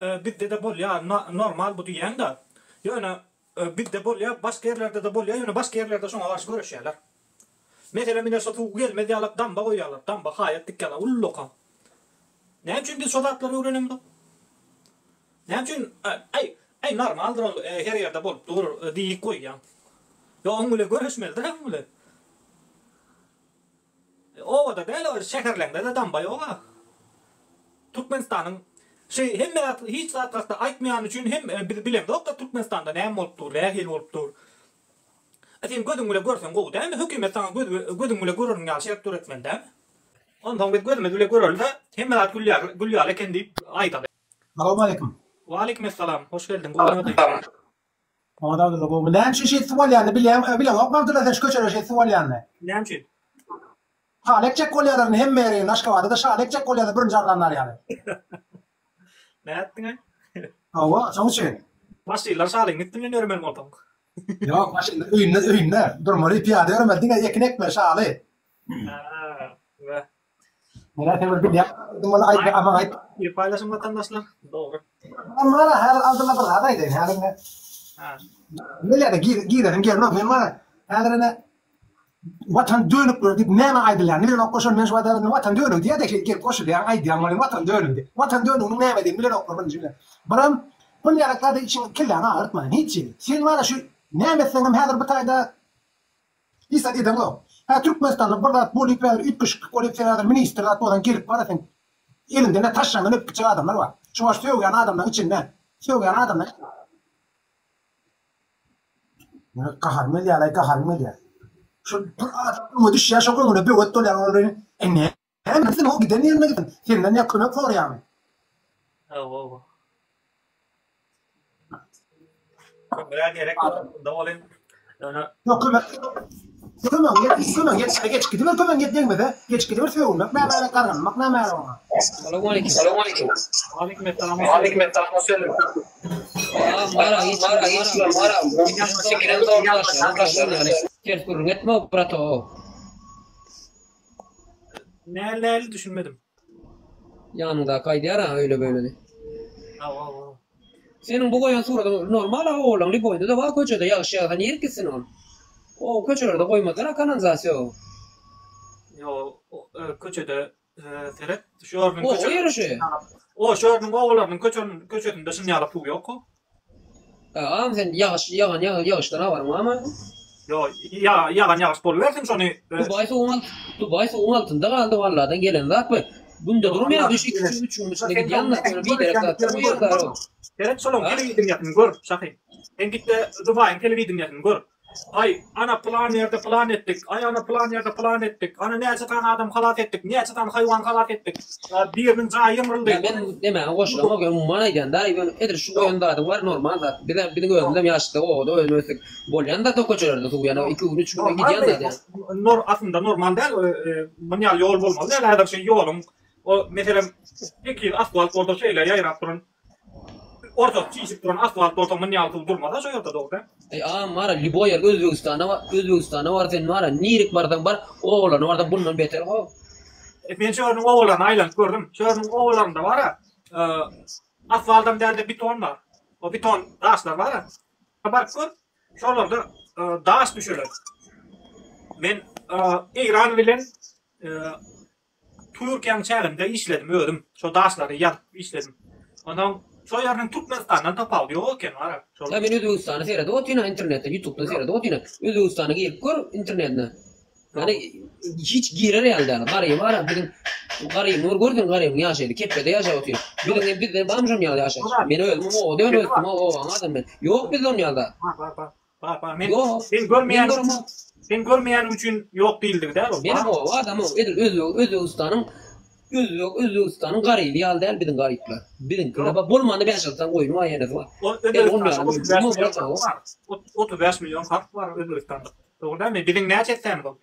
Bizde-de bolýar, normal bu diýýäň-de. Ýöne bizde bolýar, başga ýerlerde-de bolýar, ýöne başga ýerlerde şoňa garşy göreşýärler. Meselem, ine şo suw gelmez ýalak damba goýýarlar, damba haýat dikýärler, ullakan. Näme üçin biz şo zatlary öwrenemzok? Näme üçin, äý, äý normaldyr ol, her ýerde bolup dur diýip goýýaň. Ýok, oň bile göreşmelidir-ä oň bile. Obada däl ol şäherleňde-de damba ýoga. Türkmenistanyň şeý hemme zat hiç zat hakda aýtmaýany üçin hem biz bilemzokda Türkmenistanda näme bolup dur nähili bolup dur. A sen gözüň bile görseň gowy dälmi hökümet saňa göz gözüň bile göreniň ýaly şert döretmeli dälmi. Onsoň biz gözümiz bile göreli-de hemme zat gül ýaly gül ýaly eken diýip aýdaly. Salowmaleýkim. Waleýkim essalam hoş geldiň gowy ýagdaý. Oňa da gowy. Näme üçin şeýdip suw alýanyny bilýäň, bileňokmy Abdylla sen şu köçede şeýdip suw alýanyny? Näme üçin? Şaly ekjek bolýarlar indi hemme ýeri, Aşgabatda-da şaly ekjek bolýarlar birinji arzanlar ýaly. Nätdiňaý? Hawa, şoň üçin. Maşynlar şalyň üstünden ýöremeli bolsaň. Ýok, maşynlar öýünde, öýünde durmaly, pyýada ýöremeli, diňe ekin ekmeli şaly. Hä, we. Menä sen bir bilýän muny aýt, amaň aýt. Bir paýlaşyň watandaşlar. Dogry. Men bara häzir Abdylla bir zat aýdaýyn häzir ine. Ha. Bilýär gir giresim gelmok men bara häzir ine Watan dönükleri diýip näme aýdylýanyny bilenok şol men şu wagt häzir Watan dönügi diýýär-de gelip goşulýaň aýdýaň welin Watan dönügi diýip. Watan dönüginiň nämedigini bilenoklar birinji bilen. Biram bul ýaly zada içiň kelläňi agyrtmaýyn hiç hili. Sen bara şu näme etseňem häzir bu taýda Hiç zat edeňok. Hä Türkmenistanda bir zat bolyp häzir üýtgeşiklik bolyp sen häzir ministr zat bolsaň gelip bara sen eliňden nä taşlaňdan öpüp gitjek adamlar bar. Şu wagt sögýän adamlaň içinde sögýän adamlaň Meniň gaharym gelýälaý gaharym gelýär. Şu bir adam öňe düşýär şoň öňüne böwet bolýar ol e näme gitsin o giden ýerine gitsin senden ýa kömek soraýarmy. Hawa hawa. Kömege gerek bolanda bolyn. Ýöne Ýok kömek kömegiň ýet kömegiň ýetişse geçip gidiber kömegiň ýet degmese geçip gidiber sögünmek näme gerek gargynmak näme gerek oňa. Salowmaleýkim. Salowmaleýkim. Waleýkim essalam. Waleýkim essalam hoş geldiň. Mara hiç mara Ters gürrüň etme brato. Näl näl düşünmedim. Ýanyňdaky aýdýar-a öýle beýle diýip. Hawa hawa. Seniň bu goýan suratyň normal-a oglanly boýunda-da bar köçede ýagyş ýagsa nirek gitsin ol. O köçelerde goýmazlar-a kanalizasiýa. Ýok köçede seret şu ýeriniň köçe. Oba ýeri şu. O şu ýeriniň obalarynyň köçesinde şun ýaly suw ýok. Agam sen ýagyş ýagan ýagyşdan habaryň barmy? Ýok, ýagan ýagyş bolubersin şony. Dubaý suwuň alt Dubaý suwuň altynda galdy walladan gelen zat bu. Günde durmaýar düş iki gün üç gün içinde gidýän zat ýöne biderek zat bu ýerde. Seret şolaň telewideniýesini gör Şahy. Sen gitde Dubaýyň telewideniýesini gör. Aý, ana pylan ýerde pylan etdik, aý, ana pylan ýerde pylan etdik, ana näçe sany adam halas etdik, näçe sany haýwan halas etdik, biriniň jaýy ýymryldy. Ýa men demäge goşulamok, ýöne umuman aýdýan da, ýöne edil şu goýan zadyň bar normal zat. Bizem biziň özümizem ýaşda obada özüm ösdük. Bolýan zat o köçelerde suw ýöne iki gün üç günde gidýän zat ýa. Nor aslynda normal däl, muny ýaly ýol bolmaly däl häzir şu ýoluň o meselem tekiz asfalt bolsa şeýle ýaýrap duran Ortasy çişip duran asfalt bolsa mun ýaly suw durmaz-a şo ýerde dogry däl. Eý agam bara lýuboý ýer Özbegistana bar Özbegistana bar sen bara nirik barsaň bar obalaryna barsaň bundan beter how. Men şu ýeriniň obalaryna aýlanyp gördüm. Şu ýeriniň obalarynda bara asfaltam dälde beton bar. O beton daşlar bara. Baryp gör. Şolarda daş düşeler. Men Eýran bilen Türkiýäň çäginde işledim özüm. Şo daşlary ýazyp işledim. Onsoň şo ýeriniň Türkmenistandan tapawudy ýok eken gara. Şol. Ýa men Özbegistany seredip otyryn internetden ýutubdan seredip otyryn. Özbegistana girip gör internetine. Ýani hiç girer ýaly däl. Garyby bara biziň garybyny bir gör sen garybyň ýaşaýşy kepbede ýaşap otyr. Biziň hem bizde barmy şon ýaly ýaşaýyş. Men özüm obada ýöne ösdüm obaň adamy men. Ýok bizde on ýaly zat. Bar bar bar. Bar bar men Ýok. sen Men görmeýän göremok. sen görmeýäniň üçin ýok diýildigi däl ol. Menem Bar. oba adamy edil özbek Özbegistanyň özbek Özbegistanyň garyby ýaly däl biziň garyplar. Biziňkide Ýok. bar bolmanda bäş-alty sany goýny bar ýenesi bar. O Edil on Özbegistanda ýaly 35 mümkin million bolsa halk bar. Ot 35 million halk bar Özbegistanda. Dogry dälmi? Biziň näçe etsämiz ol?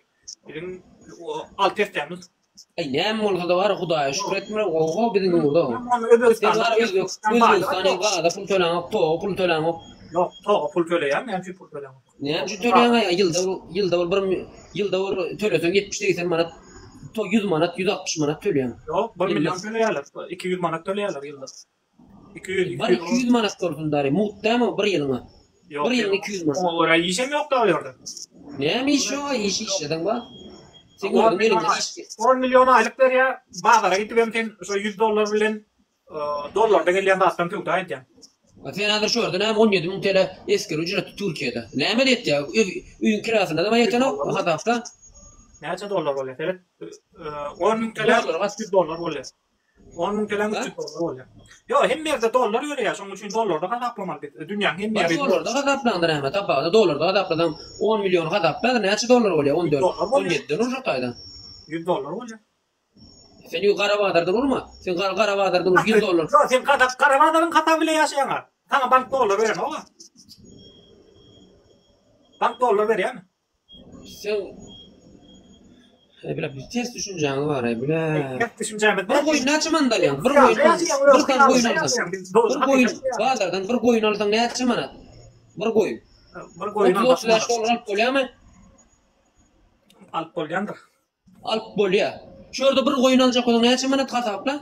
Biziň o 6 etsämiz. Aý näme bolsada bar hudaýa şükür etmeli gowy biziň ýurda. Özbegistan Sen bar Özbek Özbegistana gaza pul töläňok toga pul töläňok. Ýok toga pul töleýän näme üçin pul töläňok. Näme üçin töleýäň aý ýylda ýylda bir ýylda bir töleseň 70 80 manat to 100 manat 160 manat töleýäň. Ýok 1 million töleýärler 200 manat töleýärler ýylda. 200 Bar 200 manat bolsun dary, mugt dämi o bir ýylyňa? Ýok, Bir ýylyň 200 manat. Oňa görä işem ýok da o ýerde. Näme iş ýok, iş işlediň ba. Sen 10 gördüň million eliňden iş. 10 million aýlyk berýär, bazara gidip hem sen şo 100 dollar bilen dollarda gelýän zatdan söwda edýäň. A sen häzir şu ýerde näme 17 müň TL esger ücreti Türkiýede. Näme etýär? Öýüň kirasyna da ýetenok hasapda. Näçe dollar bolýar? Seret, 10 müň TL 100 dollar bolýar. 10 müň TL 300 dollar bolýar. Ýok, hemme ýerde dollar ýöreýär, şonuň üçin dollarda hasaplamaly biz. Dünýäň hemme ýeri dollarda hasaplaňda näme tapawudy? Dollarda hasaplasaň 10 million hasaplaň näçe dollar bolýar? 14, 17-den ur şo taýdan. 100 dollar bolýar. Sen ýu gara bazardan urma. Sen gara gara bazardan ur 100 dollar. Ýok, sen gara gara bazaryň hasaby bilen ýaşaýaň-a. Saňa bank dollar berenok-a. Bank dollar berýärmi? Sen Eý bile bir ters düşünjäňiz bar eý bile. Ters düşünjämiz Bir goýun näçe manat alýaň? Bir goýun bir sany goýun alsaň. Bir goýun bazardan bir goýun alsaň näçe manat? Bir goýun. Bir goýun 35 dollar alyp bolýarmy? Alyp bolýandyr. Alyp bolýar. Şu ýerde bir goýun aljak bolsaň näçe manat hasapla?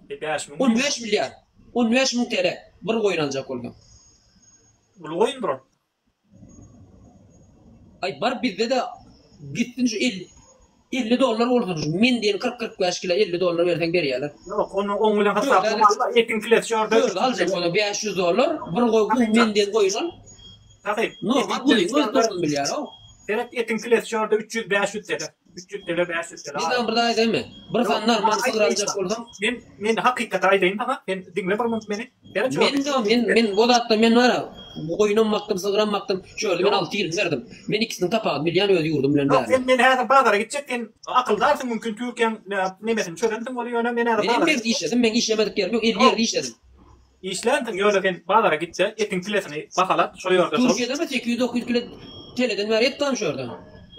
5000. 15 milliard. 15 müň TL bir goýun aljak bolsaň. Uly goýundyr ol. Aý bar bizde-de gitsin şu 50 50 dollar bolsun şu men diýen 40-45 kilo 50 dollar berseň berýärler. Ýok, ony oň bilen hasaplama. Etiň kilesi şu ýerde. Şu ýerde aljak bolsaň 500 dollar bir goý men diýen goýun al. Takyk. Normal goýun öz 9 milliard. Seret etiň kilesi şu ýerde 300 500 TL. 300 TL 500 TL. Men saňa bir zat aýdaýynmy? Bir sany normal sygyr aljak bolsaň. Men men hakykaty aýdaýyn saňa. Sen diňle bir minut meni. Seret şu. Men men men o zatda men bar goýunam bakdym, sygyram bakdym. Şu ýerde men 6 ýyl berdim. Men ikisiniň tapagyny bilýän öz ýurdum bilen bäri. Sen men häzir bazara gitjek sen akyldarsyň mümkin Türkiýäň nemesini çözensiň ol ýöne men häzir bazara. Men işledim, men işlemedik ýerim ýok, 50 ýerde işledim. Işlänsiň ýöne sen bazara gitde etiň kilesini bahalat şo ýerde şol. Türkiýedemi 800-900 kile teleden bäri et barmy şu ýerde?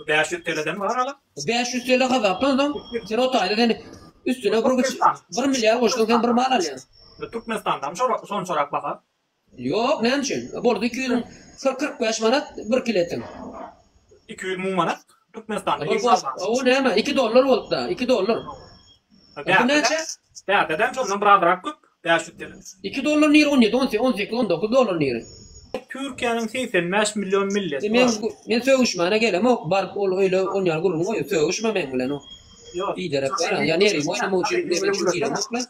500 teleden bar ala. 500 tele hasaplansoň sen o taýda sen üstüne bir bir milliard goşsaň sen bir mal alýaň. Türkmenistandam şonçarak baha. Ýok näme üçin? Boldy 200 45 manat bir kile etiň. 200 müň manat Türkmenistanda. O näme 2 dollar bolupda 2 dollar. Bu näçe? Bärdedem şondan bir azrak köp. 500 TL. 2 dollar nire 17 18 18 19 dollar nire. Türkiýäniň 85 million milleti Men men sögüşmäne gelemok baryp ol öýle on ýaly gürrüň goýup sögüşme meň bilen o. Ýok. Biderek bar ýa nerim oýnamak üçin neme üçin giremok lan.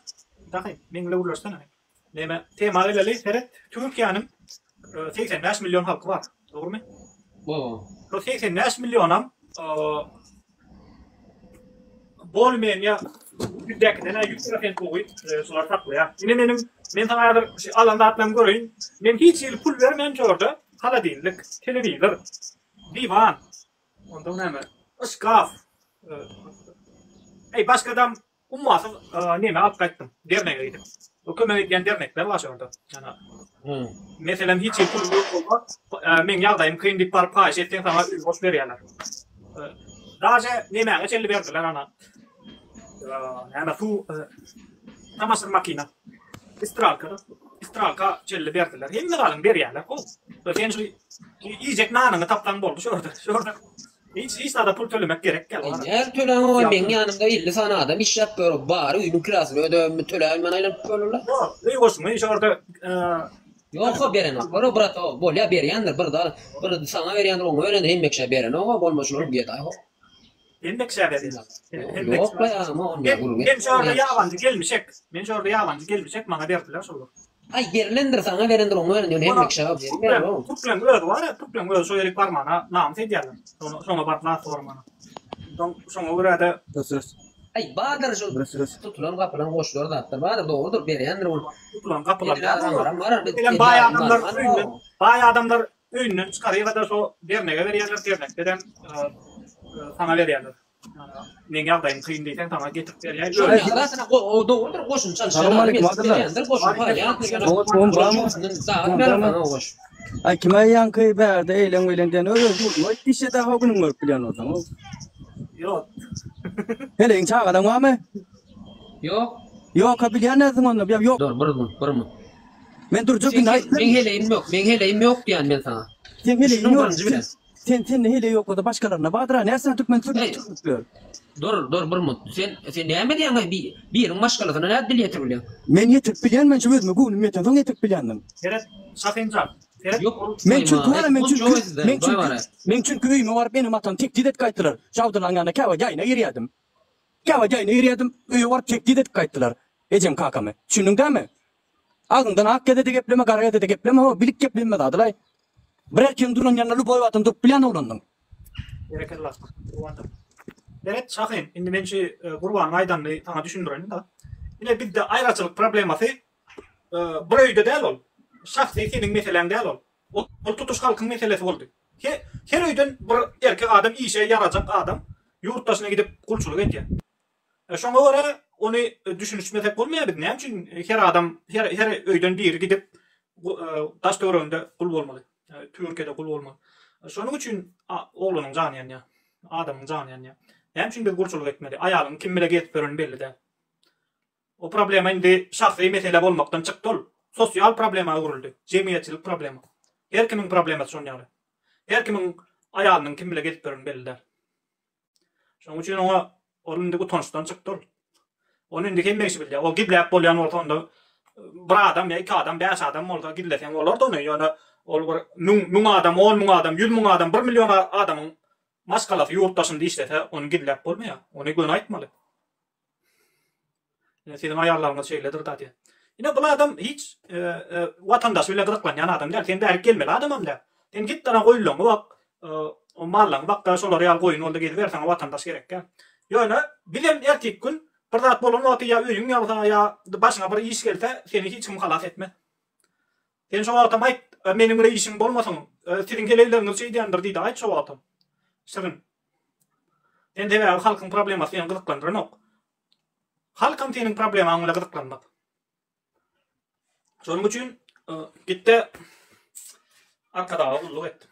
Dahy meň bilen gürleşsene. Neme tema geleli seret Türkiýäniň 85 million halky bar. Dogrymy? Bo. Şo 85 millionam Bolmeniýa ýüzdäkiden-ä 100% gowy şular saklaýar. Ine meniň men saňa häzir şu alan zatlarymy göreýin. Men hiç hili pul bermän şu ýerde holodilnik, telewizor, diwan, ondan näme, şkaf, eý başgadam Ummasyz neme alyp gaýtdym, dernege gidip. O kömek edýän dernekler bar şo ýerde. Ýa meselem hiç hili puluň ýok bolsa, meň ýagdaýym kyn diýip baryp haýyş etseň saňa öý goş berýärler. Daže nemäňe çenli berdiler ana. Näme suw tamaşyr makina. Istralka, istralka çenli berdiler. Hemme zadyňy berýärler. Sen şu iýjek nanyňy tapsaň boldy şo ýerde. Şo ýerde Hiç hiç zada pul tölemek gerek däl. Näme töläň meň ýanymda 50 sany adam işläp ýör, bary öýüniň kirasyny ödäp, töläbilmän aýlanyp ýörler. Ýok, öý goşuňy şu ýerde Ýok, berenoklar, brat, bolýa berýändir, bir zat, bir saňa berýändir, oňa berýändir, hemme kişä berenok, bolma şular gedaý. Hemme kişä berýär. Ýok, baý agam, onda gürrüň. Men şu ýerde ýabanjy gelmişek. Men şu ýerde ýabanjy gelmişek, maňa berdiler şolar. Aý berilendir saňa berendir oňa beren ýöne hemme kişä bermeýär o. Türkleň özi bar ya türkleň özi şo ýerik barmana namys edýärler. Şoňa şoňa baryp zat soramana. Soň şoňa görä-de Aý bardyr şo tutulan gapylan goşlar zatlar bardyr dogrudyr berýändir ol. Tutulan gapylan Meselem baý adamlar öýünden baý adamlar öýünden çykaryga-da şo dernege berýärler dernekdedem saňa berýärler. Meň ýagdaýym kyn diýseň saňa getirip berýär. O dogrudyr goşun çalyşýan goşun Aý kime ýaňky bärde eýleň beýleň diýen öz öz ýurduňa git işe daha günüň görüp bilýän bolsaň. Ýok. Heleýiň çagalaň barmy? Ýok. Ýok-a bilýän dälsiň onda. Ýok. Dur bir minut bir minut. Men durjak indi aýt. Meň heleýim ýok. Meň heleýim ýok diýýän men saňa. Seň heleýiň ýok. Sen sende heleý ýok bolsa başgalarynda bardyr-a, nätsin türkmen Eý, sürüp ýör. Dur, dur bir minut. Sen sen näme diýýäň-aý bi biriň maşgalasyna nädip dil ýetirip bilýäň? Men ýetirip bilýän, men şu özüme göwnüm ýetensoň ýetirip bilýändim. Seret, Şahynjan, seret Ýok, ol Men goýma. çünki Eý, bara, men ol çünki, jogap etdi, men Hudaý çünki, bara. men çünki öýüme baryp enem-atam tehdit edip gaýtdylar. Çawdyrlaň ýanyna käwagt ýaýyna girýärdim. Käwagt ýaýyna girýärdim, öýe baryp tehdit edip gaýtdylar. Ejem kakamy. Düşündiň dämi? Agzyňdan ak gelse-de gepleme, gara gelse-de gepleme, ho, bilip gepleme zadylaý. Bir erkegiň duran ýanynda luboý wagtam durup bilýän oglandyň. Berekella, Gurbanjan. Seret, Şahyn, indi men şu Gurbanyň aýdanyny saňa düşündireýin-de. Ine, bizde aýraçylyk problemasy bir öýde däl ol. Şahsy seniň meseläň däl ol. Ol tutuş halkyň meselesi boldy. Her öýden bir erkek adam, işe ýarajak adam ýurt daşyna gidip gulçulyk edýär. Şoňa görä ony düşünişmesek bolmaýar biz näme üçin her adam her her öýden biri gidip daş töwereginde gul bolmaly. Türkiýede gul bolmaly. Şonuň üçin oglanyň jany ýanýar. Adamyň jany ýanýar. Näme üçin biz gulçulyk etmeli? Aýalyň kim bile gezip ýöreni belli däl. O problema indi şahsy mesele bolmakdan çykdy ol. Sosial problema öwrüldi. Jemgyýetçilik problema. Her kimiň problemasy şon ýaly. Her kimiň aýalynyň kim bile gezip ýöreni belli däl. Şonuň üçin oňa ol indi utançdan çykdy ol. Ony indi hemme kişi bilýär. O gizläp bolýan bolsa onda bir adam ýa iki adam, bäş adam bolsa gizleseň bolardy ony. Ýöne ol bir müň, müň adam, 10 müň adam, 100 müň adam, 1 million adamyň maşgalasy ýurt daşynda işlese ony gizläp bolmaýar. Ony göni aýtmaly. Ine siziň aýallaryňyz şeýledir da diýen. Ine bul adam hiç watandaşy bilen gyzyklanýan adam däl. Sen bärik gelmeli adamam däl. Sen git dana goýunlaryňy bak, o mallaryňy bak-da şolar ýaly goýun bolda geziber saňa watandaş gerek däl. Ýöne bizem ertiki gün bir zat bolan wagty ýa öýüň ýansa ýa başyňa bir iş gelse seni hiç kim halas etmez. Sen şo wagtam aýt, meniň bile işiň bolmasyn, siziň heleýleriňiz şeýdýändir diýdi aýt şo wagtam. Şirin. Sen sebäbi halkyň problemasy seni gyzyklandyranok. Halkam seniň problemaň bilen gyzyklanmaz. Şonuň üçin gitde Arkadaga gulluk et.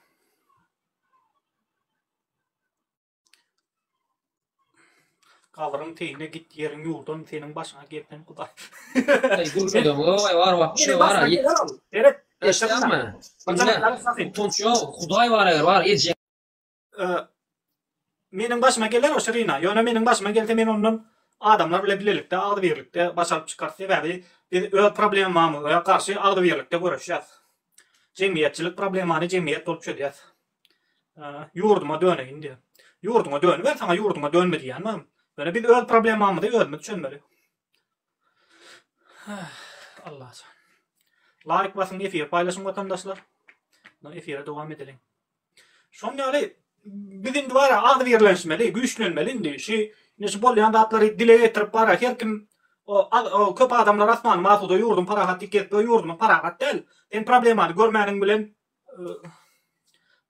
Gabryň teýine git ýeriň ýurdan seniň başyňa gelsin Hudaý. Aý gürrüňe oý bar wapşe bar. Seret. Eşitýäňmi? Utanç ýok. Hudaý bar eger bar eje. Meniň başyma geler o Şirina. Ýöne meniň başyma gelse men ondan adamlar bilen bilelikde agzybirlikde baş alyp çykarys. Sebäbi biz öz problemamyza garşy agzybirlikde göreşýäs. Jemgyýetçilik problemany jemgyýet bolup çözýäs. Ýurduma döneýin diýýär. Ýurduňa dönüber, saňa ýurduňa dönme diýýän barmy? Ýöne biz öz problemamyzy özümiz çözmeli. Allajan. Laýk basyň, efiri paýlaşyň watandaşlar. Efire dowam edeliň. Şon ýaly biz indi bara agzybirlenişmeli, güýçlenmeli indi. Şu indi şu bolýan zatlary dile getirip bara her kim o köp adamlar asmanym asuda ýurdum parahat diýip gezip ýurdumyz parahat däl. Sen problemany görmäniň bilen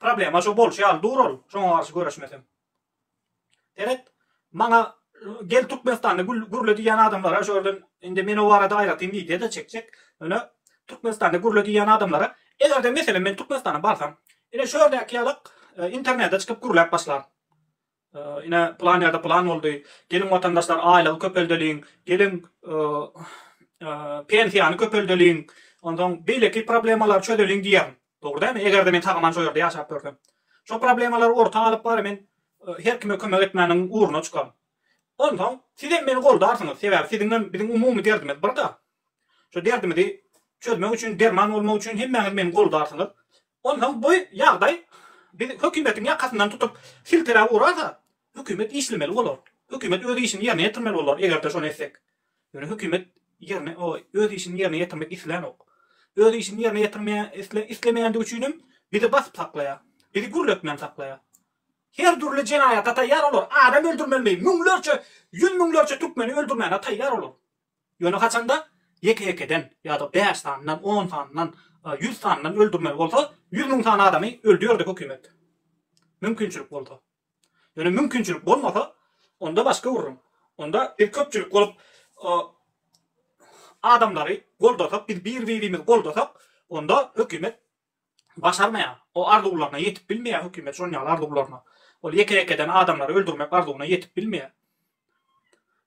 problema şo bolşy ýaly dur ol, şoňa garşy göreşmeseň. Seret, maňa gel Türkmenistanda gül gürle diýýän adamlara şu ýerden indi men o barada aýratyn wideo-da çekjek. Ýöne Türkmenistanda gürle diýýän adamlara eger-de meselem men Türkmenistana barsam, ine şu ýerdäki ýalak internete çykyp gürläp başlaryn. Ine pylan ýerde pylan boldy. Geliň watandaşlar aýlygy köpeldeliň. Geliň pensiýany köpeldeliň. Onsoň beýleki problemalary çözeliň diýerin. Dogry dälmi? Eger-de men sag-aman şo ýerde ýaşap ýörsem. Şo problemalary orta alyp bary men her kime kömek etmäniň ugruna çykaryn. Onsoň sizem meni goldarsyňyz. Sebäbi siziňem biziň umumy derdimiz bir-de. Şo derdimizi çözmek üçin, derman bolmak üçin hemmäňiz meni goldarsyňyz. Onsoň bu ýagdaý biz hökümetiň ýakasyndan tutup silteläp urarsa, hökümet işlemeli bolar. Hökümet öz işini ýerine ýetirmeli bolar, eger-de şony etsek. Ýöne hökümet ýerine öz işini ýerine ýetirmek islänok. Öz işini ýerine ýetirmeýän islemeýändigi üçinem bizi basyp saklaýar. Bizi gürletmän saklaýar. Her dürli jenaýata taýýar olar. Adam öldürmelimi, müňlerçe, ýüz müňlerçe türkmeni öldürmäne taýýar olar. Ýöne haçanda ýeke-ýekeden ýa-da bäş sanydan, on sanydan, ýüz sanydan öldürmeli bolsa, 100 müň sany adamy öldüerdi hökümet. Mümkinçilik bolsa. Ýöne mümkinçilik bolmasa, onda başga gürrüň. Onda biz köpçülik bolup adamlary goldasak, biz bir-birimizi goldasak, onda hökümet başarmaýar. O arzuwlaryna ýetip bilmeýär hökümet şon ýaly arzuwlaryna. Ol ýeke-ýekeden adamlary öldürmek arzuwyna ýetip bilmeýär.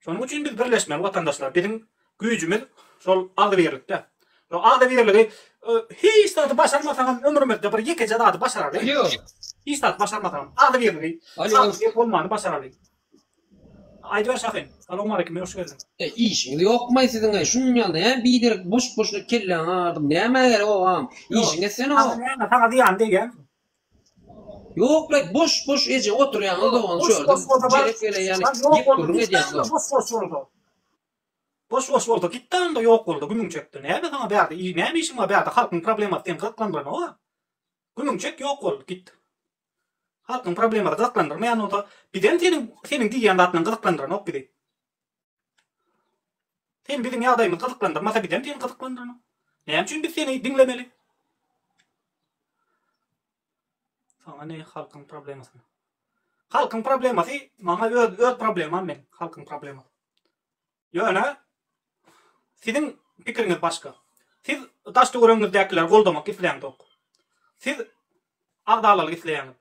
Şonuň üçin biz birleşmeli watandaşlar. Biziň güýjümiz şol agzybirlikde. Şol agzybirligi hiç zady başarmasaňam ömrümizde bir ýekeje zady başaraly. Alo. Hiç zat başarmasagam, agzybirligi, agzybir bolmany başaraly. Aýdyber Şahyn. Salowmaleýkim, hoş geldiň. E işiňiz ýokmaý siziň-aý şunuň ýaly näme biderek boş boşuna kelläňi agyrdyp nämä gerek obam işiňi etsene o. Saňa näme saňa zyýany degýämi? Ýoklaý boş boş eje oturýaňyz dogan şu ýerde jelep gelen ýaly gep gürrüň edýäňiz. Boş boş bolsa. Boş boş bolsa gitde onda ýok bolda gümüň çekde näme saňa bärde näme işiň bar bärde halkyň problemasy seni gyzyklandyranok-a. Gümüň çek ýok bol git. Halkyň problemasy gyzyklandyrmaýan bolsa bizem seniň seniň diýýän zatlaň gyzyklandyranok bizi. Sen biziň ýagdaýymyzy gyzyklandyrmasa bizem seni gyzyklandyranok. Näme üçin biz seni diňlemeli? Saňa ne halkyň problemasy? Halkyň problemasy maňa öz öz problemam meň halkyň problemasy. Ýöne siziň pikiriňiz başga. Siz daş-töweregiňizdäkileri goldamak isleýäňzok. Siz agzalalyk isleýäňiz.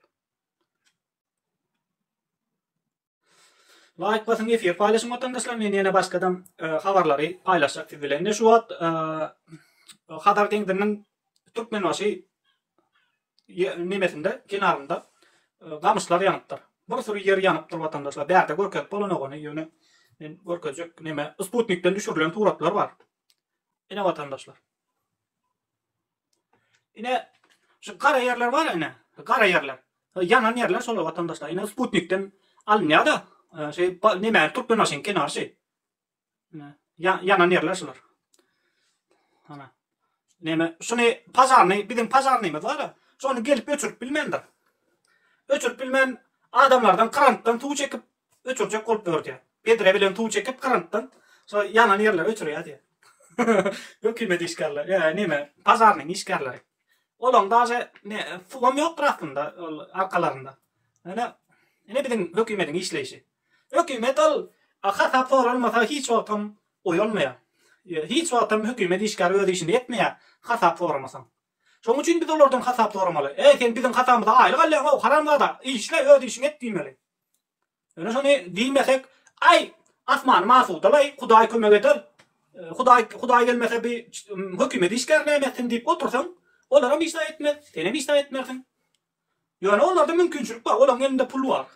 Laýk basyň efir paýlaşyň watandaşlar men ýene başgadam habarlary paýlaşjak siz bilen. Ine şu wagt Hazar deňziniň Türkmenbaşy nemesinde kenarynda gamyşlar ýanypdyr. Bir süri ýer ýanypdyr watandaşlar. Bärde görkezip bolanok ony ýöne men görkezjek neme sputnikden düşürilen suratlar bar. Ine watandaşlar. Ine şu gara ýerler bar ine. Gara ýerler. Ýanan ýerler şolar watandaşlar. Ine sputnikden alynýar-da. Şey neme Türkmenbaşyň kenary şey. Ine ýanan ýerler şular. Ana. Neme şuny pažarny biziň pažarnymyz bar. Şony gelip öçürip bilmändir. Öçürip bilmän adamlardan krantdan suw çekip öçürjek bolup ýördi. Bedre bilen suw çekip krantdan şo ýanan ýerleri öçürýär diýýär. Hökümet işgärleri, ýa neme, pažarnyň işgärleri. Olaň daže ne suwam ýokdur aslynda ol arkalarynda. Ýöne ine biziň hökümediň işleýşi. Hökümet ol hasap soralmasa hiç wagtam oýanmaýar. Hiç wagtam hökümet işgäri öz işini etmeýär hasap soramasaň. Şonuň üçin biz olardan hasap soramaly. Eý sen biziň hasamyza aýlyk alýaň-ow haramzada, işle öz işiňi et diýmeli. Ýöne şony diýmesek, aý, asmanym asuda-laý, Hudaý kömek eder, Hudaý, Hudaý gelmese bi hökümet işgäri näme etsin diýip otursaň, olaram hiç zat etmez, senem hiç zat etmersiň. Ýöne olarda mümkinçilik bar, olaryň elinde pul bar.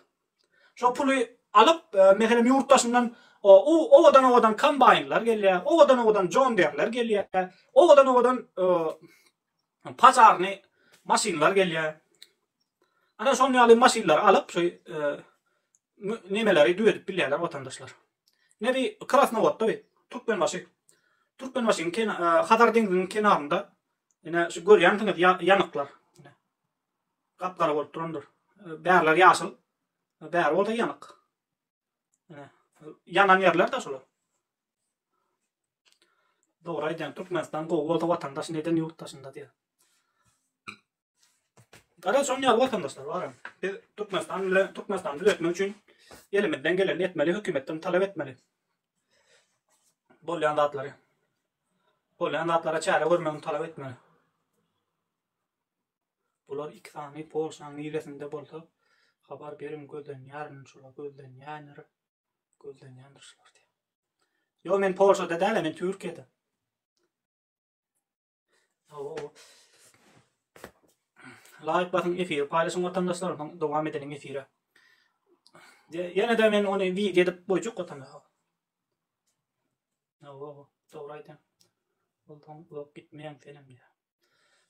Şo puly alyp, meselem, ýurt daşyndan owadan-owadan kombaýnlar gelýär, owadan-owadan John Deere-ler gelýär, owadan-owadan pažarnyý maşynlar gelýär. Ana şonuň ýaly maşynlary alyp şu nemeleri düzedip bilýärler watandaşlar. Ine bir Krasnowodda bir Türkmenbaşy. Türkmenbaşynyň Hazar deňziniň kenarynda ine şu görýänsiňiz ýanyklar. Ine. Gap-gara bolup durandyr. Bärler ýaşyl, bäri bolsa ýanyk. Ine, ýanan ýerler-de şular. Dogry aýdýaň, Türkmenistan gowy bolsa watandaş neden ýurt daşynda diýýär. Garaz şonuň ýaly watandaşlar bar. Biz Türkmenistan bilen Türkmenistany düzetmek üçin elimizden gelenini etmeli, hökümetden talap etmeli. Bolýan zatlary. Bolýan zatlara çäre görmegini talap etmeli. Bular iki sany Polşaň niresinde bolsa habar beriň gözlenýärin şular gözlenýänir gözlenýändir şular diýip. Ýo men Polşada däl men Türkiýede. Hawa. Laýk basyň efiri paýlaşyň watandaşlar soň dowam edeliň efire. Ýene-de men ony wideo edip goýjak watandaşlar. Hawa, dogry aýdýaň. Bolsaň uzak gitmeýäň senem diýýär.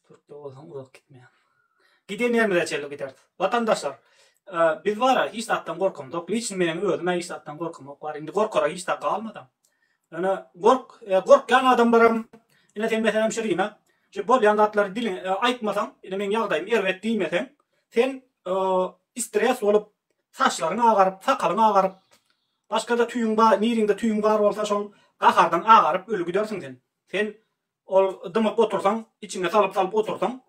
Türkde bolsaň uzak gitmeýäň. Giden ýerimize çenli gideris. Watandaşlar, biz bar-a hiç zatdan gorkamzok. Liçni meniň özüm-ä hiç zatdan gorkamok bar. Indi gorkara hiç zat galmadam. Ýöne gork, gorkýan adamlaram, ine sen meselem Şirine, şu bolýan zatlary diliňe aýtmasaň, ine meň ýagdaýym erbet diýmeseň, sen stres bolup, saçlaryň agaryp, sakalyň agaryp, başga-da tüýüň bar, niriňde tüýüň bar bolsa şol gahardan agaryp öli gidersiň sen. Sen Ol dymyp otursaň, içiňe salyp-salyp otursaň,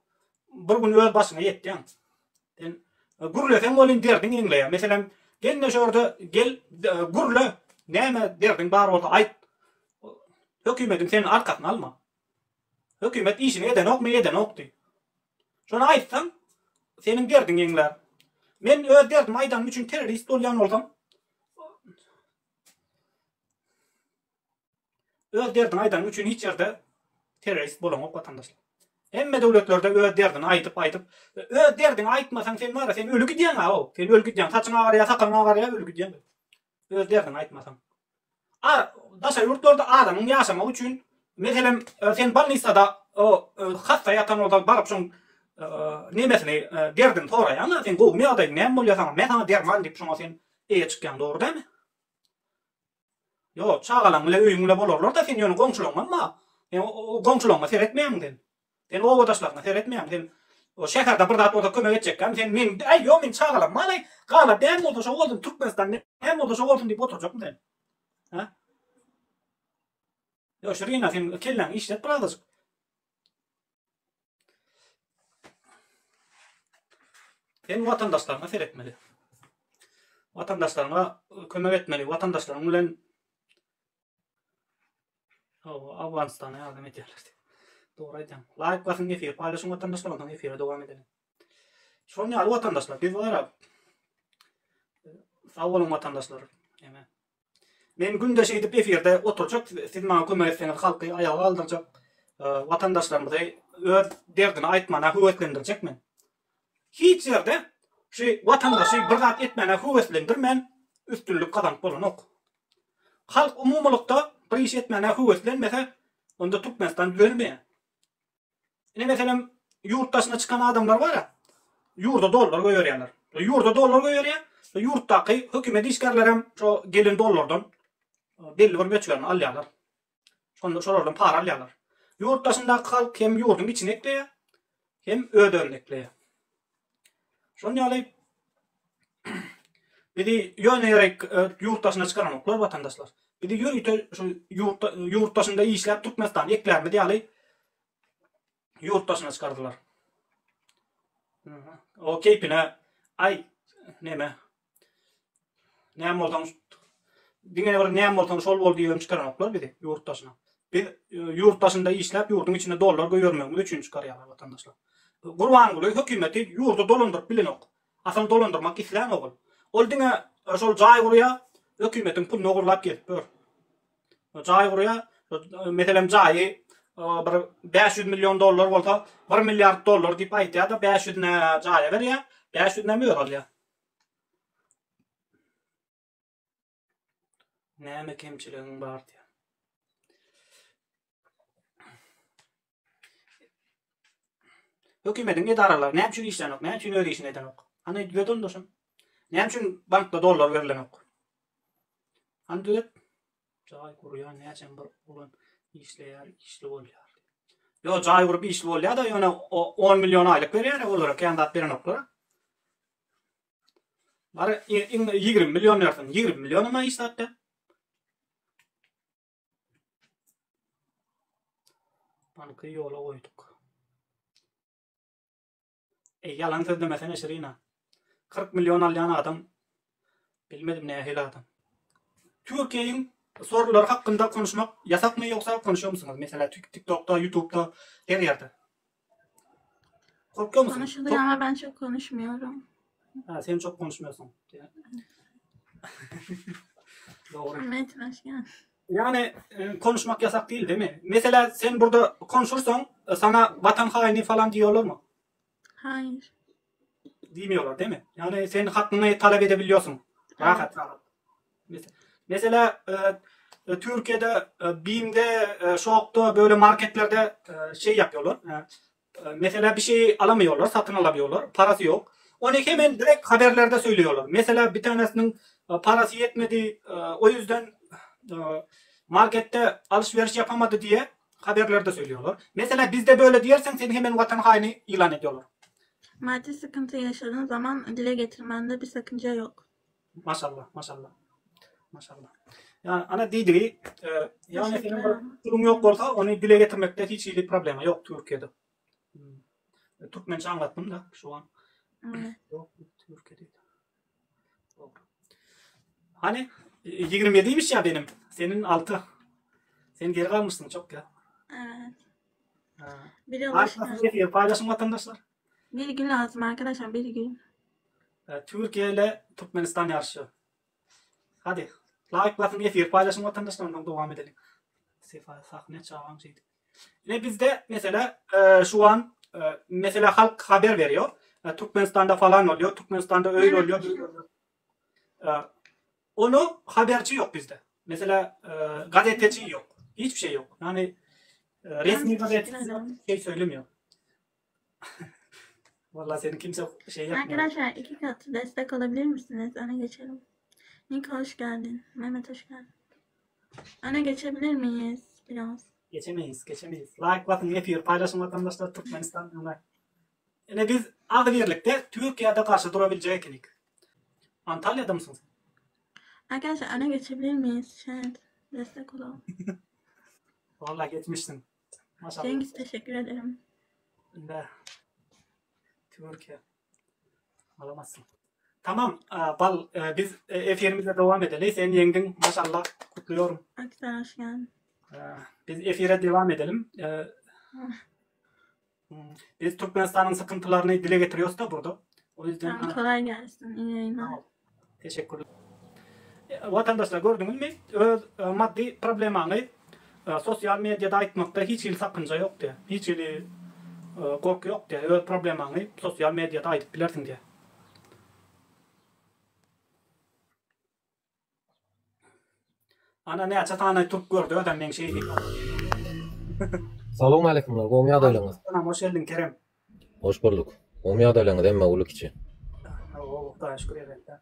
bir gün öz başyňa ýetýäň. Sen gürleseň welin derdiň ýeňleýär. Meselem, gel-de şu ýerde gel, gürle, näme derdiň bar bolsa aýt. Hökümediň seniň arkasyny alma. Hökümet işini edenokmy, edenok diý. Şony aýtsaň, seniň derdiň ýeňlär. Men öz derdimi aýdanym üçin terrorist bolýan bolsam, Öz derdiňi aýdanyň üçin hiç ýerde terrorist bolaňok watandaşlar. Hemme döwletlerde öz derdini aýdyp aýdyp, öz derdiňi aýtmasaň sen bara sen öli gidýäň-a o. Sen öli gidýäň, saçyň agarýar, sakalyň agarýar, öli gidýäň. Öz derdiňi aýtmasaň. A daşary ýurtlarda adamyň ýaşamagy üçin, meselem, sen bolnisada o hassa ýatan bolsa baryp şoň nemesini, derdini soraýaň-a, sen gowumy ýagdaýyň, näme bolýar saňa, men saňa derman diýip şoňa sen eýe çykýaň, dogry dälmi? Ýok, çagalaň bile öýüň bile bolarlar-da sen ýöne goňşulaňam bar. Sen goňşulaňa seretmeýäň sen. Sen obadaşlaryňa seretmeýäň sen. O şäherde bir zat bolsa kömek etjekkäm sen men äý ýok meň çagalam bar-aý, galar näme bolsa şo bolsun Türkmenistan näme bolsa şo bolsun diýip oturjakmy sen? Hä? Ýok Şirina sen kelläňi işlet birazajyk. Sen watandaşlaryňa seretmeli. Watandaşlaryňa kömek etmeli. Watandaşlaryň bilen Hawa, Awganystana ýardam edýärler. Dogry aýdýaň. Laýk basyň, efiri paýlaşyň watandaşlar, onsoň efire dowam edeliň. Şonuň ýaly watandaşlar, biz bara sag boluň watandaşlar. Eme. Men günde şeýdip efirde oturjak, siz maňa kömek etseňiz halky aýaga galdyrjak, watandaşlarymyzy öz derdini aýtmana höweslendirjek men. Hiç ýerde şu watandaşy bir zat etmäne höweslendirmän üstünlik gazanyp bolanok. Halk umumylykda bir iş etmäne höweslenmese, onda Türkmenistan düzelmeýär. Ine meselem ýurt daşyna çykan adamlar bar-a, ýurda dollar goýberýärler. Ýurda dollar goýberýär, ýurtdaky hökümet işgärlerem şo gelen dollardan belli bir möçberini alýarlar. Şonda şolardan para alýarlar. Ýurt daşyndaky halk hem ýurduň içini ekleýär, hem öz-özüni ekleýär. Şonuň ýaly bizi ýöne ýere ýurt daşyna çykaranoklar watandaşlar. Bizi ýörite şu ýurt ýurt daşynda işläp Türkmenistany eklärmiz ýaly ýurt daşyna çykardylar. O keýpine aý neme Näme bolsaň diňe bir näme bolsaň şol bol diýibem çykaranoklar bizi ýurt daşyna. Biz e, ýurt daşynda işläp ýurduň içinde dollar goýbermegimiz üçin çykarýarlar watandaşlar. Gurbanguly hökümeti ýurdy dolandyryp bilenok. Asyl dolandyrmak islänok ol. Ol diňe e, şol jaý gurýar, hökümetiň puluny ogurlap gezip ýör. Jaý gurýar, meselem jaýy e, bir 500 million dollar bolsa 1 milliard dollar diýip aýdýar-da 500-ne jaýa berýär, 500-nem özi alýar. Näme kemçiligiň bar diýýär. Hökümetiň edaralary näme üçin işlänok, näme üçin öz işini edenok? Hany düzet onda şony. Näme üçin bankda dollar berlenok? Hany düzet. Jaý gurýan näçem bir oglan işleýär, işli bolýar. Ýo, jaý gurup işli bolýar-da, ýöne 10 million aýlyk berýär olara, kän zat berenoklar. Bar iň 20 million bersin, 20 millionam iş zatda. Banky ýola goýduk. Eý ýalan sözlemesene Şirina. 40 million alýan adam bilmedim nähili adam. Türkiýeň sorunlary hakynda konuşmak ýasakmy ýogsa konuşýomysyňyz mesela TikTokda, YouTube'da her ýerde. Korkuyor musun? Konuşuluyor ama ben çok konuşmuyorum. Ha, sen çok konuşmuyorsun. Doğru. Metin hoş geldin. Yani e, konuşmak yasak değil değil mi? Mesela sen burada konuşursan e, sana vatan haini falan diyorlar mı? Hayır. Demiyorlar değil mi? Yani sen hakkını talep edebiliyorsun. Rahat rahat. Mesela e, e, Türkiye'de e, BİM'de, e, Şok'ta böyle marketlerde e, şey yapıyorlar. E, e, mesela bir şeyi alamıyorlar, satın alamıyorlar. Parası yok. Onu hemen direkt haberlerde söylüyorlar. Mesela bir tanesinin e, parası yetmedi, e, o yüzden e, markette alışveriş yapamadı diye haberlerde söylüyorlar. Mesela bizde böyle diyersen seni hemen vatan haini ilan ediyorlar. Maddi sıkıntı yaşadığın zaman dile getirmende bir sakınca yok. Maşallah, maşallah. Maşallah. Yani ana diýdigi, e, yani seniň bir puluň ýok bolsa, ony dile getirmekde hiç hili problema ýok Türkiýede. Hmm. E, Türkmençe aňlatdym da şu an. Ýok, Türkiýede. Hani 27-ymiş ya benim. Senin 6. Sen geri kalmışsın çok ya. Evet. Ha. Bir yıl hoş geldin. Paylaşın vatandaşlar. Bir gün lazım arkadaşlar bir gün. E, Türkiye ile Türkmenistan yarışı. Hadi. Like basın, efir paylaşın vatandaşlar, ondan dowam edelim. Sefa sahne çağam şeydi. Ine bizde mesela e, şu an e, mesela halk haber veriyor. E, Türkmenistanda falan oluyor, Türkmenistanda öyle oluyor, böyle oluyor. E, onu haberci yok bizde. Mesela e, gazeteci yok. Hiçbir şey yok. Yani e, resmi Tamam, teşekkür gazete ederim. şey söylemiyor. Vallahi seni kimse şey yapmıyor. Arkadaşlar iki katı destek olabilir misiniz? Öne geçelim. Niko hoş geldin. Mehmet hoş geldin. Öne geçebilir miyiz biraz? Geçemeyiz, geçemeyiz. Like basın, efir paylaşın vatandaşlar Türkmenistan. Öne. Yani biz adı birlikte Türkiye'de karşı durabilecek idik. Antalya'da mısın sen? Arkadaşlar öne geçebilir miyiz? Chat destek olalım. Vallahi geçmişsin. Maşallah. Cengiz teşekkür ederim. Ne? Türkiye. Alamazsın. Tamam, e, Bal, e, biz e, efirimize devam edelim. Sen yendin maşallah. Kutluyorum. Aksar hoş geldin. E, Biz efire devam edelim. E, hmm, Biz Türkmenistan'ın sıkıntılarını dile getiriyoruz da burada. O yüzden Tamam, kolay gelsin. İyi yayınlar. Tamam. Teşekkürler. E, Vatandaşlar gördünüz mü? Öz e, maddi problemini e, sosyal medyada aytmakta hiç hili sakınca yok diye. Hiç hili e, korku yok diye. Öz problemini sosyal medyada aytıp bilersin diye. Ana näçe sany türk gördü özem meň şeý diýip. Salowmaleýkumlar, gowy ýagdaýlaryňyz? Salam, hoş geldiň Kerem. Hoş bulduk. Gowy ýagdaýlaryňyz hemme uly kiçi. Hawa, Hudaýa şükür erbetde.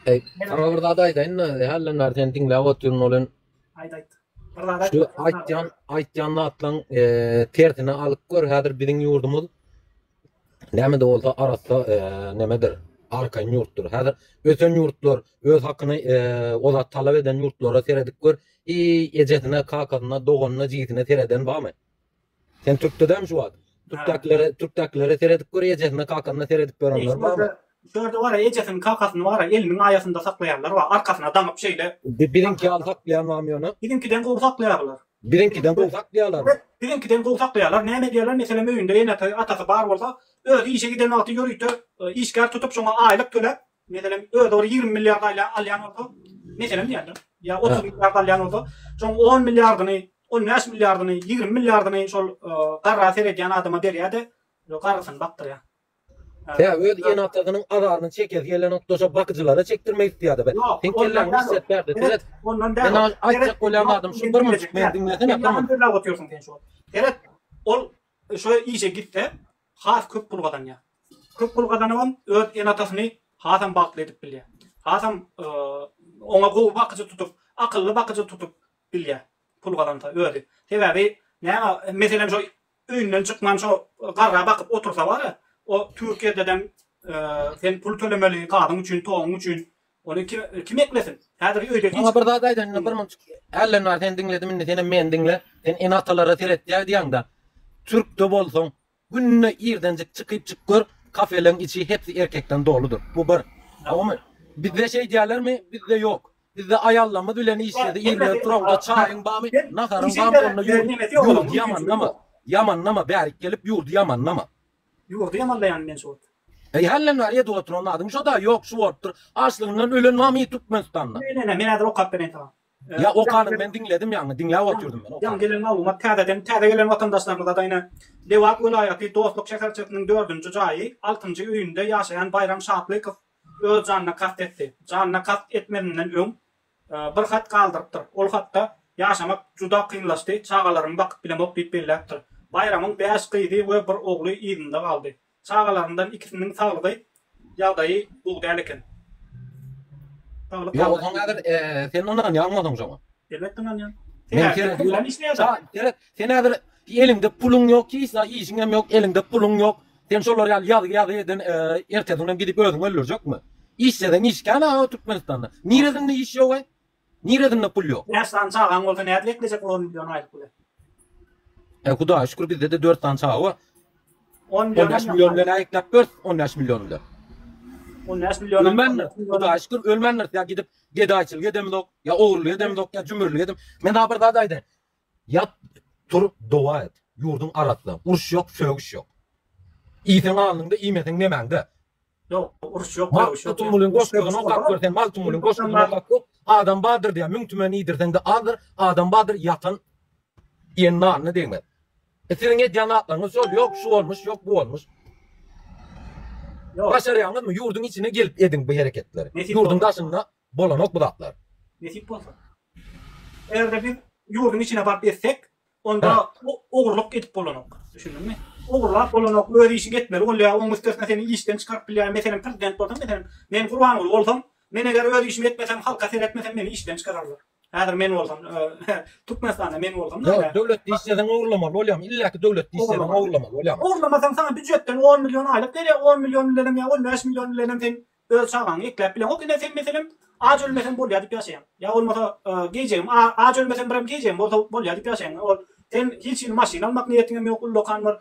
Eý, saňa bir zat aýdaýyn-da, hälden bäri seni diňläp otyryn ol Aýt aýt. Bir zat aýt. Şu aýtýan aýtýan zatlaň tersine alyp gör, häzir biziň ýurdumyz näme-de bolsa arassa nemedir, arkaýyn ýurtdur. Häzir ösen ýurtlar, öz hakyny o zat talap eden ýurtlara seredip gör, i ejesine, kakasyna, doganyna, jigisine sereden barmy? Sen türkde dämi şu wagt? Türkdäkilere, türkdäkilere seredip gör, ejesine, kakasyna seredip görenler barmy? Şu ýerde bar-a, ejesini, kakasyny bar-a, eliniň aýasynda saklaýanlar bar, arkasyna daňyp şeýle. Biziňki ýaly saklaýan barmy ýöne? Biziňkiden gowy saklaýarlar. Biziňkiden gowy saklaýarlarmy? Biziňkiden gowy saklaýarlar. Näme edýärler? Meselem, öýünde ene-atasy, atasy bar bolsa, özi işe giden wagty ýörite işgär tutup, şoňa aýlyk töläp, meselem, özi bir 20 milliard alýan bolsa, meselem diýýän-de, ýa 30 milliard alýan bolsa, şoň 10 milliardyny, 15 milliardyny, 20 milliardyny şol garra seredýän adama berýär-de, garrysyny bakdyrýar. Tä öz ene-atasynyň azaryny çekesi gelenokda şo bakyjylara çekdirmek isleýärdi be. Sen kelläňi işlet bärde seret. Ondan däl. Men aýtjak bolýan zadym şu bir munçuk meni diňlesene bir munçuk. Sen otyrsyň sen şu. Seret ol şo işe gitse has köp pul gazanýar. Köp pul gazanybam öz ene-atasyny hasam bagtly edip bilýär. Hasam oňa gowy bakyjy tutup, akylly bakyjy tutup bilýär pul gazansa özi. Sebäbi näme meselem şo öýünden çykman şo garra bakyp otursa bar-a, o Türkiýededem sen pul tölemeli gazyň üçin, toguň üçin. Ony kim kim eklesin? Häzir öýde hiç Saňa bir zat aýdaýyn indi bir munçuk. Hälden bäri seni diňledim indi senem meni diňle. Sen ene-atalara seretýär diýýäňdä. Türkde bolsaň günde irdenjik çykyp çyk gör kafeleň içi hepsi erkekden doludyr. Bu bir. Dogrymy? Bizde şeýdýärlermi? Bizde ýok. Bizde aýallarymyz bilen işledi irler turaňda çaýyň barmy, naharyň barmy onda ýurdy ýamanlama, ýamanlama bärik gelip ýurdy ýamanlama. Ýurdy ýamanlaýan men şu wagt. Eý hälden bäri edip oturan zadyň şoda ýok şu bolupdyr. Açlygyndan ölen barmy Türkmenistanda? Ne ne ne men häzir okap bereýin saňa. Ýa okanyňy men diňledim ýaňy diňläp otyrdym men Ýaňy gelen maglumat täzeden täze gelen watandaşlarymyza-da ine Lebap welaýaty Dostluk şäherçesiniň dördünji jaýy altynjy öýünde ýaşaýan Baýram Şatlykow öz janyna kast etdi. Janyna kast etmezinden öň, bir hat galdyrypdyr. Ol hatda, Ýaşamak juda kynlaşdy, çagalarymy bakyp bilemok diýip belläpdir. Baýramyň bäş gyzy we bir ogly yzynda galdy. Çagalaryndan ikisiniň saglygy ýagdaýy gowy däl eken. Saglyk Ýok, onsoň häzir sen ynanýaňmy onsoň şoňa? Elbetde ynanýan. Men seret, sen häzir eliňde puluň ýok, hiç zat işiň hem ýok, eliňde puluň ýok. Sen şolar ýaly ýazgy ýazgy eden ertesi günem gidip özüňi öldürjekmi? Işleseň iş kän aga Türkmenistanda. Niresinde iş ýok aý? Niresinde pul ýok? Bäş sany çagaň bolsa nädip eklejek on million aýlyk bilen? E Hudaýa şükür bizde-de dört sany çaga bar. On million. 15 million bilen ekläp ýörüs, 15 million bilen. 15 million. Ölmändir. Hudaýa şükür ölmändir. Ýa gidip gedaýçylyk edemizok, ýa ogurlyk edemizok, ýa jümürlik edem. Men saňa bir zat aýdaýyn. Ýat, tur, doga et. Ýurduň arassa. Uruş ýok, sögüş ýok. Iýseň alnyňda, iýmeseň nemäňde. Ýok, uruş ýok, sögüş ýok. Magtymgulyň goşgusyny okap gör sen, Magtymgulyň goşgusyny okap gör. Adam bardyr diýýär, müň tümen iýdirseň-de azdyr, adam bardyr ýatan. Iýen nanyna degmez. E siziň edýän zatlaryňyz şol, ýok şu bolmuş, ýok bu bolmuş. Ýok. Başarýaňyzmy ýurduň içine gelip ediň bu hereketleri. Nesip Ýurduň bolsa. daşynda bolanok bu zatlar. Nesip bolsa. Eger-de biz ýurduň içine baryp etsek, onda ogurlyk edip bolanok. Düşündiňmi? Ogurlap bolanok, öz işiňi etmeli bolýar, oň üstesine seni işden çykaryp bilýär. Meselem, prezident bolsaň, meselem, men Gurbanguly bolsam, men eger öz işimi etmesem, halka seretmesem, meni işden çykararlar. Häzir men bolsam, Türkmenistanda men bolsam, Ýok, döwletde işleseň ogurlamaly bolýarmy? Illäki döwletde işleseň ogurlamaly bolýarmy? Ogurlamasaň saňa býujetden on million aýlyk berýär, on million bilenem ýa on bäş million bilenem sen öz çagaňy ekläp bileňok. Ine sen meselem aç ölmesem bolýar diýip ýaşaýaň. Ýa bolmasa geýjegim aç ölmesem birem geýjegim bolsa bolýar diýip ýaşaýaň. Ol sen hiç hili maşyn almak niýetiňem ýok ullakan bir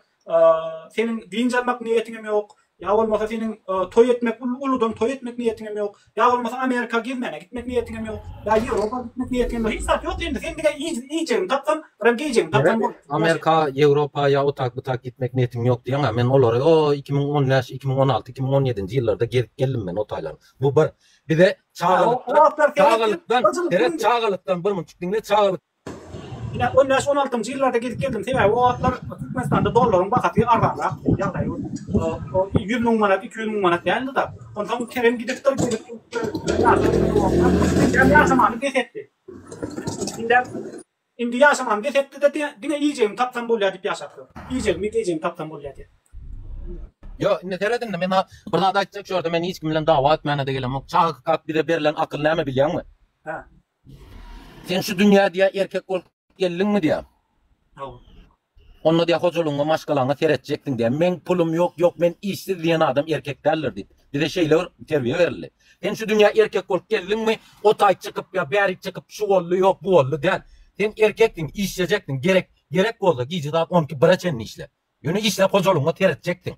seniň dynç almak niýetiňem ýok. Ýa bolmasa seniň toý etmek uludan toý etmek niýetiňem ýok. Ýa bolmasa Amerika gezmäne gitmek niýetiňem ýok. Ýa Ýewropa gitmek niýetiňem ýok. Hiç zat ýok sende. Sen diňe iýjegini tapsaň, birem geýjegini tapsaň boldy. Amerika, Ýewropa ýa o tak bu tak gitmek niýetim ýok diýýäň-ä. Men olary o 2015, 2016, 2017-nji ýyllarda gezip geldim men o taýlary. Bu bir. Bize çagalykdan, çagalykdan, seret çagalykdan bir munçuk diňle çagalyk. Ine, on bäş, on altynjy ýyllarda gezip geldim. Sebäbi o wagtlar Türkmenistanda dollaryň bahasy arzanrakdy. Ýagdaýy 100 müň manat, 200 müň manat däldi-de. Onsoň Kerem gidipdir, gelip ýaşamany bes etdi. Indi indi ýaşamany bes etdi-de, diňe iýjegimi tapsam bolýar diýip ýaşap ýör. Iýjegimi, geýjegimi tapsam bolýar diýip. Ýok, indi seret indi men bir zat aýtjak şu ýerde men hiç kim bilen dawa etmäne-de gelemok. Çagakak bize berlen akyl näme bilýäňmi? Hä. Sen şu dünýä diýä erkek bolup geldiňmi diýä. Hawa. Onda diýä hojalygyňa maşgalaňa seretjeksiň diýä. Meň pulum ýok, ýok men işsiz diýen adam erkek däldir diýip. Bize şeýle bir terbiýe berildi. Sen şu dünýä erkek bolup geldiňmi, o taý çykyp ýa bärik çykyp şu boldy, ýok bu boldy däl. Sen erkeksiň, işlejeksin, gerek gerek bolsa gije saat 12 bire çenli işle. Ýöne işläp hojalygyňa seretjeksiň.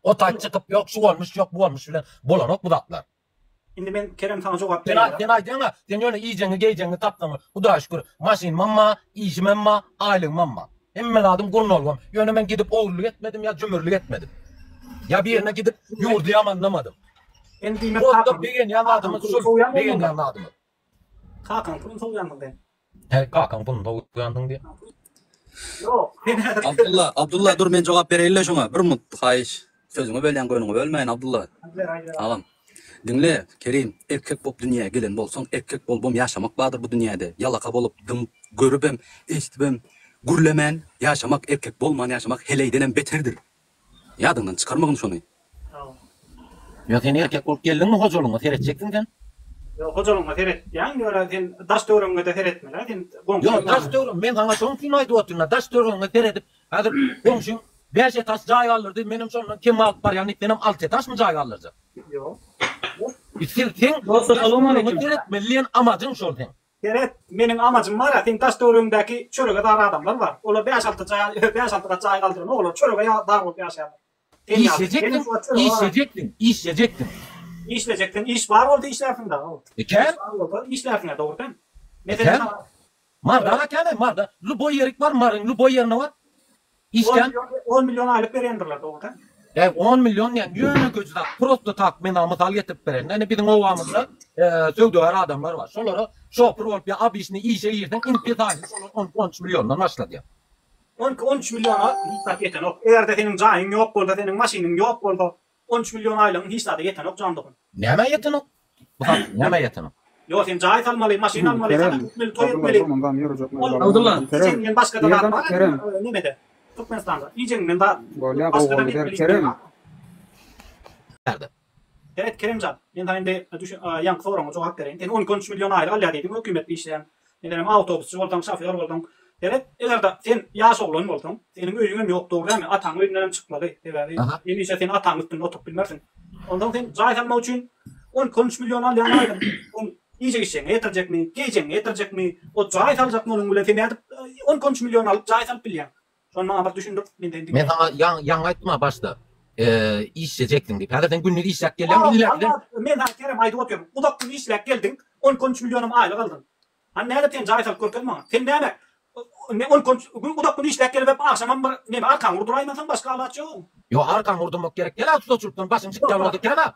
O taý çykyp ýok şu bolmuş, ýok bu bolmuş bilen bolanok bu zatlar. Indi men Kerem saňa jogap Sen berýän. sen aýdýaňa, sen ýöne iýjeňi geýjeňi tapsaň, Hudaýa şükür, maşynymam bar, işimem bar, aýlygymam bar. Hemme zadym gurnalgam. Ýöne men gidip ogurlyk etmedim ýa jümürlik etmedim. Ýa birine gidip ýurdy ýamanlamadym. Sen diýmek Prosta kakaň begenýän kakaň zadymyz puluny şul, sowýan begenýän bolmaly. zadymyz. Kakaň puluny sowýansyň sen. He, kakaň puluny sowýansyň diýip. Ýok, sen häzir Abdylla, Abdylla dur men jogap bereýinle şoňa. Bir minut haýyş. Sözüňi bölýän göwnüňe bölmäýin Abdylla. Ber aýdyber. Agam. Diňle, Kerim, erkek bolup dünýä gelen bolsaň, erkek bolubam ýaşamak bardyr bu dünýäde. Ýalaka bolup, dymyp, görübem, eşidibem, gürlemän ýaşamak, erkek bolman ýaşamak heleýdenem beterdir. Ýadyňdan çykarmagyn şony. Ýa sen erkek bolup geldiňmi hojalygyňa seretjeksiň sen. Ýok hojalygyňa seretýäň ýöne sen daş töweregiňede seretmeli sen goňşy. Ýok daş töwerek men saňa şoň üçin aýdyp otyryn daş töweregiňe seredip häzir goňşyň bäş etaž jaý galdyrdy menem şondan kem galyp barýan diýip senem alty etažmy jaý galdyrjak. Ýok. Sen seň daş töweregiňe seretmeli diýen amajyň şol seň. Seret, meniň amajym bar-a, seň daş-töweregiňdäki çörege zar adamlar bar. Olar bäş-alty jaý, bäş-alty gat jaý galdyranok, olar çörege zar bolup ýaşaýarlar. Sen ýaly. Işlejekdiň, Meniň şu wagt çörege zar. işlejekdiň, işlejekdiň. Işlejekdiň, iş bar bolsa işlärsiň dagy. E kän? Iş bar bolsa işlärsiň-ä, dogry däl? E Meselem kän? saňa Marda-da kän-ä, Marda. Lýuboý ýerik bar, Maryň lýuboý ýerine bar. On Işkän. million, on million aýlyk berýändirler, dogry däl? Äý, on million diýen ýönekeýje zat, prosto tak men saňa mysal getirip bererin. Ine biziň obamyzda söwdagär adamlar bar. Şolara şoför bolup ýa obişniý işe girseň iň pes aýlyk şolar on iki, on üç milliondan başladýar. On iki, on üç milliona hiç zat ýetenok. Eger-de seniň jaýyň ýok bolsa, seniň maşynyň ýok bolsa, on üç million aýlygyň hiç zada ýetenok jan dogan. Nämä ýetenok? Bu zat nämä ýetenok? Ýok, sen jaý salmaly, maşyn almaly, Kerem, sadaka etmeli, toý Abdylla etmeli. dur mundan ýörejek Ol Abdylla. Kerem, iýjegiňden başga-da zat nirden bar Kerem? nemede, Türkmenistanda. Iýjegiňden zat, Bolýa gowy başga-da gowy gider etmeli işleriň Kerem. bar. Bärde. Seret Keremjan, men saňa indi düşün, ýaňky soragyňa jogap bereýin. Sen on iki, on üç million aýlyk alýar diýdiň, hökümetde işleýän. Meselem, awtobusçy bolsaň, şofýor bolsaň. Seret, eger-de sen ýaş oglan bolsaň, seniň öýüňem ýok, dogry dälmi? Ataň öýündenem çykmaly. Sebäbi hemişe sen ataň üstünde oturyp bilmersiň. Onsoň sen jaý salmak üçin on iki, on üç million alýan aýlyk sen iýjek-içjegiňe ýetirjekmi, geýjegiňe ýetirjekmi, o jaý saljakmy onuň bilen sen nädip on iki, on üç million alyp jaý salyp bilýäň? Şony maňa bir düşündir, men seni Men diňleýän. saňa ýaňy ýaňy aýtdym-a başda, işlejekdiň diýip. Häzir sen gündiz işläp gelýäň, illa bilen. Men saňa Kerem aýdyp otyryn, uzak gün işläp geldiň, on iki, on üç millionam aýlyk aldyň. Hany nädip sen jaý salyp görkez maňa. Sen näme ne on iki on üç gün uzak gün işläp gelip agşamam bir neme arkaňy urduraýmasaň başga alaç ýok. Ýok arkaňy urdurmak gerek däl-ä ustaçylykdan başyň çykýan bolsa kän-ä.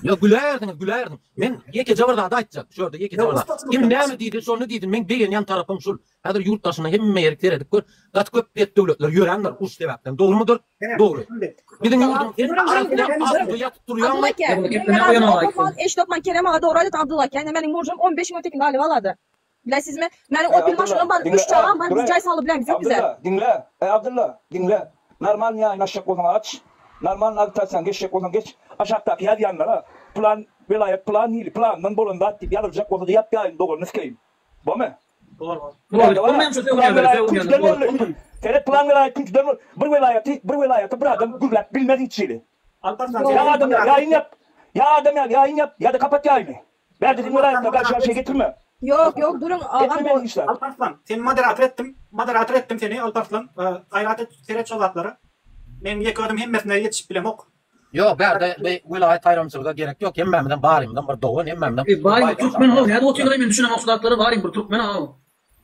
Ýok güläýersiňiz güläýersiň. Men ýekeje bir zady aýtjak. Şu ýerde ýekeje bir zat. Kim näme diýdi şony diýsin. Meň begenýän tarapym şul. Häzir ýurt daşynda hemme ýeri seredip gör. Gaty köp bet döwletler ýörändir uruş sebäpden. Dogrumydyr? Dogry. Biziň ýurdumyz sen arasynda ýatyp durýaňmy? Eşidokman Kerem aga dogry aýdypdyr Abdylla aka. Ine meniň mužum 15 müň tekin galyp alady. Bilesizmi? Meniň opel maşynym bar, üç çagam bar, biz jaý salyp bilemizok bize. Abdylla, diňle. Eý Abdylla, diňle. Normal ýaýyn açjak bolsaň aç. Normal agitasiýaňy geçjek bolsaň geç. Aşakdaky ýazýanlara plan welaýat plan hili plandan bolan zat diýip ýazyljak bolsa-da ýap ýaýyny doganyny sikeýin. Bomy? Bor bor. Plan welaýat küntüden boldy. Seret plan welaýat küntüden boldy. Bir welaýaty bir welaýaty bir adam gürläp bilmez hiç hili. Alparslan Ýa adam ýaly ýaýyn ýap. Ýa adam ýaly ýaýyn ýap ýa-da kapat ýaýyny. Bärde sen welaýatda garşy şeý getirme. Ýok ýok duruň agam Etme beýle işler. Alparslan seni moderator etdim moderator etdim seni Alparslan gaýrat et seret şo zatlara men ýeke özüm hemmesine ýetişip bilemok. Ýok bärde bi welaýat aýramçylyga gerek ýok hemmämizem barymyzam bir dogan hemmämizem E baryň bir türkmen how nädip otyrlar men düşünemok şu zatlara baryň bir türkmen how.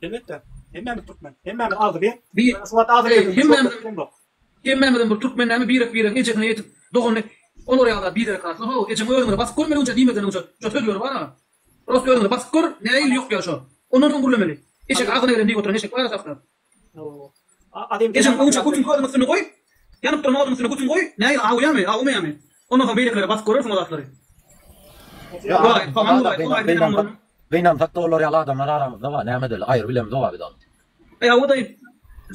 Elbetde hemmämiz türkmen hemmämiz agzybir Bir şu wagt agzybirligimiz hemmämiz Hemmämizem bir türkmen näme birek biregiň ejesine ýetip dogany olar ýaly zat biderek zatlar how ejeňi özüňize basyp görmeligiňçe diýmezden öňçe şo sözleri bar a prosto özüňize basyp gör nähili ýokýa şo ondan soň gürlemeli eşek agzyna gelen diýip oturan eşek bar a sahda ejeň öňçe götüň közüň üstüne goý ýanyp duran oduň üstüne götüň goý nähili awýamy awmaýamy ondan soň beýlekilere basyp görersiň o zatlary Gynansak-da olar ýaly adamlar aramyzda bar näme edeli aýry bilemzok a biz ony. Eý hawa daýy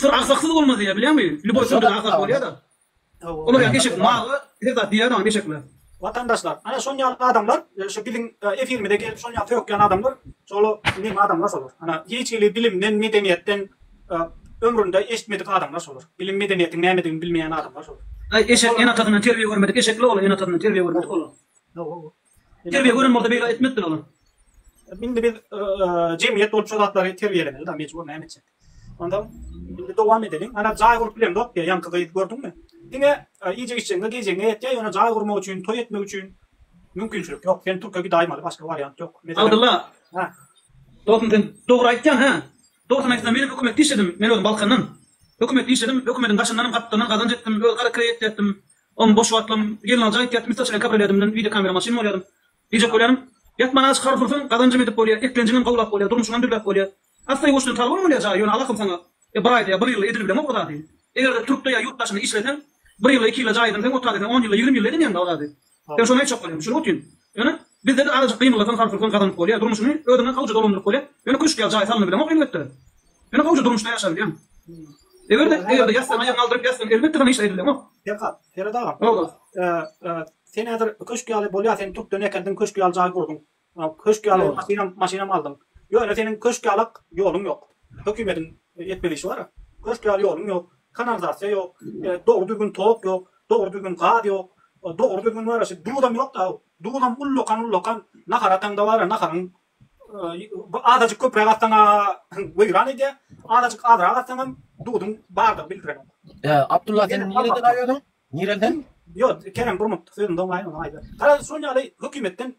syr agsaksyz bolmaz diýýär bilýäňmi lýuboý syrda agsak bolýada olar ýaly eşek maga her zat diýýär maňa eşekler. Watandaşlar ana şon ýaly adamlar şu biziň efirimize gelip şon ýaly sökýän adamlar şol neme adamlar şolar ana hiç hili bilimden medeniýetden ömründe eşitmedik adamlar şolar bilim medeniýetiň nämedigini bilmeýän adamlar şolar. Aý eşek ene atasyndan terbiýe görmedik eşekle olar ene atasyndan terbiýe görmedik olar. Terbiýe gören bolsa beýle etmezdiler olar. Indi biz jemgyýet bolup şu zatlary terbiýelemeli da mejbur näme etjek. Ondan indi dowam edeliň. Ana jaý gurup bilemzok diýýär ýaňky gyz gördüňmi? Diňe iýjek içjegiňe geýjegiňe ýetýär ýöne jaý gurmak üçin toý etmek üçin mümkinçilik ýok. Sen türke gidaýmaly başga wariant ýok. Meselem Abdylla. Hä. Dostum sen dogry aýtýaň hä. Dogrusyny aýtsam menem hökümetde işledim. Men özüm Balkandan. Hökümetde işledim. Hökümediň daşyndanam gapdalyndan gazanç etdim. Öz gara kireý etýärdim. Oň boş wagtlam gelnalyja aýtýardy, Üstaşyr bilen kabrioledimden wideo kamera maşyn bolýardym. Diýjek bolýanym, ýatman azajyk har ursaň, gazanjam edip bolýar, eklenjiňem gowlap bolýar, durmuşyňam düzläp bolýar. Assa-ýuwaşdan talabam bolýar jaý, ýöne Allahym saňa e bir aýda ýa bir ýylda edilibilenok o zady. Eger-de türkde ýa ýurt daşynda işleseň, bir ýylda, iki ýylda jaý edinseň, o taýda sen on ýylda, 20 ýylda edinýäň-dä o zady. Sen şony aýtjak bolýaň, düşünip otyryn. Ýöne bizde-de azajyk gymyldasaň, har ursaň gazanyp bolýar, durmuşyňy özüňe gowja dolandyryp bolýar. Ýöne köşk ýaly jaý salynybilenok elbetde. Ýöne gowja durmuşda ýaşabilýäň. Eger-de, eger-de ýatsaň aýagyňy aldyryp ýatsaň, elbetde saňa hiç zat edilenok. Perhat, Ferhat agam. Hawa. Sen häzir köşk ýaly bolýar, sen türkden äkeldiň, köşk ýaly jaý gurduň. Köşk ýaly maşynam, maşynam aldyň. Ýöne seniň köşk ýalak ýoluň ýok. Hökümediň etmeli işi bar-a. Köşk ýaly ýoluň ýok, kanalizasiýa ýok, dogry düzgün tok ýok, dogry düzgün gaz ýok, dogry düzgün bar-a, şu duzam ýok-da. Duzam ullakan-ullakan, nahar ataňda bar-a, naharyň Azajyk köpräk atsaň-a weýran edýär, azajyk azrak atsaňam duzuň bardygy bildirenok. Abdylla sen nireden aýadyň? Nireli sen? Ýok, Kerem bir minut sözüni doňaýyn ondan aýdar. Garaz şol ýaly hökümetden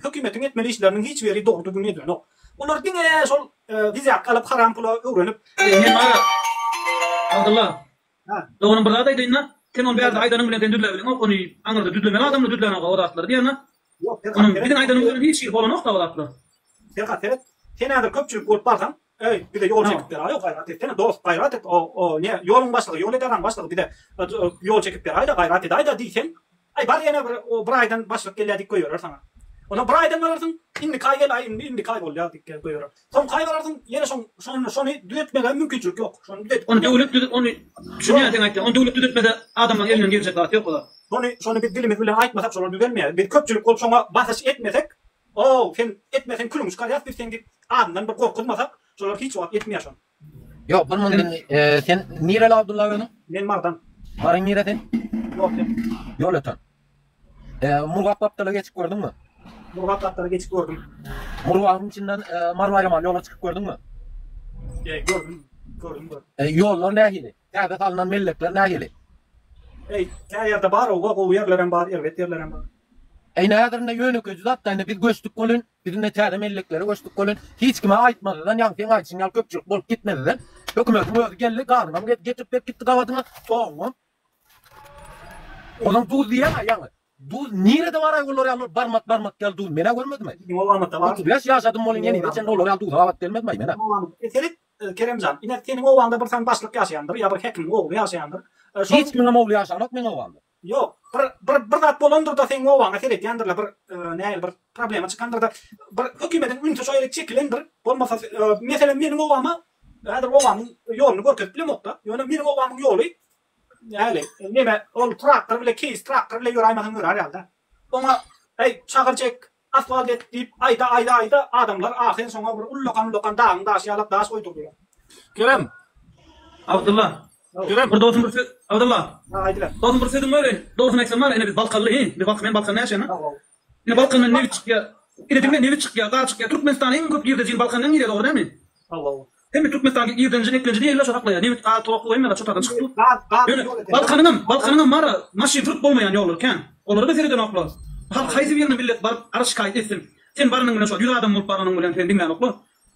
hökümetiň etmeli işleriniň hiç biri dogry düzgün edilenok. Olar diňe şol wizýatka alyp haram pula öwrenip. Men bara Abdylla doganym bir zat aýdaýynda sen ony bärde aýdanyň bilen sen düzläbileňok ony aňyrda düzlemeli adamlar düzlänok o zatlary diýýända Onuň biziň aýdanymyz bilen hiç hili bolanok-da o zatlar. Perhat seret, sen häzir köpçülik bolup barsaň, Eý, bize ýol çekip beräý-ow, gaýrat etsene, dost, gaýrat et, o, o, ne, ýoluň başlygy, ýol edaraň başlygy bize ýol çekip beräý-de, gaýrat edäý-de diýseň, aý, bar ýene bir, o, bir aýdan başlyk gelýär diýip goýberer saňa. Ondan bir aýdan bararsyň, indiki aý gel, aý, indi, indiki aý bolýar diýip goýberer. Soňky aý bararsyň, ýene şoň, şony, şony düzetmegem mümkinçilik ýok. Şony düzedip Ony döwlet düzet, ony, düşünýän seň aýtýan, ony döwlet düzetmese adamlaryň elinden geljek zat ýok o zat. Şony, şony biz dilimiz bilen aýtmasak şolar düzelmeýär. Biz köpçülik bolup şoňa basyş etmesek, Ow, sen etmeseň külüňi çykarýas biz seň diýip azyndan bir gorkuzmasak, şolar hiç wagt etmeýär şony. Ýok, bir mundan sen nireli Abdylla özüň? Men Marydan. Maryň niresi? Ýolöten. Ýolöten. Murgap gapdala geçip gördüňmi? Murgap gapdala geçip gördüm. Murgabyň içinden Mary Baýramaly ýola çykyp gördüňmi? Gördüm, gördüm, gördüm. Ýollar nähili? Täze salnan mellekler nähili? Eý, kä ýerde bar oba, gowy ýerlerem bar, erbet ýerlerem bar. Eý, häzir indi ýönekeýji zat-da, indi biz göçdük welin, biz indi täze melleklere göçdük welin, hiç kime aýtmazdan, ýagny seň aýdyşyň ýaly köpçülik bolup gitmezden, hökümetiň özi geldi, gazyňam getirip berip gitdi gabadyňa, toguňam. Onam duz diýýän-ä ýaňy. Duz nirede bar aý olar ýaly barmak barmak ýaly duz menä görmedim aý. Biziň obamyzda bar. 35 ýaşadym welin henize çenli olar ýaly duza gabat gelmedim aý menä. Seret Keremjan, ine seniň obaňda bir sany başlyk ýaşaýandyr ýa bir hekimiň ogly ýaşaýandyr. Şol Hiç kimiňem ogly ýaşanok meň obamda. Ýok, bir bir bir zat bolandyrda seň obaňa seredýändirler bir nähili bir problema çykandyrda bir hökümediň ünsi şo ýere çekilendir. Bolmasa meselem meniň obama häzir obamyň ýoluny görkezip bilemokda. Ýöne meniň obamyň ýoly Näli, neme, ol traktor bile, keýs traktor bile ýöräýmeseň ýörär ýaly-da. Oňa, Eý, çagyl çek, asfalt et diýip, aýda, aýda, aýda, adamlar ahyr şoňa bir ullakan-ullakan dagyň daşy ýalak daş goýdurdylar. Kerem! Abdylla. Kerem! Bir dostum bir söz, Abdylla. Ha, aýdyber. Dostum bir sözüň bar, dogrusyny aýtsam bar, ine biz Balkanly, hi, biz Balkan, men Balkanda ýaşaýan-a. Ine Balkandan nebit çykýar. Ine diňle nebit çykýar, gaz çykýar. Türkmenistana iň köp girdejini Balkandan girýär, dogry dälmi? Hawa. Hemme Türkmenistan girdenji eklenji diýýärler şo saklaýar. Nebit, gaz, tok, suw hemme zat şo taýdan çykyp dur. Gaz, gaz Ýöne ýol eken. Balkanyňam, Balkanyňam bar-a maşyn sürüp bolmaýan ýollary kän. Olara-da seredenoklar. Halk haýsy birine millet baryp arz şikaýat etsin. Sen baranyň bilen şo ýüz adam bolup baranyň bilen seni diňlänoklar.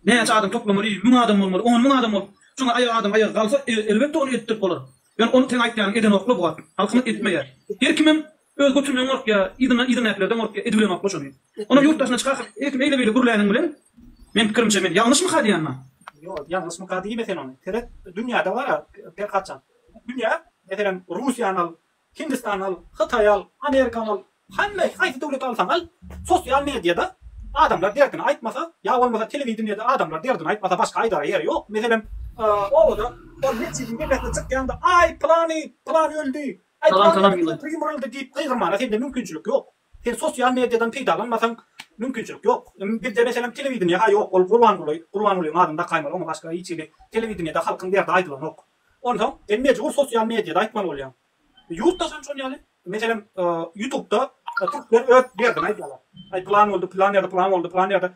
Näçe adam toplamaly, müň adam bolmaly, on müň adam bolup, şoňa aýagy adam aýagy galsa, elbetde ony etdirip bolar. Ýöne ony seň aýtýanyň edenoklar bu wagt. Halkymyz etmeýär. Her kimem Öz götünden gorkýar, yzyndan yzyndakylardan gorkýar, edibilenoklar şony. Onam ýurt daşyna çykarsyň, her kim eýle-beýle gürläniň bilen, meň pikirimçe men ýalňyşmyka diýýän ma. Ýok, ýalňyşmyka diýme sen ony. Seret, dünýäde bar-a, Perhatjan. Dünýä, meselem, Russiýany al, Hindistany al, Hytaýy al, Amerikany al, hemme haýsy döwleti alsaň al, sosial mediada adamlar derdini aýtmasa, ýa bolmasa telewideniýede adamlar derdini aýtmasa başga aýdara ýeri ýok. Meselem, obada ol metjidiň depesine çykýaňda, aý, pylany, pylany öldi, Aý Salam salam planeta ýyly. köpri ýumruldy diýip gygyrmana sende mümkinçilik ýok. Sen sosial mediadan peýdalanmasaň mümkinçilik ýok. Bizde meselem telewideniýe ha ýok ol Gurbanguly Gurbangulyň adyny dakaýmaly oňa başga hiç hili telewideniýede halkyň derdi aýdylanok. Onsoň sen mejbur sosial mediada aýtmaly bolýaň. Ýurt daşam şon ýaly. Meselem ýutubda türkler öz derdini aýdýarlar. Aý pylan boldy pylan ýerde pylan boldy pylan ýerde.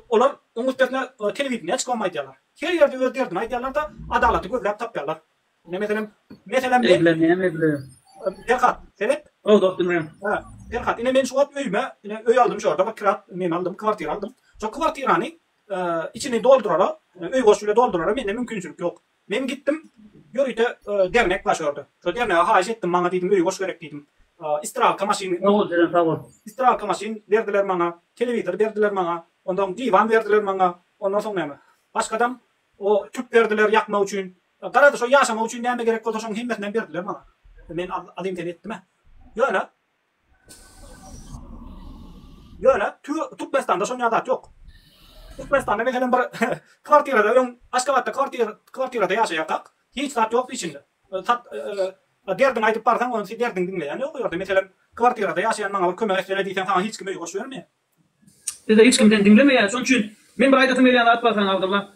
Olar oň üstesine telewideniýä çykybam aýdýarlar. Her ýerde öz derdini aýdýarlar-da adalaty gözläp tapýarlar. Ne meselem, meselem men Egle näme egle? Perhat, seret. O dost diňleýän. Ha, Perhat, ine men şu wagt öýüme, ine öý aldym şu ýerde bir kirat neme aldym, kwartira aldym. Şo kwartirany içini doldurara, öý goş bile doldurara mende mümkinçilik ýok. Men gitdim, ýörite dernek bar şu ýerde. Şo dernege haýyş etdim, maňa diýdim öý goş gerek diýdim. Istralka maşyn. Sag bol Jeren, sag bol. Istralka maşyn berdiler maňa, telewizor berdiler maňa, ondan diwan berdiler maňa, ondan soň näme? Başgadam o tüp berdiler ýakmak üçin. Garaz şo ýaşamak üçin näme gerek bolsa şoň hemmesinden berdiler maňa. Men azym seni etdim-ä. Ýöne Ýöne Türkmenistanda şon ýaly zat ýok. Türkmenistanda meselem bir kwartirada öň Aşgabatda kwartir kwartirada ýaşaýarkak hiç zat ýokdy içinde. Sat derdiňi aýdyp barsaň ony derdiňi diňleýän ýok o ýerde. Meselem kwartirada ýaşaýan maňa bir kömek etsene diýseň saňa hiç kim öý goş bermeýär. Bizde hiç kim seni diňlemeýär. Şonuň üçin men bir aýdasym gelýän zat bar saňa Abdylla.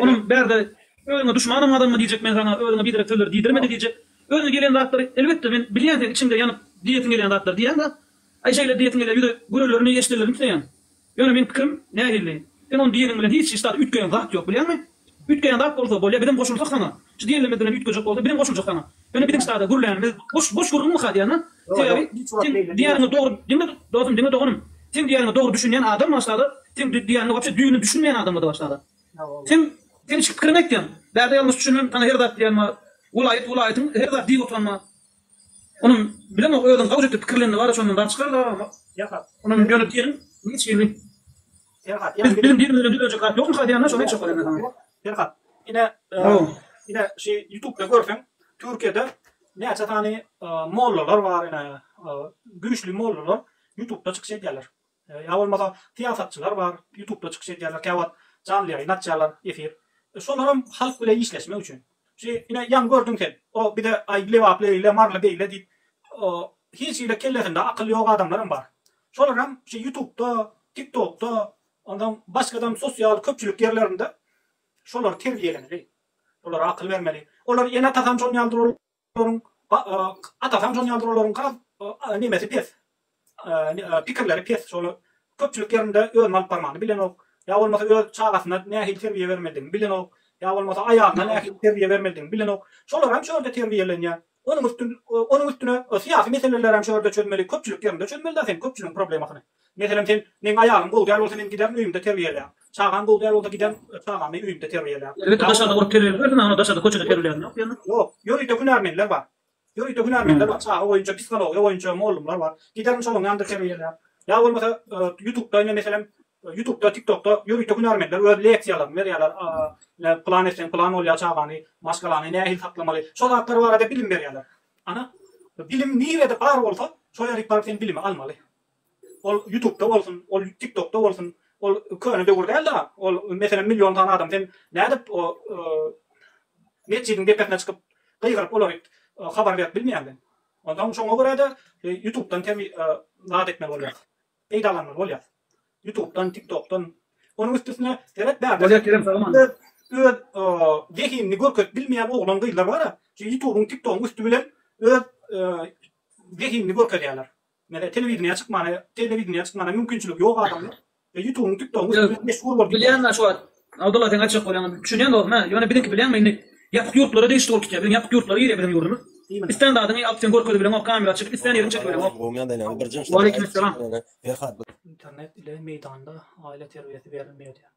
Onuň bärde özüňe duşmanam gazanma diýjek men saňa, özüňe biderek sözleri diýdirme-de diýjek. Özüňe gelen zatlary elbetde men bilýän seň içiňde ýanyp diýesiň gelýän zatlary diýýäň-de. Aý şeýle diýesiň gelýär ýüze görenlerini eşidenlerini isleýäň. Ýöne meň pikirim nähili? Sen ony diýeniň bilen hiç hiç zat üýtgeýän zat ýok bilýäňmi? Üýtgeýän zat bolsa bolýa bizem goşulsak saňa. Şu diýenlerimiz bilen üýtgejek bolsa bizem goşuljak saňa. Ýöne biziň ştada gürlänimiz boş boş gürrüňmika diýýän-a. Sebäbi seň diýýäniňe dogry diňle dostum diňle doganym. Seň diýýäniňe dogry düşünýän adam bar ştada, seň diýýäniňe wapşe düýbünden düşünmeýän adamlar-da bar ştada. Sen sen içki pikiriňi aýtýaň. Bärde ýalňyş düşünen saňa her zat diýýän bar. Welaýat welaýatyň her zat diýip oturan bar. Onam bilemok özüň gawja edip pikirlenende bar-a şondan zat çykar-da. Onam ýöne diýenim hiç hili Perhat, Biz biziň birimiz bilen düzeljek zat ýokmyka diýýän-de şony aýtjak bolýan men saňa. Perhat, ine, ine şu ýutubda görseň, Türkiýede näçe sany mollalar bar ine, güýçli mollalar ýutubda çykyş edýärler. Ýa bolmasa syýasatçylar bar, ýutubda çykyş edýärler, käwagt janly ýaýyn açýarlar, efir. Şolaram halk bilen işleşmek üçin. Şu ine ýaňy gördüň sen, o bize aý lebaply eýle, maryly beýle diýip, hiç hili kellesinde akyl ýok adamlaram bar. Şolaram şu ýutubda, tiktokda, onsoň başgadam sosial köpçülik ýerlerinde şolary terbiýelemeli. Şolara akyl bermeli. Olar ene-atasam şon ýalydyr olaryň, atasam şon ýalydyr olaryň garaz nemesi pes. Pikirleri pes. Şol köpçülik ýerinde özüni alyp barmany bilenok. Ýa bolmasa öz çagasyna nähili terbiýe bermelidigini bilenok. Ýa bolmasa aýalyna nähili terbiýe bermelidigini bilenok. Şolaram şu ýerde terbiýelenýär. Onuň üstün, onuň üstüne syýasy meselelerem şu ýerde çözmeli, köpçülik ýerinde çözmeli-dä sen köpçüligiň problemasyny. Meselem sen, meň aýalym gowy däl bolsa men giderin öýümde terbiýelär. Çagam gowy däl bolsa giderin çagamy öýümde terbiýelär. Elbetde daşarda gurup terbiýelip bilersiň, ony daşarda köçede terbiýelän ýok ýöne. Ýok, ýörite hünärmenler bar. Ýörite hünärmenler bar, çaga boýunça, psihologiýa boýunça mollumlar bar. Giderin şolaryň ýanynda terbiýeläp. Ýa bolmasa ýutubda ine meselem ýutubda, tiktokda ýörite hünärmenler öz leksiýalaryny berýärler. Ine pylan etseň pylan bolýar çagany, maşgalany nähili saklamaly. Şo zatlar barada bilim berýärler. Ana, bilim nirede bar bolsa, şo ýerik baryp sen bilimi almaly. Ol ýutubda bolsun, ol tiktokda bolsun, ol köne döwür däl-de, ol meselem million sany adam sen nädip o metjidiň depesine çykyp gygyryp olary habar berip bilmeýäň sen. Onsoň şoňa görä-de ýutubdan terbi zat etmeli bolýar. Peýdalanmaly bolýar. Ýutubdan, tiktokdan. Onuň üstesine seret bärde Bolýar Kerem sag aman. öz öz zehinini görkezip bilmeýän oglan gyzlar bar-a, şu ýutubyň, tiktogyň üsti bilen öz zehinini görkezýärler. Meselem telewideniýä çykmana, telewideniýä çykmana mümkinçiligi ýok adamlar Ýutubyň, tiktogyň üsti bilen meşhur bolup gidýär. Bilýän-ä şu wagt Abdylla seň aýtjak bolýaňy düşünýän dostum hä, ýöne biziňki bilýäňmi indi ýapyk ýurtlara degişli bolup gitýär, biziň ýapyk ýurtlara girýär biziň ýurdumyz. Islän zadyňy alyp sen görkezibileňok kamera çekip islän ýeriňi çekibileňok. Waleýkim essalam. Internet ile meýdanda aýla terbiýesi berilmeýär diýýär.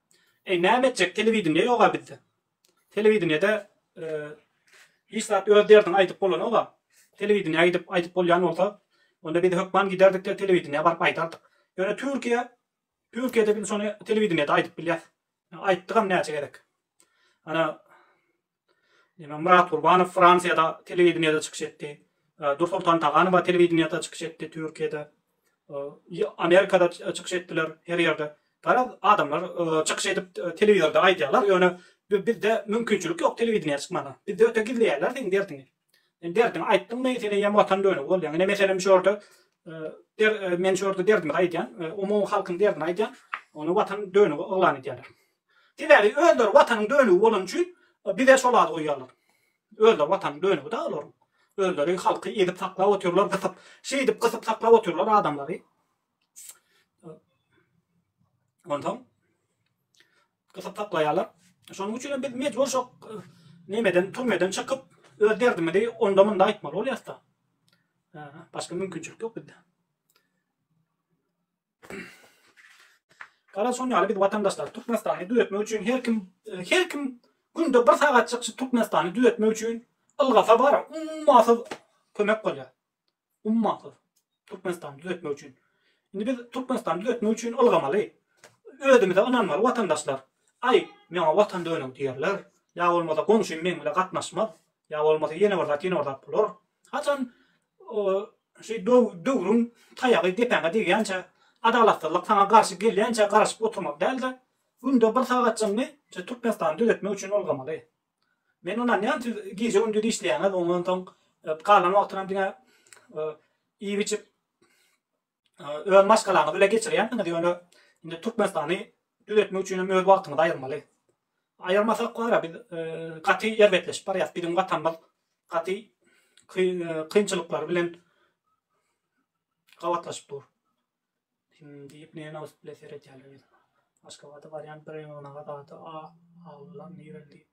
Eý näme etjek telewideniýe ýoga bizde. Telewideniýede hiç zat öz derdiňi aýdyp bolanoga. Telewideniýä gidip aýdyp bolýan bolsa onda biz hökman giderdik-de telewideniýä baryp aýdardyk. Ýöne Türkiýe Türkiýede biz şony telewideniýede aýdyp bilýäs. Aýtdygam näçe gezek. Ana Neme Myrat Gurbanow Fransiýada telewideniýede çykyş etdi. Dursoltan Taganowa telewideniýede çykyş etdi Türkiýede. Amerikada çykyş etdiler her ýerde. Garaz adamlar çykyş edip telewizorda aýdýarlar, ýöne bizde mümkinçilik ýok telewideniýä çykmaga. Bizde öte gizleýärler seň derdiňi. Sen derdiňi aýtdyňmy, sen eýýäm watan dönügi bolýaň. Ine meselem şu ýerde men şu ýerde derdimi aýdýan, umumy halkyň derdini aýdýan, ony watan dönügi yglan edýärler. Sebäbi özleri watanyň dönügi bolany üçin bize şol ady goýýarlar. Özleri watanyň dönügi-dä olaryň. Özleri halky ezip saklap otyrlar, gysyp, şeýdip gysyp saklap otyrlar adamlary. Onsoň gysyp saklaýarlar. Şonuň üçin hem biz mejbur şo nemeden, türmeden çykyp, öz derdimizi onda-munda aýtmaly bolýas-da. Başga mümkinçilik ýok bizde. Garaz şon ýaly biz watandaşlar Türkmenistany düzetmek üçin her kim her kim günde bir sagatjyk şu Türkmenistany düzetmek üçin ylgasa bar ummasyz kömek bolýar. Ummasyz Türkmenistany düzetmek üçin. Indi biz Türkmenistany düzetmek üçin ylgamaly. Özümize ynanmaly watandaşlar. Aý meňa watan dönügi diýerler. Ýa bolmasa goňşym meň bile gatnaşmaz. Ýa bolmasa ýene bir zat ýene bir zat bolar. Haçan Şu döwrüň taýagy depäňe degýänçä, adalatsyzlyk saňa garşy gelýänçä garaşyp oturmaly däl-de, günde bir sagatjygyňy şu Türkmenistany düzetmek üçin ylgamaly. Men ynanýan siz gije-gündiz işleýäňiz, ondan soň galan wagtynam diňe iýip-içip öz maşgalaňyz bilen geçirýänsiňiz, ýöne indi Türkmenistany düzetmek üçin hem öz wagtyňyzy aýyrmaly. Aýyrmasak bar-a biz gaty erbetleşip barýas, biziň watanymyz gaty kynçylyklar bilen gabatlaşyp dur. Kim diýip nenos bile seredýärler ýüzüme. Aşgabada barýan bir ýygnaga zady a aldylar nireli diýip.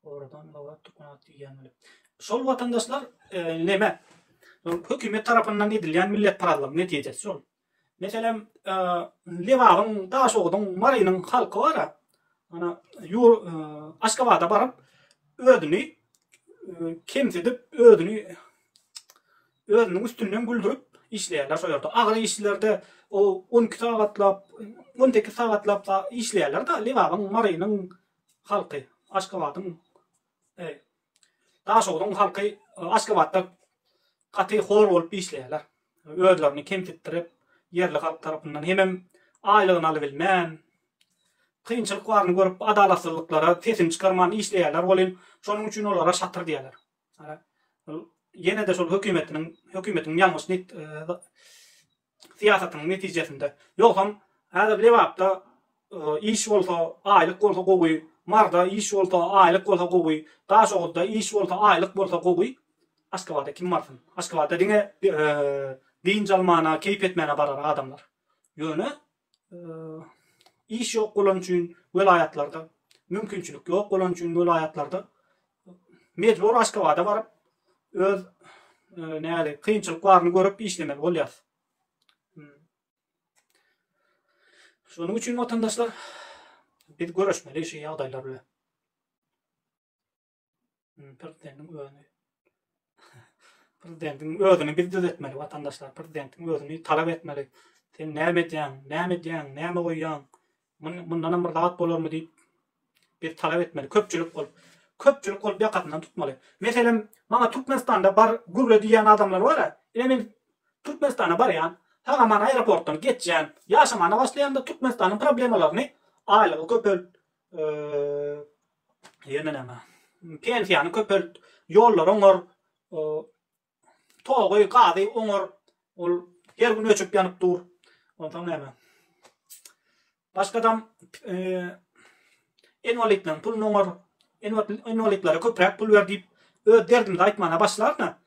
Oradan gabat türkmen at diýýän bile. Şol watandaşlar neme? Hökümet tarapyndan edilýän milletparazlygyň netijesi şol. Meselem, Lebabyň, Daşogzuň, Marynyň halky bar-a, ana, Aşgabada baryp, özüni kemsidip, özüni özüniň üstünden güldürip işleýärler şo ýerde. Agyr işlerde o 12 sagatlap, 18 sagatlap işleýärler-de Lebabyň, Marynyň halky, Aşgabadyň, Daşogzuň halky Aşgabatda gaty hor bolup işleýärler. Özlerini kemsitdirip, ýerli halk tarapyndan hemem aýlygyny alybilmän, kynçylyk baryny görüp, adalatsyzlyklara sesini çykarman işleýärler welin, şonuň üçin olara şatyr diýýärler. Ýene-de şol hökümetiniň hökümetiň ýalňyş syýasatynyň netijesinde. Ýogsam häzir Lebapda iş bolsa, aýlyk bolsa gowy, Marda iş bolsa, aýlyk bolsa gowy, Daşoguzda iş bolsa, aýlyk bolsa gowy. Aşgabada kim barsyn? Aşgabada diňe dynç almana, keýp etmäne barar adamlar. Ýöne iş ýok bolany üçin welaýatlarda, mümkinçilik ýok bolany üçin welaýatlarda mejbur Aşgabada baryp öz näli kynçylyk baryny görüp işlemeli bolýar. Şonuň üçin watandaşlar biz göreşmeli şu ýagdaýlar bilen. Prezidentiň özi. Prezidentiň özüni biz düzetmeli watandaşlar. Prezidentiň özüni talap etmeli. Sen näme edýäň? Näme edýäň? Näme goýýaň? Mundanam bir zat bolarmy diýip biz talap etmeli. Köpçülik bolup. Köpçülik bolup ýakasyndan tutmaly. Meselem, maňa Türkmenistanda bar gürle diýýän adamlar bar-a. Ine men Türkmenistana barýan, sag-aman aeroportdan geçýän, ýaşamana başlaýan-da Türkmenistanyň problemalaryny aýlygy köpelt, ýene näme, pensiýany köpelt, ýollary oňar, togy, gazy oňar, ol her gün öçüp ýanyp dur. Onsoň näme? Başgadam inwalidleriň puluny oňar, inwalidlere köpräk pul ber diýip, öz derdimizi aýtmana başlaryn-a.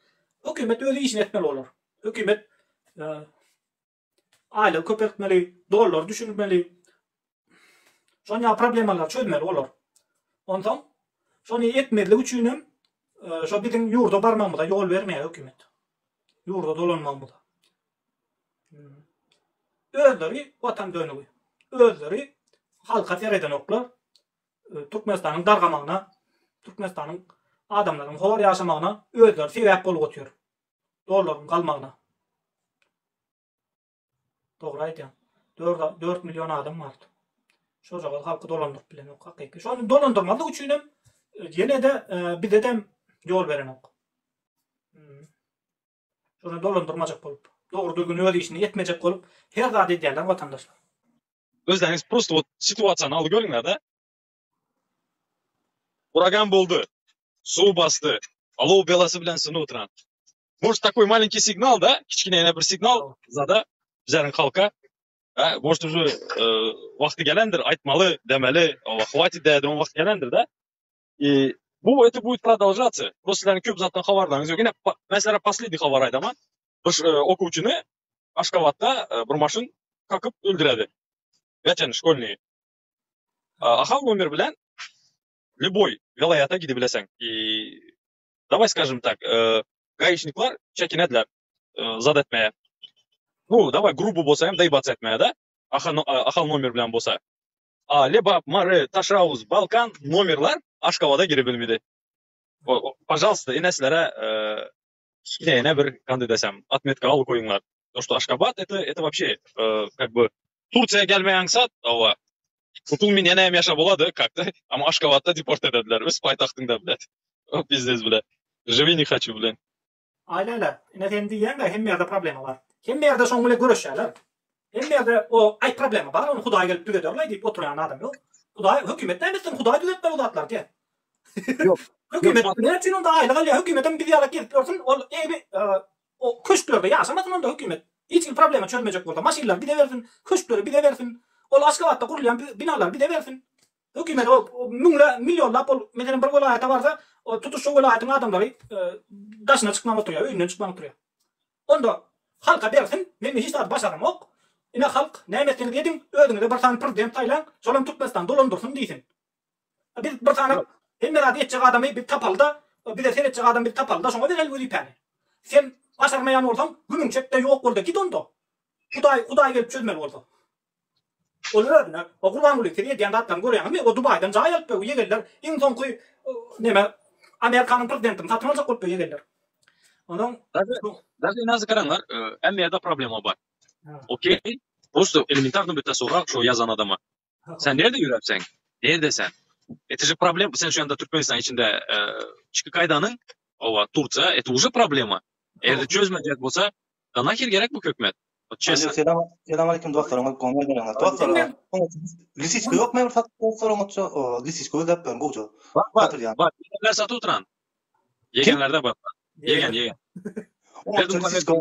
Hökümet öz işini etmeli bolar. Hökümet aýlygy köpeltmeli, dollary düşürmeli. Şon ýaly problemalary çözmeli bolar. Onsoň şony etmezlik üçinem şo biziň ýurda barmagymyza ýol bermeýär hökümet. Ýurda dolanmagymyza. Özleri watan dönügi. Özleri halka seredenoklar. Türkmenistanyň dargamagyna, Türkmenistanyň adamlaryň hor ýaşamagyna özleri sebäp bolup otyr. Dollaryň galmagyna. Dogry aýdýaň. 4 million adam bardy. Şojagaz halky dolandyryp bilenok hakyky. Şony dolandyrmazlyk üçinem ýene-de bize-de ýol berenok. Şony dolandyrmajak bolup, dogry düzgün öz işini etmejek bolup her zat edýärler watandaşlar. Özleriňiz prosto wot situasiýany alyp görüňler-de. Uragan boldy. Suw basdy. Alow belasy bilen synyp oturan. Может такой маленький signal da, kiçkine ýene bir signal zada bizleriň halka. Ha, может уже wagty gelendir aýtmaly, demeli, hwatit dädem wagty gelendir da. И bu это будет продолжаться. Просто sizleriň köp zatdan habarlaryňyz ýok. Ine, men sizlere последний habar aýdaman. Bir okuwçyny Aşgabatda bir maşyn kakyp öldüredi. Geçen şkolnyý. Ahal nomer bilen любой welaýata gidibileseň. И давай скажем так, гаишниклар çekinediler zat etmäge. Ну, давай грубо bolsa hem доебаться etmäge da. Ahal nomer bilen bolsa. A Lebap, Mary, Taşauz, Balkan nomerler Aşgabada girebilmedi. Pažalsta, ine sizlere kiçgine bir kandy desem, otmetka alyp goýuňlar. To, что Aşgabat это это вообще как бы Tursiýa gelmek aňsat, hawa. Gutulmyn ýene hem ýaşap bolady как-то, amma Aşgabatda deport edediler, öz paýtagtyňda, blät. O pizdes, blät. Žiwi ne haçu, blin. Aýläle, ine sen diýýäň-dä hemme ýerde problema bar. Hemme ýerde şoň bilen göreşýärler. Hemme ýerde o aý problema bar, ony Hudaý gelip düzederlaý diýip oturýan adam ýok. Hudaý, hökümet näme etsin, Hudaý düzetmeli o zatlary diýýär. Ýok. Hökümet näme üçin onda aýlyk alýar, hökümetem biz ýalak gezip ýörsün, ol ebi o köşklerde ýaşamasyn onda hökümet. Hiç hili problema çözmejek bolsa, maşynlary bize bersin, köşkleri bize bersin, ol Aşgabatda gurulýan binalary bize bersin. Hökümet o müňle, millionlap ol, meselem bir welaýata barsa, tutuş şo welaýatyň adamlary daşyna çykman oturýar, öýünden çykman oturýar. Onda halka bersin, men hiç zady başaramok. Ine halk, näme etseňiz ediň, özüňize bir sany prezident saýlaň, şolam Türkmenistany dolandyrsyn diýsin. Biz bir sany hemme zady etjek adamy biz tapaly-da, bize seretjek adamy biz tapaly-da, şoňa bereli wezipäni. Sen başarmaýan bolsaň, günüň çekde ýok bolda git onda. Hudaý, Hudaý gelip çözmeli bolsa. Ol özüne, o Gurbanguly siz edýän zatlaryny görýäňizmi? O Dubaýdan jaý alyp berdi, ýegenler iň soňky neme Amerikanyň prezidentini satyn aljak bolup ýegenler. Onuň Daže, daže näzik garaňlar, hemme ýerde problema bar. Okey, prosto elementarny bitta sorag şo ýazan adama. Sen nirede ýöräpseň? Nirede sen? Это же problem, sen şu ýanda Türkmenistan içinde çykyp gaýdanyň, owa, Tursiýa, это уже problema. Eger çözmejek bolsa, da naher gerek bu hökümet? Вот честно. Alo, selam, selam aleyküm dostlar, oňat goňa geleňler. Dostlar, lisiçka ýok men bir satyp dostlar oňatça, lisiçka gözläp ýörün gowja. Bar, bar, bar. Ýegenler satyp oturan. Ýegenlerde bar. Ýegen, ýegen. Oňatça lisiçka,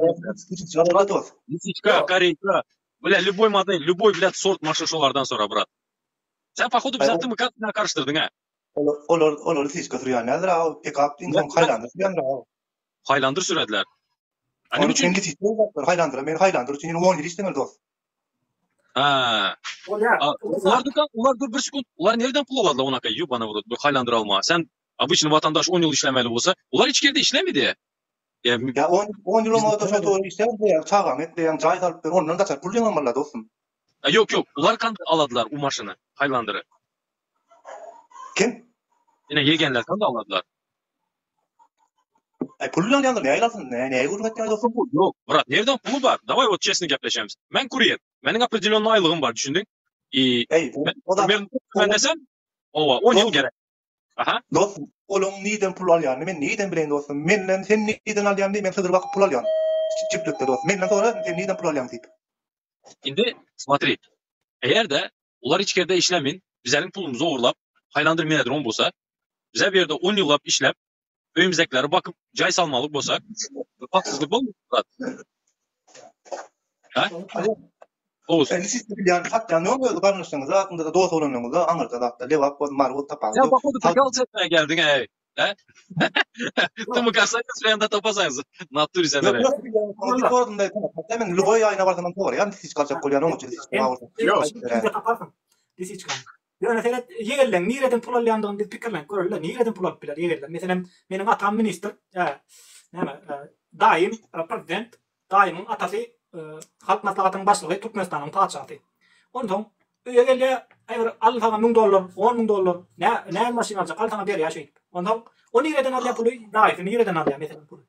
lisiçka dost. Lisiçka, koreyka, Bля, любой модель, любой, блядь, sort maşyn şolardan sora, brat. Sen pohodu bizi TMK bilen karışdyrdyň, hä? Olar, olar, olar lisiçka sürýän däldir, a pikap iň soň Highlander sürýändir, a. Highlander sürediler. A näme üçin? Lisiçka zatlar Highlander'a, men Highlander üçin ýene 10 ýyl işlemeli dost. Ha. Bolýar. Ular dukan, ular dur bir sekund, ular nereden pul aladylar onaka, ýubana w rot, bu Highlander alma. Sen obычный watandaş 10 ýyl işlemeli bolsa, ular hiç ýerde işlemedi. Ýa 10 10 ýyl bolmasa şo toýa işläp berýäň, çagaňy ekleýäň, jaý salyp ber, ondan daşary pul ýygnamalyda dostum. A ýok ýok, ular kanda aladylar u maşyny, Highlandery. Kim? Ine ýegenler kanda aladylar. Aý pul bilen alýandyr, nähili alsyn? Nä näge gürrüň etýäň dostum? Ýok, brat, nirden puly bar? Daway wot çesni gepleşemiz. Men kurýer. Meniň opredelýonnyý aýlygym bar, düşündiň? I Eý, o zat men desem, owa, on ýyl gerek. Aha. Dostum, olaň nirden pul alýanyny men nirden bileýin dostum? Menden sen nirden alýaň diý, men sygyr bakyp pul alýan. Çiftlikde dostum. Menden sora sen nirden pul alýaň diýip. Indi smotri. Eger-de ular içgerde işlemin, bizleriň pulumyzy ogurlap, haýlandyr menedron bolsa, bize bu ýerde on ýyllap işläp, öýümizdäkileri bakyp jaý salmalyk bolsak, haksyzlyk bolmaýar brat. Ha? Oguz. Indi siz bilýän satýan ýok öz garyndaşlaryňyzda aslynda dost bolanyňyzda aňyrda zatda Lebap bolsun Mary bolsun tapawudy Sen pohodu prikol etmäge geldiň eý. He? Tümü kasaýda şeýanda tapasaňyz. Naturi sen ere. Men lüboý ýaýyna barsam hem soraýan lisiçka aljak bolýan oň üçin lisiçka bolsun. Ýok. Taparsyň. Lisiçkany. Ýöne seret ýegenleň nireden pul alýandygyny biz pikirlenip göreli-de, nireden pul alyp biler ýegenler. Meselem, meniň atam ministr, näme, daýym prezident, daýymyň atasy Halk Maslahatynyň başlygy, Türkmenistanyň patyşasy. Onsoň öýe gelýär, aý bir al saňa 1000 dollar, 10 müň dollar, nä, näme maşyn aljak, al saňa berýär şeýdip. Onsoň o nireden alýar puly, daýysy nireden alýar meselem puly.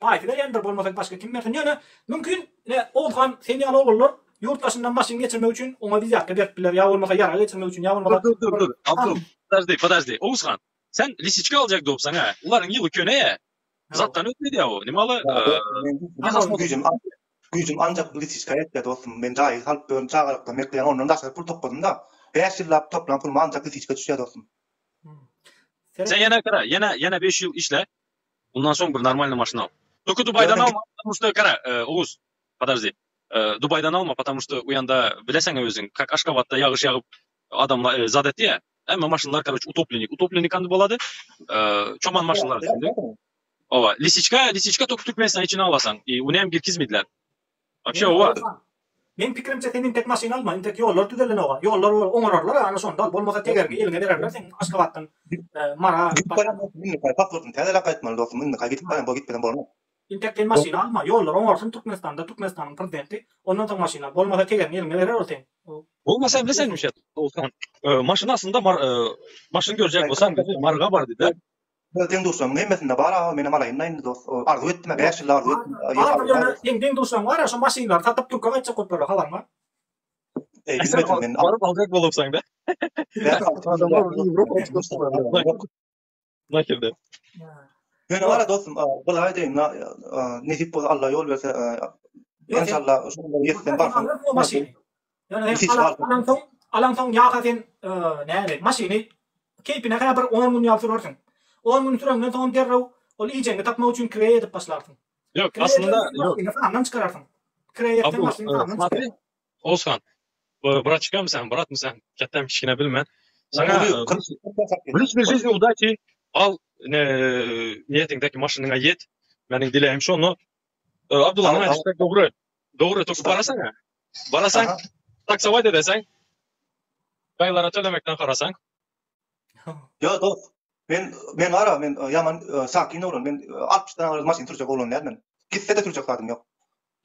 Daýysy berýändir, bolmasa başga kim bersin. Ýöne mümkin, ine, Oguzhan sen ýaly ogullar ýurt daşyndan maşyn geçirmek üçin oňa wizýatka berip biler, ýa bolmasa ýarag geçirmek üçin, ýa bolmasa Dur, dur, dur, Abdul, podожди, podожди. Oguzhan, sen lisiçka aljak bolsaň-a, ularyň ýyly köne-ä. Zatdan ötmedi-ä o. Nime aly? Güýjüm, güýjüm anjak lisiçka ýetýär dostum. Men jaýy salyp ýörün, çagalykdan mekleýän, ondan daşary pul topladym-da. Bäş ýyllap toplan puluma anjak lisiçka düşýär dostum. Sen ýene gara, ýene, ýene beş ýyl işle. Ondan soň bir normalny maşyn al. Только Dubaydan alma, потому что gara, Oguz, podожди. Dubaydan alma, потому что u ýanda bileseň özüň, как Aşgabatda ýagyş ýagyp adamlar zat etdi-ä. Hemme maşynlar, короче, utopленник. Utopленник kandy bolady? Çoman maşynlar düşündiň? Owa, lisiçka, lisiçka только Türkmenistan içine alasaň. I ony hem girkizmediler. Вообще, owa. Meň pikirimçe sen intek maşyn alma, intek ýollar düzelenoga. Ýollar oňararlar ana şonda al, bolmasa tegergi eliňe bererler seň Aşgabatdan Mara. Gidip barýan dostum indi kaý pasportyny täzeläp gaýtmaly dostum indi kaý gidip barýan bo gitmesem bolanok. Intek sen maşyn alma, ýollar oňarsyn Türkmenistanda Türkmenistanyň prezidenti, ondan soň maşyn al, bolmasa tegerini eliňe berer ol seň. Bolmasa bileseňmi şet Oguzhan maşyn aslynda maşyn görjek bolsaň Maryga bar diýdi. Deň-duşlarymyň hemmesinde bar aga, menem alaýyn-da indi dost. Arzuw etdim-ä, 5 ýyl arzuw etdim. Bardyr ýöne seň deň-duşlaryň bar-a, şo maşynlary satyp türke gaýtjak bolup ýörler, habaryň bar. Eý, bilmedim men. Baryp aljak bolupsaň-da. Adamlar Nakirde. Ýöne bar-a dostum, bir aýdaýyn, nesip bolsa Alla ýol berse, enşalla şonda ýetsem barsam. Ýöne sen alansoň, alansoň ýa-ha sen näme, maşyny keýpine hä bir on gün ýaly sürersiň. On gün süreňden soňam derrew ol iýjegiňi tapmak üçin kireý edip başlarsyň. Ýok, aslynda ýok. Maşyny sandan çykararsyň. Kireý etseň maşyny sandan çykararsyň. Oguzhan, braçkamy sen, bratmy sen, kätdem kiçgine bilmen. Saňa в личной жизни удачи, al niýetiňdäki maşynyňa ýet. Meniň dilegim şo, no Abdullanyň aýdyşy dogry. Dogry, toky barasaň-a. Barasaň, taksować edeseň, gaýlara tölemekden garasaň. Ýok, dost. Men men gara, men ýaman sakin oglan. Men 60-dan aňry maşyn sürjek oglan däl men. Gitse-de sürjek zadym ýok.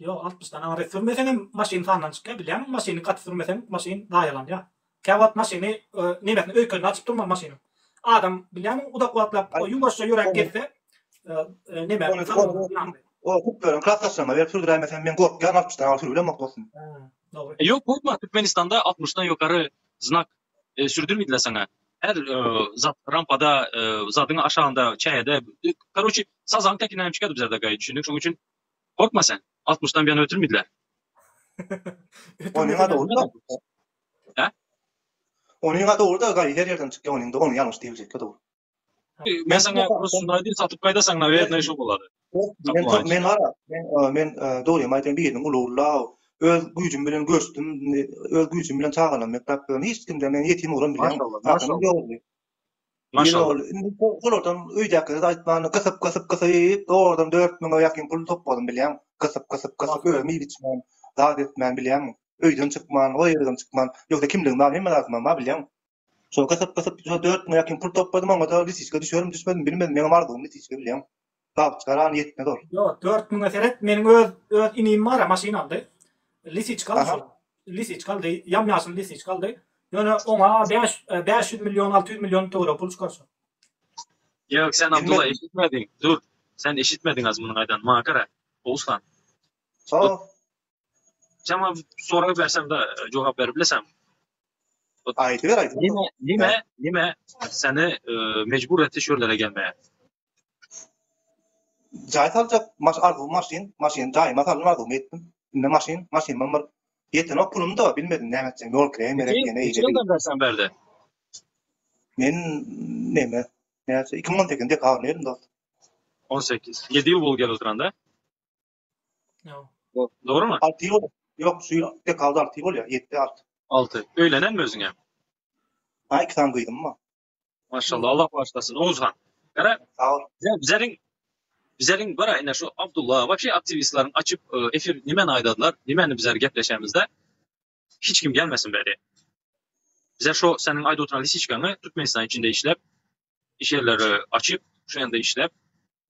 Ýok, 60-dan aňry sürmeseňem maşyn sandan çykýar, bilýäňmi? Maşyny gaty sürmeseň, maşyn zaýalanýar. Käwagt maşyny nemesini öýkenini açyp durmaly maşynyň. Adam bilýäňmi, uzak wagtlap ýuwaşja ýöräp gezse, neme, O türkleriň klasdaşlaryma berip sürdüräýmesem men gorkýan 60-dan aňry sürübilemok dostum. Dogry. Ýok gorkma Türkmenistanda 60-dan ýokary znak sürdürmediler saňa. Her zat rampada zadyň aşagynda çäýede karoçi sazagyň tekinden hem çykýardy bizlerde gaý düşündiň şoň üçin gorkma sen 60-dan bir ýana ötürmediler. Onuň-a dogry da. Hä? Onuň-a dogry da gaý her ýerden çykýar onuň-da ony ýalňyş diýiljek dogry. Men saňa prosto şuny aýdýyn, satyp gaýdasaň nawernoý şo bolady. Men men gara, men men dogrymy aýdaýyn biriniň uly ogly öz güýjüm bilen göçdüm, öz güýjüm bilen çagalarym mekdep bilen hiç kimden men ýetim oglan bilýän. Maşallah. Maşallah. Indi olardan öýdäkilere aýtman gysyp gysyp gysyp dogrudan 4000-e ýakyn pul topladym bilýäň. Gysyp gysyp gysyp özüm iýip içmän, zat etmän bilýäň. Öýden çykman, o ýerden çykman. Ýogsa kimligim bar, hemme zadym bar bilýäň. Şo gysyp gysyp şo 4000 ýakyn pul topladym oňa-da lisiçka düşerim düşmezim bilmedim meňem arzuwym lisiçka bilýäň. Bagt çykaran ýetmez ol. Ýok 4000-e seret meniň öz öz inim bar-a maşyn aldy. Lisiçka aldy şol. Lisiçka aldy ýam-ýaşyl lisiçka aldy. Ýöne oňa bäş 500 million 600 million töweregi pul çykar şol. Ýok sen Abdulla eşitmediň dur. Sen eşitmediň az munuň aýdanyny. Maňa gara, Oguzhan. Sag. Sen maňa sorag bersem-de jogap berip bilesem. Aýdyber, aýdyber. Nime, nime, nime seni mejbur etdi şu ýerlere gelmäge? Jaý saljak, maş arzuwym maşyn, maşyn jaýyma saldym arzuwyma ýetdim. Indi maşyn, maşynymam bir ýetenok pulum-da, bilmedim näme etjegimi, ýol kireýem gerek ýene Neçe ýyldan bäri sen bärde? Men neme, näçe, 2018 dekabrynda geldim dost. 18. Ýedi ýyl boldy gelip oturanda. Dogrumy? Alty ýyl boldy. Ýok, şu ýyl dekabrda alty ýyl bolýar, ýetdi alty. Alty. Öýlenenmi özüňe? Ha, iki sany gyzym bar. Maşallah, Allah bagyşlasyn. Oguzhan. Gara, Sag bol. Bizleriň bizleriň bara ine şu Abdulla, wapşe aktiwistleriň açyp efir nimeni aýdadylar, nimeni bizler gepleşemizde hiç kim gelmesin beri. Bize şo seniň aýdyp oturan lisiçkaňy Türkmenistan içinde işläp, iş ýerleri açyp, şu ýanda işläp,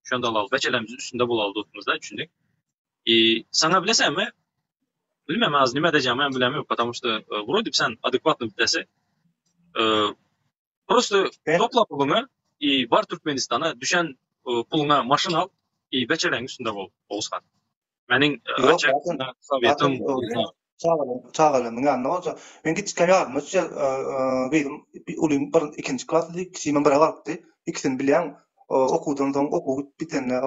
şu ýanda alaly, beçelerimiz üstünde bolaly dostumyzda, düşündik. I saňa bilesenmi? Bilmem az nime edeceğimi hem bilemok, потому что вроде sen adekvatny bitesi. Prosto topla puluňy i bar Türkmenistana düşen puluňa maşyn al i beçereň üstünde bol, Oguzhan. Meniň açak sowetim Çagalarymyň ýanynda bolsa, men kiçikäm ýadyma düşýär, gyzym ulym bir ikinji klasda, kiçimem bire barypdy. Ikisini bilýäň, okuwdan soň okuw bitende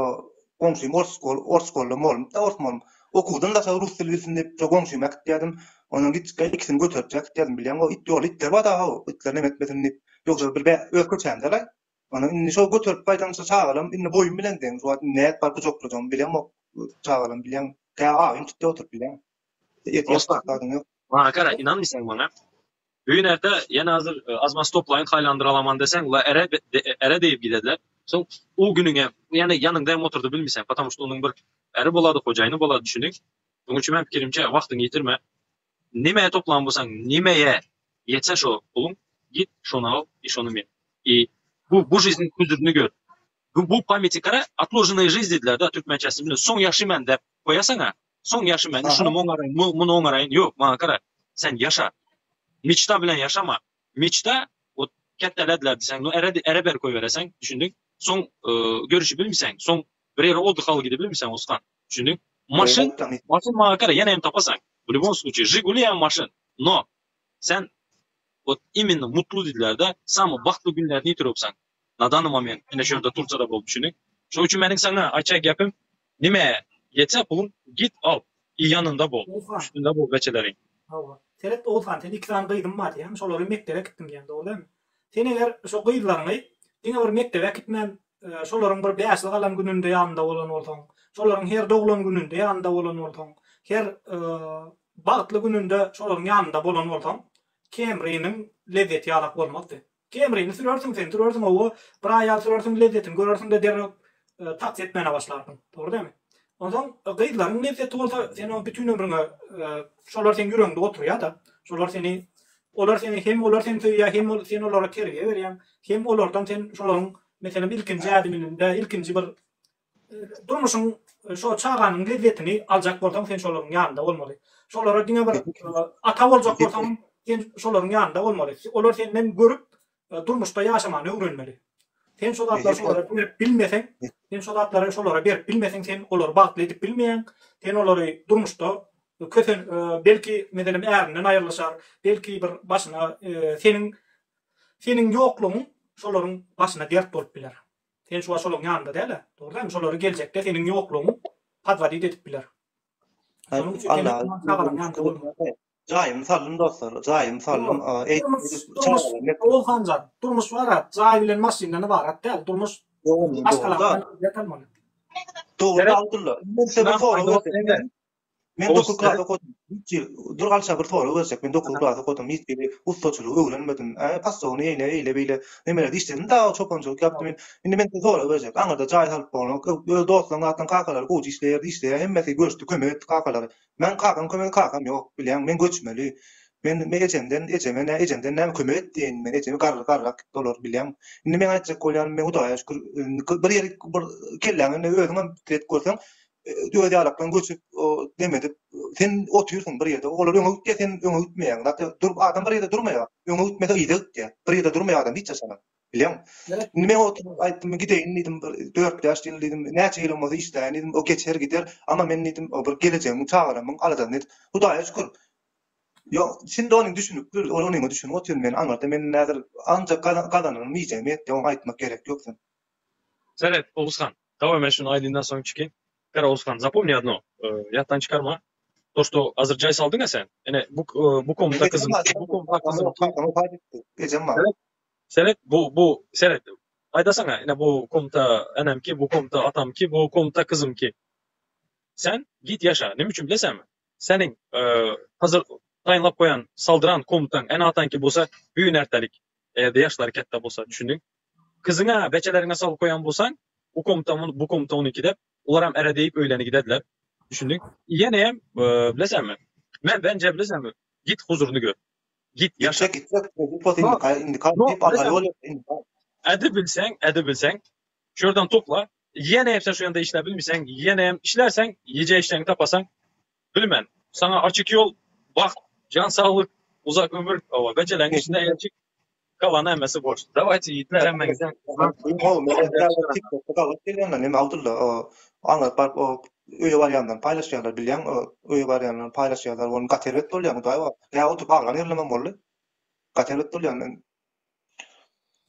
goňşym ors ors şkolda mugallymdy-da, ors mugallym. Okuwdan daşary rus dili bilsin diýip, şo goňşymy äkitýärdim. Ondan kiçikä ikisini göterip äkitýärdim, bilýäň, o it ýolda itler bar-da, itler neme etmesin diýip. Ýogsa bir öz köçämde-laý. Ondan indi şo göterip gaýdan şo çagalam indi boýum bilen deň. Şu wagt nädip baryp gujaklajagymy bilemok. Çagalam bilýäň. Tä agym tutdy oturyp bilýäň. Dostlar, maňa gara, ynanmysaň maňa? Bu gün erte ýene hazir azmaz toplaýyn haýlandyr alaman deseň, la ere ere diýip gidediler. Soň o günüňe ýene ýanyňda hem oturdy bilmiseň, потому что onuň bir äri bolady, hojaýyny bolady, düşündiň? Şonuň üçin meň pikirimçe wagtyňy ýitirme. Nimäge toplan bolsaň, nimäge ýetse şo puluň, git şony al i şony min. I bu bu жизniň hözürini gör. Bu bu pamýati gara, otloženная жизнь diýdiler-de türkmençesini bilen, soň ýagşy men däp goýasaň-a, soň ýagşy men, şuny oňaraýyn, muny oňaraýyn, ýok, maňa gara, sen ýaşa. Meçta bilen ýaşama. Meçta, wot, kättelediler diýseň, no ere ere berip goýbereseň, düşündiň? Soň görüşip bilmeseň, soň bir ýere oddyha gidibilmeseň, Osman, düşündiň? Maşyn, maşyn maňa gara, ýene hem tapasaň. W lýubom sluçaýe, Žiguli hem maşyn. No, sen wot imенно mutlu diýdiler-de, samy bagtly günlerini ýitiripsiň. Na dany moment, ine şu ýerde Tursiýada bolup düşündiň. Şoň üçin meniň saňa aýtjak gepim, nime ýetse puluň, git al i ýanynda bol, üstünde bol beçeleriň. Hawa. Seret Oguzhan, sen iki sany gyzym bar diýýäň, şolary mekdebe äkitdim diýýäň, dogry dälmi? Sen eger şo gyzlaryňy diňe bir mekdebe äkitmän, şolaryň bir bäşlik alan gününde ýanynda bolan bolsaň, şolaryň her doglan gününde ýanynda bolan bolsaň, her bagtly gününde şolaryň ýanynda bolan bolsaň, Kemriniň lezzeti ýalak bolmazdy. Kemrini sürersiň sen, sürersiň hawa, bir aý ýaly sürersiň, lezzetini görersiň-de derrew taksi etmäne başlarsyň. Dogry dälmi? Onsoň gyzlaryň lezzeti bolsa sen ony bütin ömrüňe şolar seň ýüregiňde oturýar-da. Şolar seni olar seni hem olar seni söýýär, hem sen olara terbiýe berýäň, hem olardan sen şolaryň meselem ilkinji ädimininde, ilkinji bir durmuşyň şo çaganyň lezzetini aljak bolsaň sen şolaryň ýanynda bolmaly. Şolara diňe bir ata boljak bolsaň sen şolaryň ýanynda bolmaly. Olar senden görüp durmuşda ýaşamany öwrenmeli. Sen şo zatlary şolara berip bilmeseň, sen şo zatlary şolara berip bilmeseň sen olary bagtly edip bilmeýäň. Sen olary durmuşda kösen belki meselem ärinden aýrylyşar, belki bir başyna seniň seniň ýoklugyň şolaryň başyna dert bolup biler. Sen şu wagt şolaryň ýanynda däl-ä, dogry dälmi? Şolary geljekde seniň ýoklugyň podwodit edip biler. Şonuň üçin sen hökman çagalaryň ýanynda bolmaly. Jaýymy saldym dostlar, jaýymy saldym. Durmuş, durmuş, Oguzhan jan, durmuş bar-a, jaý bilen maşyndan ybarat däl, durmuş maşgalaňdan lezzet almaly. Dogry Abdylla, men size bir sorag berjek. Men 9 klas okadym. Hiç ýyl dur galça bir sorag berjek. Men 9 klas okadym. Hiç hili ussaçylygy öwrenmedim. Ä, pasogyny eýle, eýle beýle nemelerde işledim. Dagy çopançylyk ýapdym. Men indi men size sorag berjek. Aňyrda jaý salyp bolanok. Öz dostlaryň zatlaryň kakalary gowy işleýärdi, işleýär. Hemmesi göçdi, kömek etdi kakalary. Meň kakam kömegi kakam ýok, bilýäň. Men göçmeli. Men men ejemden, ejeme nä, ejemden näme kömek et diýeýin men. Ejemi garry garrak gitdi olar, bilýäň. Indi meň aýtjak bolýanym, men Hudaýa şükür, bir ýeri bir kelläňe indi özüňem pikir edip görseň, öz ýalakdan göçüp, dem edip, sen otyrsyň bir ýerde, olar öňe gitýär, sen öňe gitmeýäň. Zat dur, adam bir ýerde durmaýar. Öňe gitmese yza gitýär. Bir ýerde durmaýar adam hiç haçanam. Bilýäňmi? Indi men oturyp aýtdym, gideýin diýdim, bir dört-bäş ýyl diýdim, näçe ýylam bolsa işläýin diýdim, o geçer gider, amma men diýdim, o bir gelejegimiň, çagalarymyň aladasyny edip, Hudaýa şükür, ýok, şindi onuň düşünip, onuňa düşünip otyryn men, aňyrda men häzir anjak gazananym iýjegimi etdi, oňa aýtmak gerek ýok sen. Seret, Oguzhan, daway men şuny aýdyndan soň çykyň. Gara Oguzhan, zapomni odno, ýatdan çykarma, to što hazir jaý saldyň-a sen, ene bu bu komnata gyzym, bu komnata gyzym. Ejem bar. Seret, bu bu seret, aýdasaňa, ine bu komnata enemki, bu komnata atamki, bu komnata gyzymki. Sen git ýaşa, neme üçin bilesäňmi? Seniň hazir taýynlap goýan, saldyran komnataň ene-ataňky bolsa, bu gün ertelik, eger-de ýaşlary kätde bolsa, düşündiň? Gyzyňa, beçeleriňe salyp goýan bolsaň, u komnata bu komnata onuňky dep, olaram ere diýip öýlerini giderdiler. Düşündiň? Ýeneýem bilesäňmi? Men bence bilesäňmi? Git huzuryny gör. Git ýaşa. Gitjek, gitjek. Indi indi diýip Alla ýol indi. Edi bilseň, edi bilseň, şu ýerden topla. Ýeneýem sen şu ýanda işläp bilmeseň, ýeneýem işlärseň, ýeje işleňi tapasaň, bilmen. Saňa açyk ýol, bagt, jan saglyk, uzak ömür. Hawa, beçeleň içinde eýerçik. Galany hemmesi boş. Dawayçy ýigitler hemmäňize. TikTokda gabat gelýänler neme Abdylla o aňryk baryp o öýe barýandan paýlaşýarlar bilýäň o öýe barýandan paýlaşýarlar ony gaty erbet bolýar hudaý bar. Ýa oturyp aglan ýerlemem boldy. Gaty erbet bolýar men.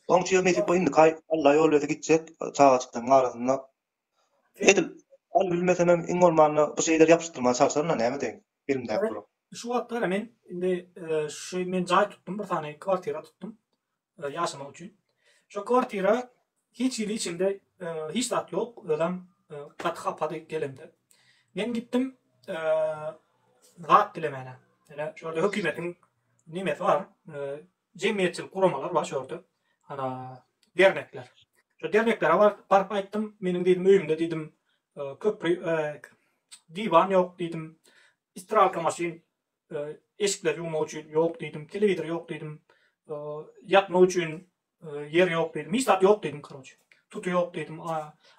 Oň üçin nesip indi kaý Allah ýol berse gitjek çagajyklaryň arasynda. Edil al bilmesemem iň bolmanda bu şeyleri ýapyşdyrmaga çalşaryn-a näme deýin elimdäki pula. Şu wagt gara men indi şu men jaý tutdum bir sany kwartira tutdum ýaşamak üçin. Şo kwartira hiç hili içinde hiç zat ýok özem gaty hapady gelemde. Men gitdim zat dilemäne. Ýöne şu ýerde hökümetiň nemesi bar jemgyýetçilik guramalar bar şu ýerde. Ana dernekler. Şo derneklere baryp aýtdym meniň diýdim öýümde diýdim köpri diwan ýok diýdim. Stralka maşyn eşikleri ýuwmak üçin ýok diýdim, telewizor ýok diýdim, ýatmak üçin ýer ýok diýdim, hiç zat ýok diýdim karoç. Tuty ýok diýdim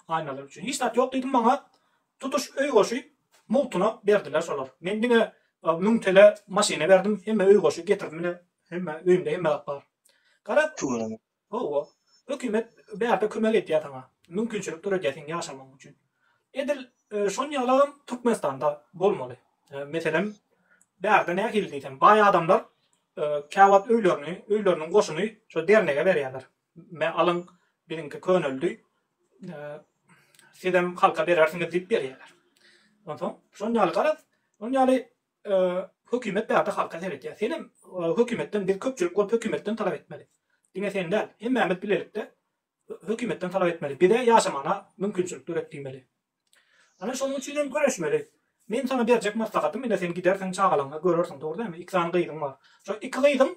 aýnalar üçin. Hiç zat ýok diýdim maňa tutuş öý goşy mugtuna berdiler şolar. Men diňe 1000 TL maşyna berdim, hemme öý goşy getirdim ine, hemme öýümde hemme zat bar. Garaz, Hawa, hökümet bärde kömek edýär saňa, mümkinçilik döredýär seň ýaşamagyň üçin. Edil şon ýalagam Türkmenistanda bolmaly. Meselem, bärde nähili diýseň, baý adamlar käwagt öýlerini, öýleriniň goşuny şo dernege berýärler. Me alyň, biziňki köneldi, sizem halka berersiňiz diýip berýärler. Onsoň şon ýaly garaz, şon ýaly Hökümet bärde halka seredýär. Senem hökümetden biz köpçülik bolup hökümetden talap etmeli. Diňe sen däl, hemmämiz bilelikde hökümetden talap etmeli. Bize ýaşamana mümkinçilik döret diýmeli. Ana şonuň üçin hem göreşmeli. Men saňa berjek maslahatym ine sen gidersiň çagalaňa görersiň dogry dälmi? Iki sany gyzyň bar. Şo iki gyzyň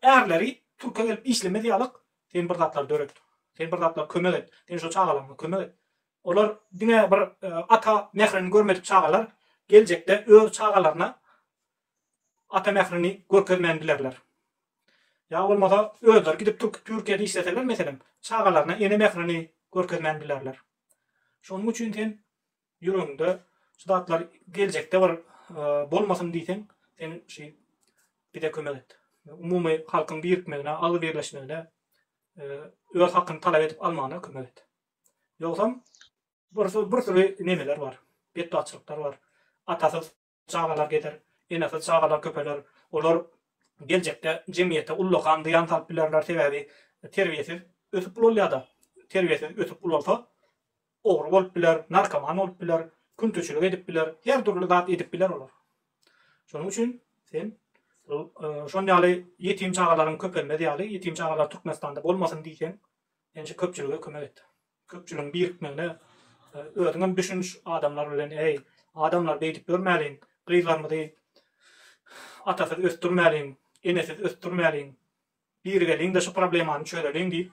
ärleri türke gelip işlemez ýalyk sen bir zatlar döret. Sen bir zatlar kömek et. Sen şo çagalaňa kömek et. Olar diňe bir ata mährini görmedik çagalar geljekde öz çagalaryna ata mährini görkezmän bilerler. Ýa bolmasa özleri gidip Türkiýede işleseler meselem çagalaryna ene mährini görkezmän bilerler. Şonuň üçin sen ýüregiňde şu zatlar geljekde bir bolmasyn diýseň sen şu bize kömek et. Umumy halkyň birikmegine, agzybirleşmegine, öz hakyny talap edip almagyna kömek et. Ýogsam bir bir süri nemeler bar. Betbagtçylyklar bar. Atasyz çagalar gezer, enesiz çagalar köpeler. Olar geljekde jemgyýete ullakan zyýan salyp bilerler, sebäbi terbiýesiz ösüp ulalýar-da. Terbiýesiz ösüp ulalsa, ogry bolup biler, narkoman bolup biler, künteçilik edip biler, her dürli zat edip biler olar. Şonuň üçin sen şon ýaly ýetim çagalaryň köpelmez ýaly, ýetim çagalar Türkmenistanda bolmasyn diýseň, Ençe köpçülige kömek et. Köpçüligiň birikmegine özüňem düşüniş adamlar bilen eý, adamlar beýdip ýörmäliň, gyzlarymyzy atasyz ösdürmäliň, enesiz ösdürmäliň, birigeliň-de şu problemany çözeliň diýip,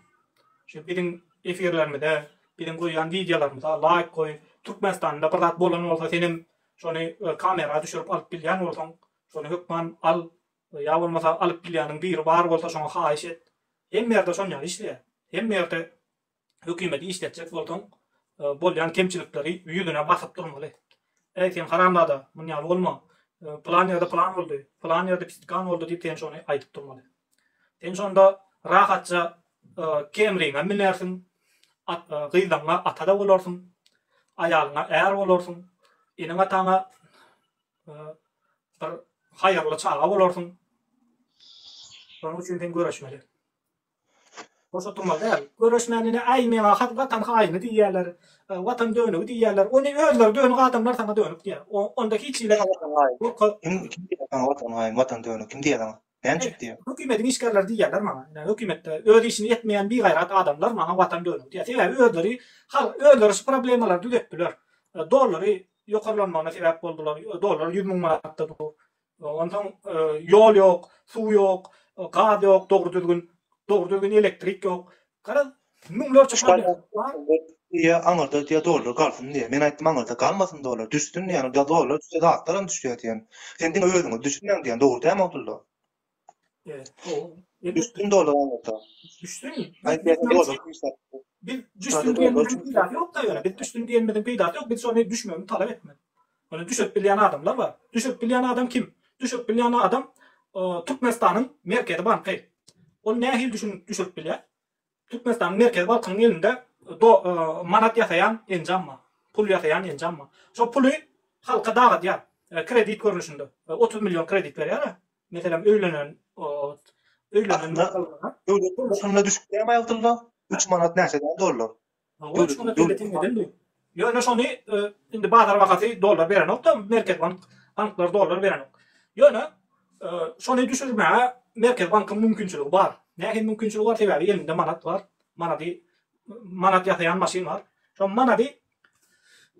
şu biziň efirlerimize, biziň goýýan wideolarymyza laýk goý, Türkmenistanda bir zat bolan bolsa senem şony kamera düşürip alyp bilýän bolsaň, şony hökman al, ýa bolmasa alyp bilýäniň biri bar bolsa şoňa haýyş et. Hemme ýerde şon ýaly işleýär. Hemme ýerde hökümeti işletjek bolsaň, bolýan kemçilikleri ýüzüne basyp durmaly. Äý, sen haramzada, mun ýaly bolma. Pylan ýerde pylan boldy, pylan ýerde pistkan boldy diýip sen şony aýdyp durmaly. Sen şonda rahatja Kemriňe münersiň, gyzlaňňa ata-da bolarsyň, aýalyňa är bolarsyň, eneň-ataňa bir haýyrly çaga bolarsyň. Şonuň üçin sen göreşmeli. Boş oturmaly däl. Göreşmän ine aý meňa watan haýyny diýýärler, watan dönügi diýýärler. Ony özleri dönük adamlar saňa dönük diýýär. Onda hiç hili Kim kim diýýär saňa watan haýyn, watan dönük kim diýýär saňa? Näme üçin diýýär? Hökümediň işgärleri diýýärler maňa. Ine hökümetde öz işini etmeýän bigaýrat adamlar maňa watan dönügi diýýär. Sebäbi özleri halk özleri şu problemalary düzetdiler. Dollary ýokarlanmagyna sebäp boldular. Dollar 100 müň manatda dur. Onsoň ýol ýok, suw ýok, gaz ýok, dogry düzgün, dogry düzgün elektrik ýok. Garaz, müňlerçe problem bar. Diýýär, aňyrda diýýär dollar galsyn diýýär. Men aýtdym aňyrda galmasyn dollar, düşsün diýýän. Dollar düşse zatlaram düşýär diýýän. Sen diňe özüňiz düşünmäň diýýän. Dogry dälmi Abdylla? Düşsün dollar aňyrda. Düşsün. Biz düşsün diýenimiziň peýdasy ýok-da ýöne. Biz düşsün diýenimiziň peýdasy ýok. Biz şony düşmegini talap etmeli. Ony düşürip bilýän adamlar bar. Düşürip bilýän adam kim? Düşürip bilýän adam Türkmenistanyň Merkezi banky. Ol nähili düşürip bilýär? Türkmenistanyň Merkezi bankynyň elinde manat ýasaýan enjam bar. Pul ýasaýan enjam bar. Şo puly halka dagadýar. Kredit görnüşinde. 30 million kredit berýär. Meselem, öýlenen öýlenen Döwlet şunda düşüp dämi Abdylla? 3 manat näçeden dollar? Hawa, 3 manat 50 teňňeden du. Ýöne şony indi bazar bahasy dollar berenok-da, Merkezi bank banklar dollar berenok. Ýöne şony düşürmäge Merkezi bankyň mümkinçiligi bar. Nähili mümkinçiligi bar? Sebäbi elinde manat bar. Manady manat ýasaýan maşyn bar. Şo manady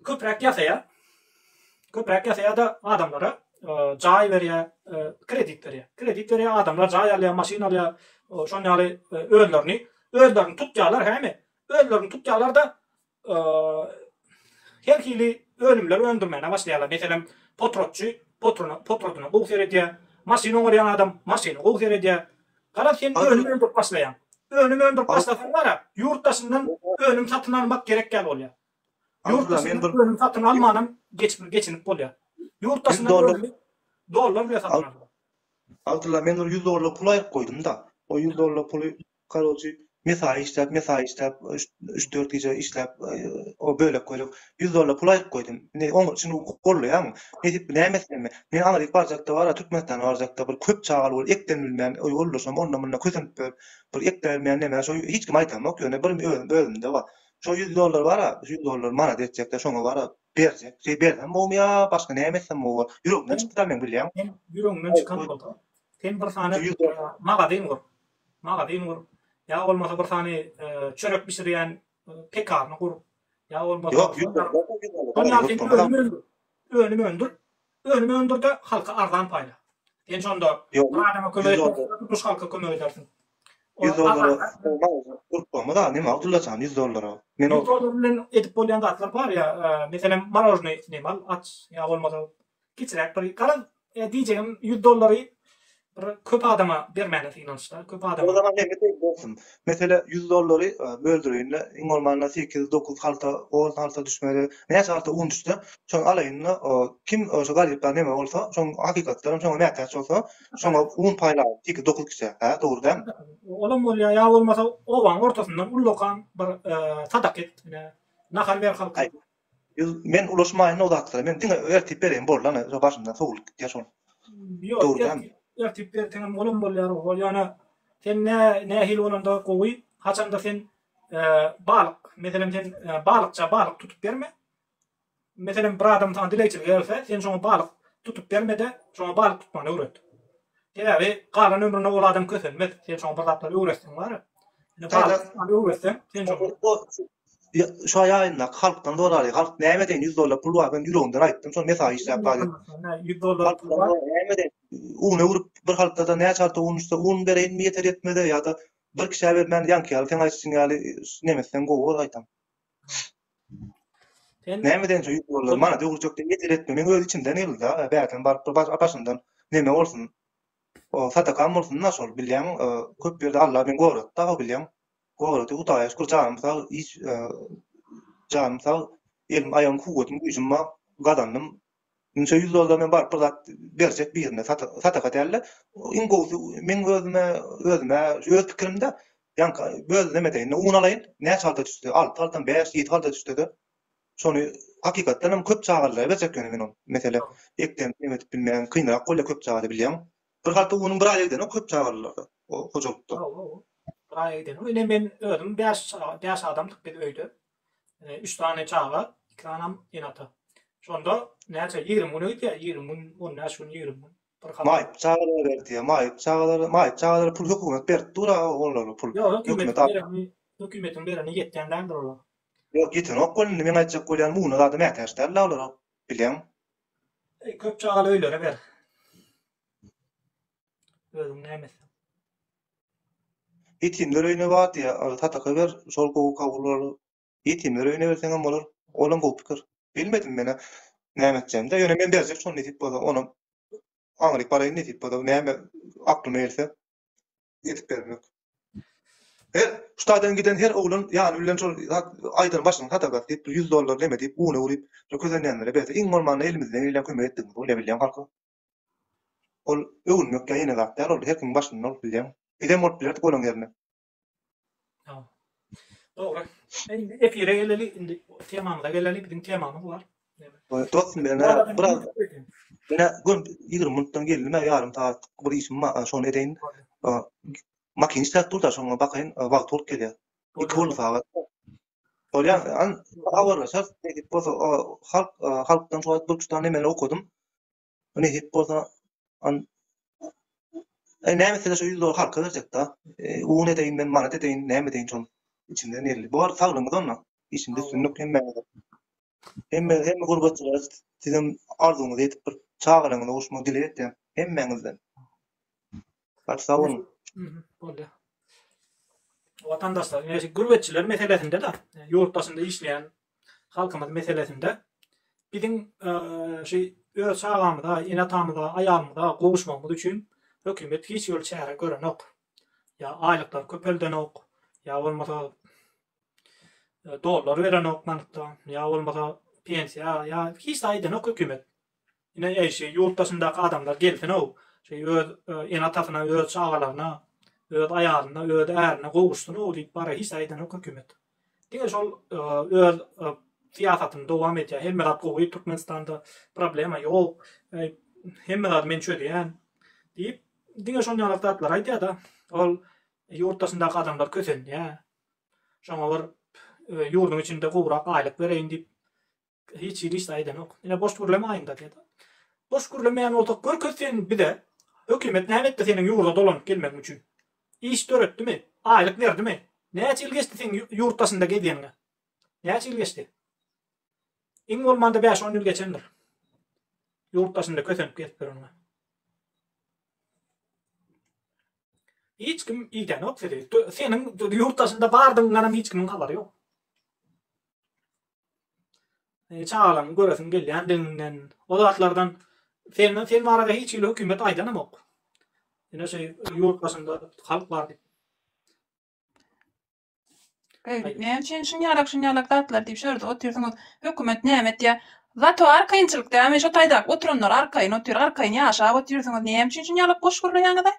köpräk ýasaýar. Köpräk ýasaýar-da adamlara jaý berýär, kredit berýär. Kredit berýär, adamlar jaý alýar, maşyn alýar. Şon ýaly özlerini özlerini tutýarlar, hämi? Özlerini tutýarlar-da her hili önümler öndürmäne başlaýarlar. Meselem, potratçy potradyna gowy seredýär, maşyn oňarýan adam maşyna gowy seredýär. Garaz sen önüm öndürip başlaýaň. Önüm öndürip başlasaň bar-a, ýurt daşyndan önüm satyn almak gerek ýaly bolýar. Ýurt daşyndan önüm satyn almanam geçinip bolýar. Ýurt daşyndan önümi dollar bilen satyn almaly. Abdylla men bir 100 dollar pul aýryp goýdum-da. O 100 dollar puly Karoçi mesai işläp, mesai işläp, üç-dört gije işläp, o bölek-bölek 100 dollar pul aýryp goýdum. Indi oň üçin gollaýaň. Nesip näme etsem? Men Amerika barjakda bar, Türkmenistana barjakda bir köp çagaly bolup ekden bilmän, ýoldaşym onda-munda kösenip ýörüp, bir ekde bilmän näme, şo hiç kime aýdamok, ýöne bir özüm özümde bar. Şo 100 dollar bar-a, 100 dollar manat etjekde şoňa bar-a berjek. Şeý bersem gowumy ýa başga näme etsem gowy bolar? Ýüregimden çykdy-da meň bilýäň. Sen ýüregiňden çykan bolsa, sen bir sany magazin gur. Magazin gur. Ýa bolmasa bir sany çörek bişirýän pekarny gur. Ýa bolmasa Ýok, ýok. Önüm öndür. Önüm öndür. Önüm öndür-de halka arzan paýla. Sen şonda bir adama kömek etmezden tutuş halka kömek edersiň. 100 dollara gurup bolmaz a, neme Abdyllajan 100 dollara. Men 100 dollar bilen edip bolýan zatlar bar ýa, meselem marožnyý neme al, aç ýa bolmasa Kiçiräk bir garaz diýjegim 100 dollary bir köp adama bermäne synanyşda köp adama. O zaman neme diýip bolsun. Mesele 100 dollary böldüreýin-de, iň bolmanda 8, 9 halta, 10 halta düşmeli, näçe halta un düşse, şony alaýyn-da, kim şo garyplar neme bolsa, şoň hakykatdanam şoňa mätäç bolsa, şoňa un paýlaýyn, 8, 9 kişä. Hä, dogry dälmi? Olam bolýar, ýa bolmasa obaň ortasyndan ullakan bir sadaka et, ine, nahar ber halka. Men ulaşmaýyn o zatlara. Men diňe ertip bereýin boldy ana şo başymdan sowulyp gitýär şol. Ýok, Dogry dälmi? Ertip berseňem olam bolýar o. Ýöne sen nä nähili bolanda gowy, haçanda sen balyk, meselem sen balykça balyk tutup berme. Meselem bir adam saňa dilegçilige gelse, sen şoňa balyk tutup berme-de, şoňa balyk tutmany öwret. Sebäbi galan ömrüne ol adam kösenmez. Sen şoňa bir zatlar öwretseň bar. Indi balyk tutmany öwretseň, sen şoňa Şu aýyndaky halkdan soraly. Halk näme edeýin 100 dollar pul bar men ýüregimden aýtdym şol mesaý işläp bar diýip. 100 dollar pul bar. Näme edeýin? Un öwrüp bir haltada näçe halta un düşse un bereýinmi ýeter ýetmeze ýa-da bir kişä bermän ýaňky ýaly seň aýdyşyň ýaly neme etseň gowy bolar gaýtam. Sen Näme edeýin şu 100 dollar manat öwürjek diýip ýeter ýetme meň öz içimden geldi-da bärden baryp bir başyndan neme bolsun. O sadakam bolsun-da şol bilýäň köp ýerde Allah meni gorady-da bilýäň. Gorady Hudaýa şükür janym sag hiç janym sag elim aýagym kuwwatym güýjüm bar gazandym. Munça 100 dollar men baryp bir zat berjek birine sadaka dälde iň gowusy meň özüme özüme öz pikirimde. Ýaňky öz neme edeýin, un alaýyn, näçe halta düşse, alty haltam, bäş, ýedi halta düşse-de, şony hakykatdan hem köp çagalylara berjek ýöne men ony. Mesele, ekden neme edip bilmeýän, kynrak bolýar köp çagaly bilýäň. Bir halta unuň bir aýa gidenok köp çagalylarda, o hojalykda. Hawa, hawa. Bir aýa gidenok. Ine men özüm bäş çaga, bäş adamdyk biz öýde. Üç sany çaga, iki sanam ene-ata. Şonda näçe, 20 güne gidýär, 20 gün, 15 gün, 20 gün. Bir halta. Maýyp çagalara berdi diýýär. Maýyp çagalara, maýyp çagalara pul hökümet berip dur-a olara pul. Ýok, Hökümet hökümetiň bereni, hökümetiň bereni ýetýän däldir olara. Ýok, ýetenok ol indi meň aýtjak bolýanym una zada mätäç däl-le olara, bilýäň. Eý, köp çagaly öýlere ber. Özüň näme etseň. Ýetimler öýüne bar diýýär, sadaka ber, şol gowy kabul bolar. Ýetimler öýüne berseňem bolar. Olam gowy pikir. Bilmedim menä näme etjegimde. Ýöne men berjek şony nesip bolsa. Onam aňryk baraýyn nesip bolsa. Näme aklyma gelse edip bermek. Her şu taýdan giden her oglan ýany bilen şol zat aýdan başynyň sadakasy diýip bir 100 dollar neme diýip una uryp şo kösenýänlere berse iň bolmanda elimizden gelýän kömek etdigimiz bolýar bilýäň halka. Ol öwünmek ýa ýene zat däl ol her kimiň başynda ol bilýäň. Bizem bolup bilerdik olaň ýerine. Dogry. Indi efire geleli, indi temamyza geleli, biziň temamyz bar. Dostum men biraz men gün 20 minutdan geldim, ýarym sagat bir işim bar, şony edeýin. Makin işläp dur da, şoňa bakaýyn, wagt bolup gelýär. 2 boldy sagat. Bolýar, an habarlaşarys, nesip bolsa, halk halkdan şu wagt bir üç tane nemeler okadym. Nesip bolsa an E näme etse-de şo 100 dollar halka berjek da. E, un edeýin men, manat edeýin, näme edeýin şol içinden elli. Bor, saglygyňyz onda. Işiňde üstünlik hemmäňize. Hemme hemme gurbatçylara sizem arzuwyňyza ýetip bir çagalaryňyza gowuşmagy dileg etýän hemmäňizden. Gaty sag boluň. Bolýar. Watandaşlar, ine şu gurbetçiler meselesinde-de, ýurt daşynda işleýän halkymyz meselesinde biziň şu öz çagamyza, ene-atamyza, aýalymyza gowuşmagymyz üçin hökümet hiç bir çäre görenok. Ýa aýlyklary köpeldenok, ýa bolmasa dollar berenok manatda, ýa bolmasa pensiýa, ýa hiç zat edenok hökümet. Ine eý şu ýurt daşyndaky adamlar gelsin-ow, şu öz ene-atasyna, öz çagalaryna, öz aýalyna, öz ärine gowuşsyn-ow diýip bara hiç zat edenok hökümet. Diňe şol öz syýasatyny dowam edýär. Hemme zat gowy, Türkmenistanda problema ýok, hemme zady men çözýän diýip, diňe şon ýaly zatlary aýdýar-da. Ol ýurt daşyndaky adamlar kösenýär. Şoňa bir ýurduň içinde gowrak aýlyk bereýin diýip Hiç hili iş aýdanok. Ine boş gürleme aýynda diýdi. Boş gürlemeýän bolsak görkez sen bize. Hökümet näme etdi seniň ýurda dolanyp gelmegiň üçin? Iş döretdimi? Aýlyk berdimi? Näçe ýyl geçdi seň ýurt daşynda gezýäniňe? Näçe ýyl geçdi? Iň bolmanda bäş-on ýyl geçendir. Ýurt daşynda kösenip gezip ýöreniňe. Hiç kim idänok sizi. Seniň ýurt daşynda bardygyňdanam hiç kimiň habary ýok. Çagalaryňy göresiň gelýändiginden, o zatlardan senden sen barada hiç hili hökümet aýdanamok. Ine şu ýurt başynda halk bar diýip. Eý, näme üçin şunýalak şunýalak zatlar diýip şu ýerde otyrsyňyz? Hökümet näme etýär? Zato arkaýynçylyk dälmi? Şo taýdaky oturanlar arkaýyn otyr, arkaýyn ýaşap otyrsyňyz. Näme üçin şunýalak goş gürleýäňiz-aý?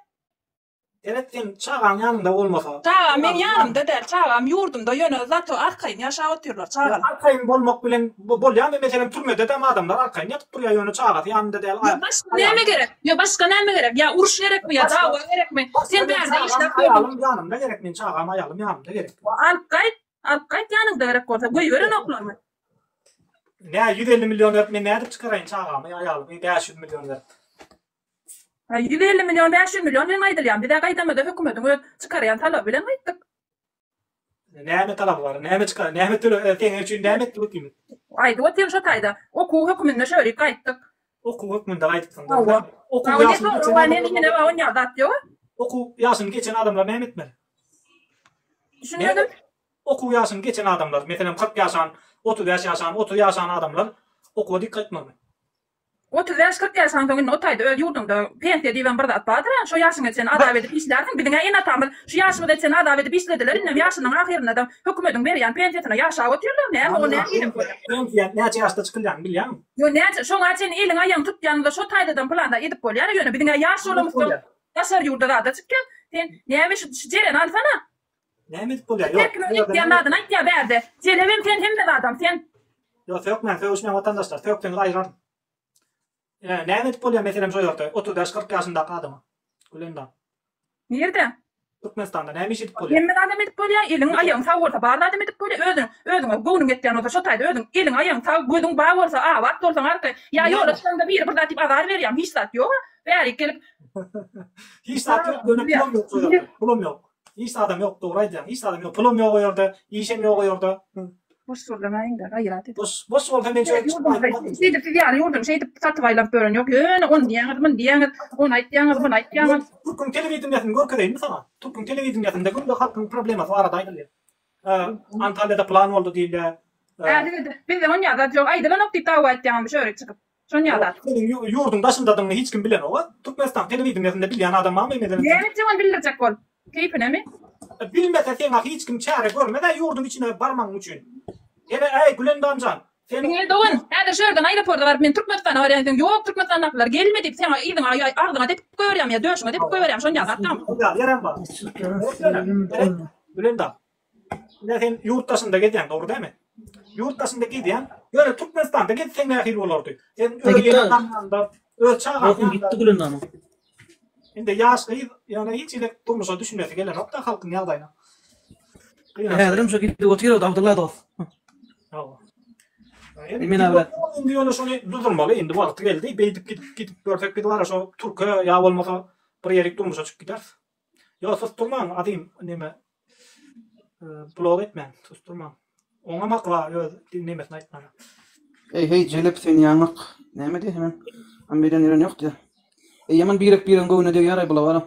Seret sen çagaň ýanyňda bolmasa. Çagam meň ýanymda däl çagam ýurdumda ýöne zato arkaýyn ýaşap otyrlar çagalar. Arkaýyn bolmak bilen bolýamy meselem türmededem adamlar arkaýyn ýatyp durýar ýöne çagasy ýanynda däl. Ýa başga näme gerek ýa başga näme gerek ýa uruş gerekmi ýa dawa gerekmi sen bärde işläp gördüň. Aýalym ýanymda gerek men çagam aýalym ýanymda gerek. Alyp gaýt alyp gaýt ýanyňda gerek bolsa goýberenoklarmy. Nä 150 million berip men nädip çykaraýyn çagamy aýalymy 500 million berip. 150 million, 500 million bilen gaýdylýar. Biz-ä gaýdamyzda hökümetiň öz çykarýan talaby bilen gaýtdyk. Näme talaby bar? Näme çykar? Näme töle seň üçin näme etdi hökümet? Aýdyp otyryn şo taýda. Okuw höküminde şörik gaýtdyk. Okuw hökmünde gaýdypsyň. Hawa. Okuw ýaşyny geçen adamlar. Zat ýok. Okuw ýaşyny geçen adamlar näme etmeli? Düşünmedim. Okuw ýaşyny geçen adamlar, meselem 40 ýaşan, 35 ýaşan, 30 ýaşan adamlar okuwa dik gaýtmalymy? 35, 40 ýaşaňsoň indi o taýda öz ýurduňda pensiýa diýibem bir zat bardyr-a, şo ýaşyňa çenli azap edip işlärsiň, biziň-ä ene-atamyz şu ýaşymyza çenli azap edip işlediler, indem ýaşynyň ahyrynda-da hökümediň berýän pensiýasyna ýaşap otyrlar, näme o nähili bolýar? Pensiýa näçe ýaşda çykylýanyny bilýäňmi? Ýo näçe, şoňa çenli eliň aýagyň tutýanyňda şo taýdadam pylan zat edip bolýar-a, ýöne biziň-ä ýaş bolamyzsoň daşary ýurda zada çykýas, sen näme şu Jereni alsana. Näme edip bolýar? Ýok. Her kimiň etýän zadyny aýtýar bärde. Jelebem sen hemme zadam sen. Ýok sökmäň sögüşmäň watandaşlar sökseňiz aýraryn. Näme edip bolýar meselem şo ýerde 35 40 ýaşyndaky adama. Gülendam. Nirde? Türkmenistanda näme iş edip bolýar? Hemme zadam edip bolýar, eliň aýagyň sag bolsa bar zadam edip bolýar, özüň özüňe göwnüň ýetýän bolsa şo taýda özüň eliň aýagyň sag, gözüň bar bolsa abat bolsaň arkaý ýa ýola çykaňda biri bir zat diýip azar berýämi hiç zat ýoga bärik gelip Hiç zat ýok ýöne pulam ýok şo ýerde pulam ýok hiç zadam ýok dogry aýdýaň hiç zadam ýok pulam ýok o ýerde işem ýok o ýerde. Boş gürlemäýiňdä gaýrat edip. Boş boş bolsa men şöyle çykyp aýtmazdım. Şeýdip siz ýaly ýurduny şeýdip satyp aýlanyp ýören ýok. Ýöne ony diýýäňiz, muny diýýäňiz, ony aýtýaňyz, muny aýtýaňyz. Türküň telewideniýesini görkezeýinmi saňa? Türküň telewideniýesinde günde halkyň problemasy barada aýdylýar. Antalýada plan boldy diýilýär. Hä bizde bizde onýa zat ýok. Aýdylanok diýip dawa etýäňizmi şöyle çykyp. Şonýa zat. Seniň ýurduň daşyndadygyňy hiç kim bilenok-a. Türkmenistan telewideniýesinde bilýän adam barmy meselem? Näme etjek ony bildirjek bolup? Keýpinemi? Bilmese seňa hiç kim çäre görmez-ä ýurduň içine barmagyň üçin. Ene äý Gülendamjan, sen. Diňle dogan, häzir şu ýerden aeroporda baryp men Türkmenistana barýan diýseň, ýok Türkmenistandakylar gelme diýip seňa yzyňa ýa agzyňa depip goýberýärmi ýa döşüňe depip goýberýärmi şonýa zatdam. Ýerem bar. Gülendam. Ine sen ýurt daşynda gezýäň dogry dälmi? Ýurt daşynda gezýäň. Ýöne Türkmenistanda gezseň nähili bolardy? Sen öz ene-ataň ýanynda, öz çagaň ýanynda. Gitdi Gülendamyň. Indi ýaş gyz ýöne hiç hili durmuşa düşünesi gelenok-da halkyň ýagdaýyna. Häzirem şo gidip otyr Abdylla dost. Hawa. Indi ýöne şony durdurmaly, indi wagty geldi. Beýdip gidip gidip görsek biz bara şo türke ýa bolmasa bir ýerik durmuşa çykyp gideris. Ýok susdurmaň azim neme blok etmäň susdurmaň. Oňam haky bar öz nemesini aýtmaga. Eý heý jelep sen ýaňak näme diýýä hemen am bilen ýören ýok diýýä. Eý ýaman birek biregiň göwnüne degýäraý bula bara.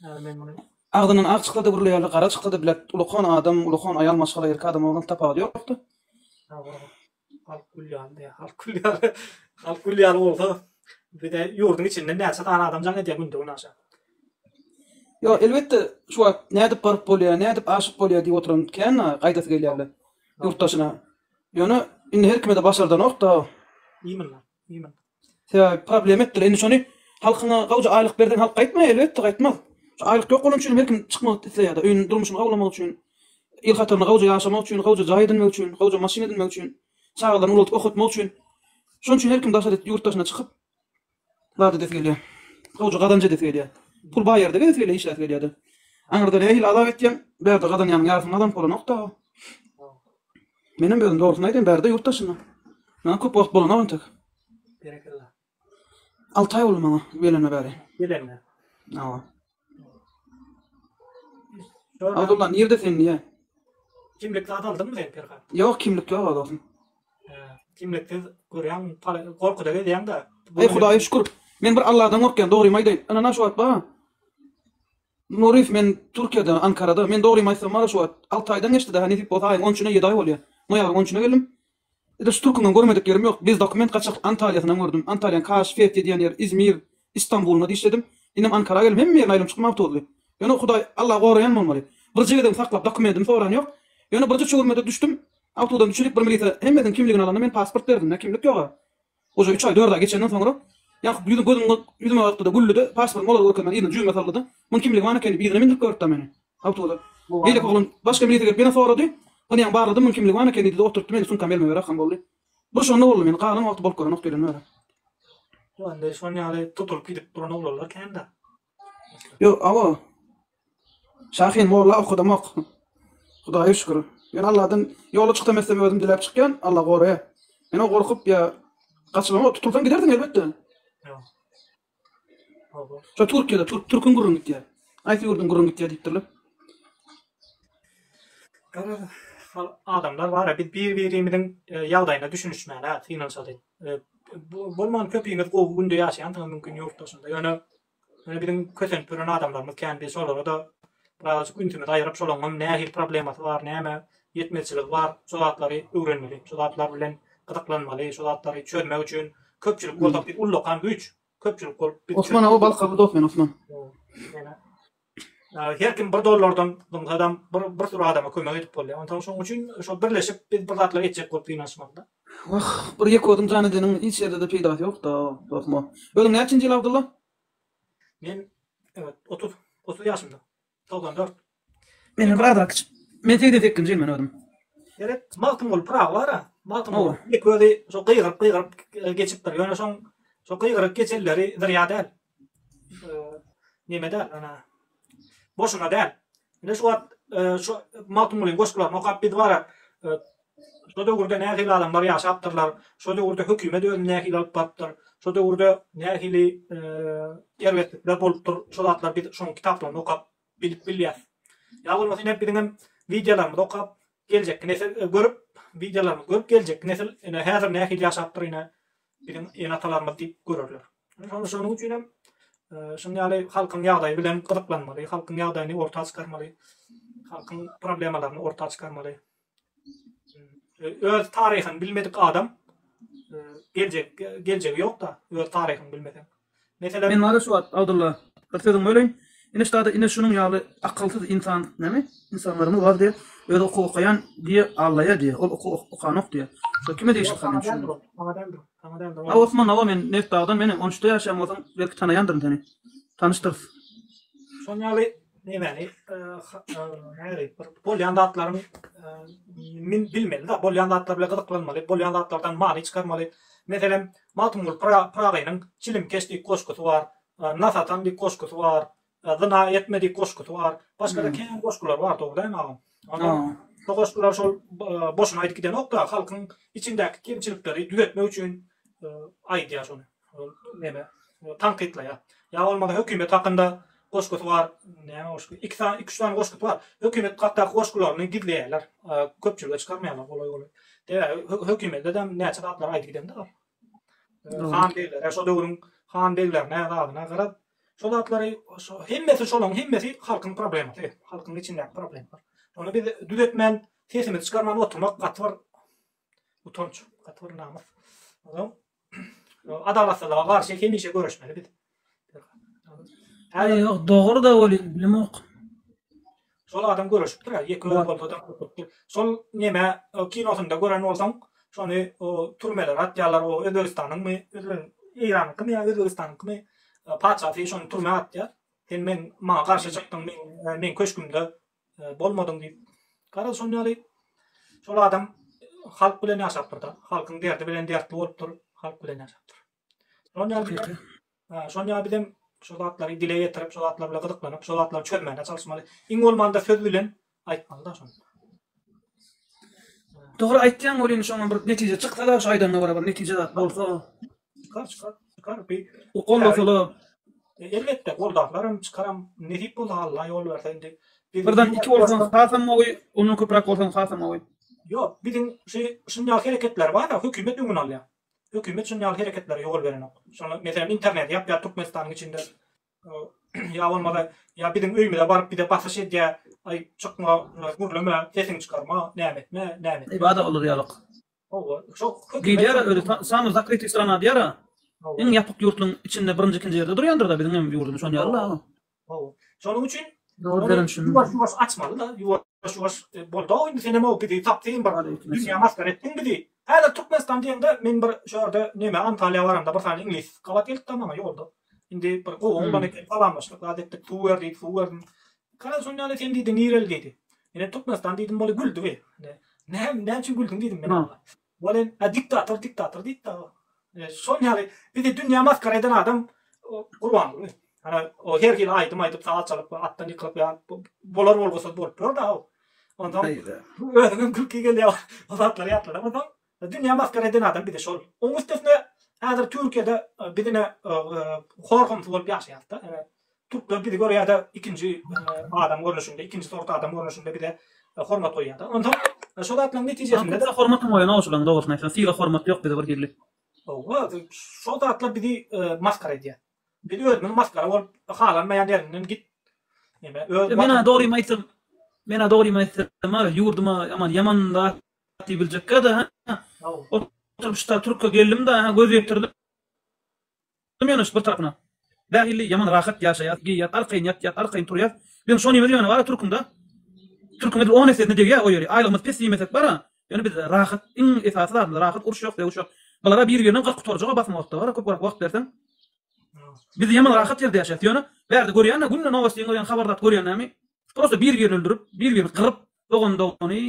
Häzir men muny. Agzyndan ak çyksa-da gürleýärler gara çyksa-da bilet ulakan adam ulakan aýal maşgala erkek adam oglan tapawudy ýokda. Halk gül ýaly diýýär. Halk gül ýaly. Halk gül ýaly bolsa, bize ýurduň içinden näçe sany adam jaň edýär günde günaşa. Ýok, elbetde, şu wagt nädip baryp bolýar, nädip aşyp bolýar diýip oturan kän-ä, gaýdasy gelýärler ýurt daşyna. Ýöne indi her kime-de başardanok-da. Iýmilla, iýmilla. Sebäbi problem etdiler. Indi şony halkyňa gowja aýlyk berseň halk gaýtmaýar, elbetde gaýtmaz. Şu aýlyk ýok bolany üçin hem her kim çykmak isleýär-de, öýüni, durmuşyny gowulamak üçin, il hatarynda gowja ýaşamak üçin, gowja jaý edinmek üçin, gowja maşyn edinmek üçin, çagalaryny ulaldyp okatmak üçin. Şonuň üçin her kim daşary ýurt daşyna çykyp zat edesi gelýär. Gowja gazanç edesi gelýär. Pul bar ýerde gezesi gelýär, işläsi gelýär-de. Aňyrda nähili azap etýäň, bärde gazanýanyň ýarysyny gazanyp bolanok-da. Menem özüm dogrusyny aýdaýyn, bärde ýurt daşynda. Maňa köp wagt bolanok entek. Berekella. 6 aý boldy maňa gelenime bäri. Gelenine. Hawa. Abdulla nirde sen diýä? Kimlik zat aldyňmy sen Perhat? Ýok, kimlik ýok dostum. Kimliksiz görýäň, gorkuda gezýäň-de. Eý Hudaýa şükür. Men bir Alladan gorkýan, dogrymy aýdaýyn. Ynana şu wagt bar. Nuryýew men Türkiýede, Ankarada. Men dogrymy aýtsam bar şu wagt 6 aýdan geçdi daha nesip bolsa aýyň on üçüne 7 aý bolýar. Noýabryň on üçüne geldim. Edil şu türküňem görmedik ýerim ýok. Bez dokument gaçak Antalýasynam gördüm. Antalýaň Kaş, Fethiye diýen ýer, Izmir, Istanbulynda dişledim. Indem Ankara geldim. Hemme ýerini aýlanyp çykdym awtobusly. Ýöne Hudaý, Alla goraýan bolmaly. Birje gezegem saklap dokumentimi soran ýok. Ýöne birje çöwürmede düşdüm. Awtodan düşürip bir milisiýa hemmesiniň kimligini alanda men pasport berdim. Nä kimlik ýoga. Uje üç aý, dört aý geçenden soňra ýaňky ýüzüm gözüm ýüzüme bakdy-da güldi-de pasportymy olara görkezmän yzyna jübüme saldy-da muň kimligi bar eken diýip yzyna mindirip goýberdi-de meni awtobusa. Beýleki oglan başga milisiýa gelip ýene sorady. Ony ýaňy barladym muň kimligi bar eken diýdi-de oturtdy meni sumkamy elime berip boldy. Bir şonda boldy men galan wagty bolup görenok diýlen bäri. Indi şon ýaly tutulyp gidip duran oglanlar kän-dä. Ýok, awa. Şahin molla okadamok. Hudaýa şükür. Ýöne Alladan ýola çyksam etsem özüm diläp çykýan, Alla goraýar. Men o gorkup ýa gaçybam tutulsaň gidersiň elbetde. Şo Türkiýede türk türküň gürrüňi gitýär. Haýsy ýurduň gürrüňi gitýär diýipdirler. Garaz, adamlar bar-a biz bir-birimiziň e, ýagdaýyna düşünişmäne synanyşaly. E, bolman köpiňiz gowy günde ýaşaýansyňyz mümkin ýurt daşynda. Ýöne Ýöne biziň kösenip ýören adamlarymyz kän, biz şolara-da birazajyk ünsümizi aýyryp, şolaňam nähili problemasy bar, näme ýetmezçiligi bar, şo zatlary öwrenmeli, şo zatlar bilen gyzyklanmaly, şo zatlary çözmek üçin köpçülik bolsak biz ullakan güýç, köpçülik bolup biz Osman awa Balkanly dost men Osman. Ýöne her kim bir dollardan zyňsadam bir bir sürü adama kömek edip bolýar. Onsoň şonuň üçin şo birleşip biz bir zatlar etjek bolup synanyşmaly-da. Wah, bir ýeke özüň jan edeniň hiç ýerde-de peýdasy ýok-da, dostum. Özüň näçinji ýyl Abdylla? Men, evet, 30, 30 ýaşymda. 94. Menden bir azrak kiçi. Men 88-nji ýyl men özüm. Seret, Magtymguly Pyragy bar-a. Magtymguly ýeke özi şo gygyryp gygyryp geçipdir. Ýöne şoň şo gygyryp geçenleri zyrýa däl. Neme däl, ana. Boşuna däl. Ine şu wagt şu Magtymgulyň goşgularyny okap biz bar-a şo döwürde nähili adamlar ýaşapdyrlar, şo döwürde hökümet özüni nähili alyp barypdyr, şo döwürde nähili erbetlikler bolupdyr, şo zatlary biz şoň kitaplaryny okap bilip bilýäs. Ýa bolmasa ine biziňem wideolarymyzy okap geljekki nesil görüp wideolarymyzy görüp geljekki nesil ine häzir nähili ýaşapdyr ine biziň ene-atalarymyz diýip görerler. Şonuň şonuň üçin hem şuň ýaly halkyň ýagdaýy bilen gyzyklanmaly, halkyň ýagdaýyny orta çykarmaly, halkyň problemalaryny orta çykarmaly. Öz taryhyny bilmedik adam geljek geljegi ýok-da, öz taryhyňy bilmeseň. Meselem. Men wara şu wagt Abdylla bir sözüňi böleýin. Ine ştada ine şunuň ýaly akylsyz ynsan näme ynsanlarymyz bar diýe özi okuw okaýan diýe allaýa diýe ol okuw okanok diýe. Şo kime degişli men düşünmedim. Saňa däldir. Saňa däldir. A Osman hawa men Nebitdagdan menem 13-de ýaşaýan bolsaň belki tanaýandyryn seni. Tanyşdyrys. Şoň ýaly Nemäni näri bir bolýan zatlaryň min bilmeli-de, bolýan zatlar bilen gyzyklanmaly, bolýan zatlardan many çykarmaly. Meselem, Magtymguly Pyragynyň Çilimkeş diýip goşgusy bar, Nas atan diýip goşgusy bar, Zyna etme diýip goşgusy bar. Başga-da kän goşgular bar, dogry dälmi agam? Ondan şo goşgular şol boşuna aýdyp gidenok-da, halkyň içindäki kemçilikleri düzetmek üçin aýdýar şony. Neme tankytlaýar. Ýa bolmasa hökümet hakynda goşgusy bar. Näme goşgy? Iki sany, iki-üç sany goşgusy bar. Hökümet hakdaky goşgularyny gizleýärler. Köpçülige çykarmaýarlar golaý-golaý. Sebäbi hökümete-de näçe zatlar aýdyp gidende bar. Han beglere, şo döwrüň han beglerine, zadyna garaz. Şo zatlary hemmesi şolaryň hemmesi halkyň problemasy. Halkyň içindäki problemler. Ony biz düzetmän, sesimizi çykarman oturmak gaty bir Utanç, gaty bir namys. Onsoň adalatsyzlyga garşy hemişe göreşmeli biz. Aý ýok, dogry-da welin, bilemok. Şol adam göreşipdir, ýeke özi bolsa-da göreşipdir. Şol neme kinosynda gören bolsaň, şony o türmelere atýarlar, o Özbegistanyňmy, Eýranyňkymy ýa Özbegistanyňkymy patyşasy şony türmä atýar. Sen men maňa garşy çykdyň, men meň köşgümde Bolmadyň diýip. Garaz şon ýaly şol adam halk bilen ýaşapdyr-da. Halkyň derdi bilen dertli bolupdyr, halk bilen ýaşapdyr. Şon ýaly şon ýaly bizem şo zatlary dile getirip, şo zatlar bilen gyzyklanyp, şo zatlary çözmäne çalyşmaly. Iň bolmanda söz bilen aýtmaly-da şony. Dogry aýtýaň welin şoňa bir netije çyksa-da şu aýdanyňa görä bir netije zat bolsa. Çykar çykar çykar bir Goldasalar. Elbetde goldarlaram çykaram nesip bolsa Alla ýol berse indi. Birden iki bolsaň hasam gowy ondan köpräk bolsaň hasam gowy. Ýok biziň şu şun ýaly hereketler bar-a hökümet öňüni alýar. Hökümet şun ýaly hereketlere ýol berenok. Şonda meselem interneti ýapýar Türkmenistanyň içinde. Ýa bolmasa ýa biziň öýümize baryp bize basyş edýär. Aý çykma gürleme sesiňi çykarma näme etme näme etme. Ibada olar ýalyk. Hawa, şo Diýýär özi samyý zakrytyý strana diýýär. Iň ýapyk ýurtlaryň içinde birinji ikinji ýerde durýandyr-da biziň hem ýurdumyz şon ýaly-la. Hawa. Şonuň üçin ýuwaş-ýuwaş açmaly-da, ýuwaş-ýuwaş boldy-ow indi senem-ow bizi tapdyň bir dünýä masgara etdiň bizi. Häzir Türkmenistan diýeňde men bir şu ýerde neme Antalýa baramda bir sany iňlis gabat geldi-de maňa ýolda. Indi bir gowy oglan eken salamlaşdyk zat etdik suw ber diýdi suw berdim. Garaz şon ýaly sen diýdi nireli diýdi. Menem Türkmenistan diýdim boly güldi bi. Näme näme üçin güldüň diýdim men oňa. Boly a diktator diktator diýdi da. Şon ýaly bizi dünýä masgara eden adam Gurbanguly. Ana o her hili aýdym aýdyp saz çalyp atdan ýykylyp ýa bolar bolgusyz bolup ýör da o. Onsoň özüňem gülki gelýär o zatlary ýatladam onsoň Dünýä masgara eden adam bizi şol. Oň üstesine häzir Türkiýede biz ine hor-homsy bolup ýaşaýarys-da. Türkler bizi görýär-de ikinji adam görnüşinde, ikinji sort adam görnüşinde bize hormat goýýar-da. Onsoň şo zatlaryň netijesinde-de Hormatyň goýanok şolaryň dogrusyny aýtsaň. Sylag-hormat ýok bize bir hili. Hawa, şo zatlar bizi masgara edýär. Biz özümiz masgara bolup halanmaýan ýeriňden git. Neme, öz Men-ä dogrymy aýtsam, men-ä dogrymy aýtsam, ýurduma aman ýaman zat diýibiljekkä-de, hä? Oturyp şu türke geldim-de, hä, göz ýetirdim ýöne şu bir tarapyna. Bähili ýaman rahat ýaşaýas, geýýäs, arkaýyn ýatýas, arkaýyn turýas. Biziň şonymyz ýöne bar-a türküň-de. Türküň edil on essesine degýär o ýeri. Aýlygymyz pes diýmesek bar-a, ýöne biz rahat, iň esasy zadymyz rahat, uruş ýok, sögüş ýok. Bular-a bir-birine 40 gutarjag-a basym wagtda bar-a, köp wagt berseň. Biz ýaman rahat ýerde ýaşaýas. Ýöne bärde görýän-de, günde nowostiň görýän, habar zat görýän näme? Prosta bir-birini öldürip, bir-birini gyryp. Dogan dogany,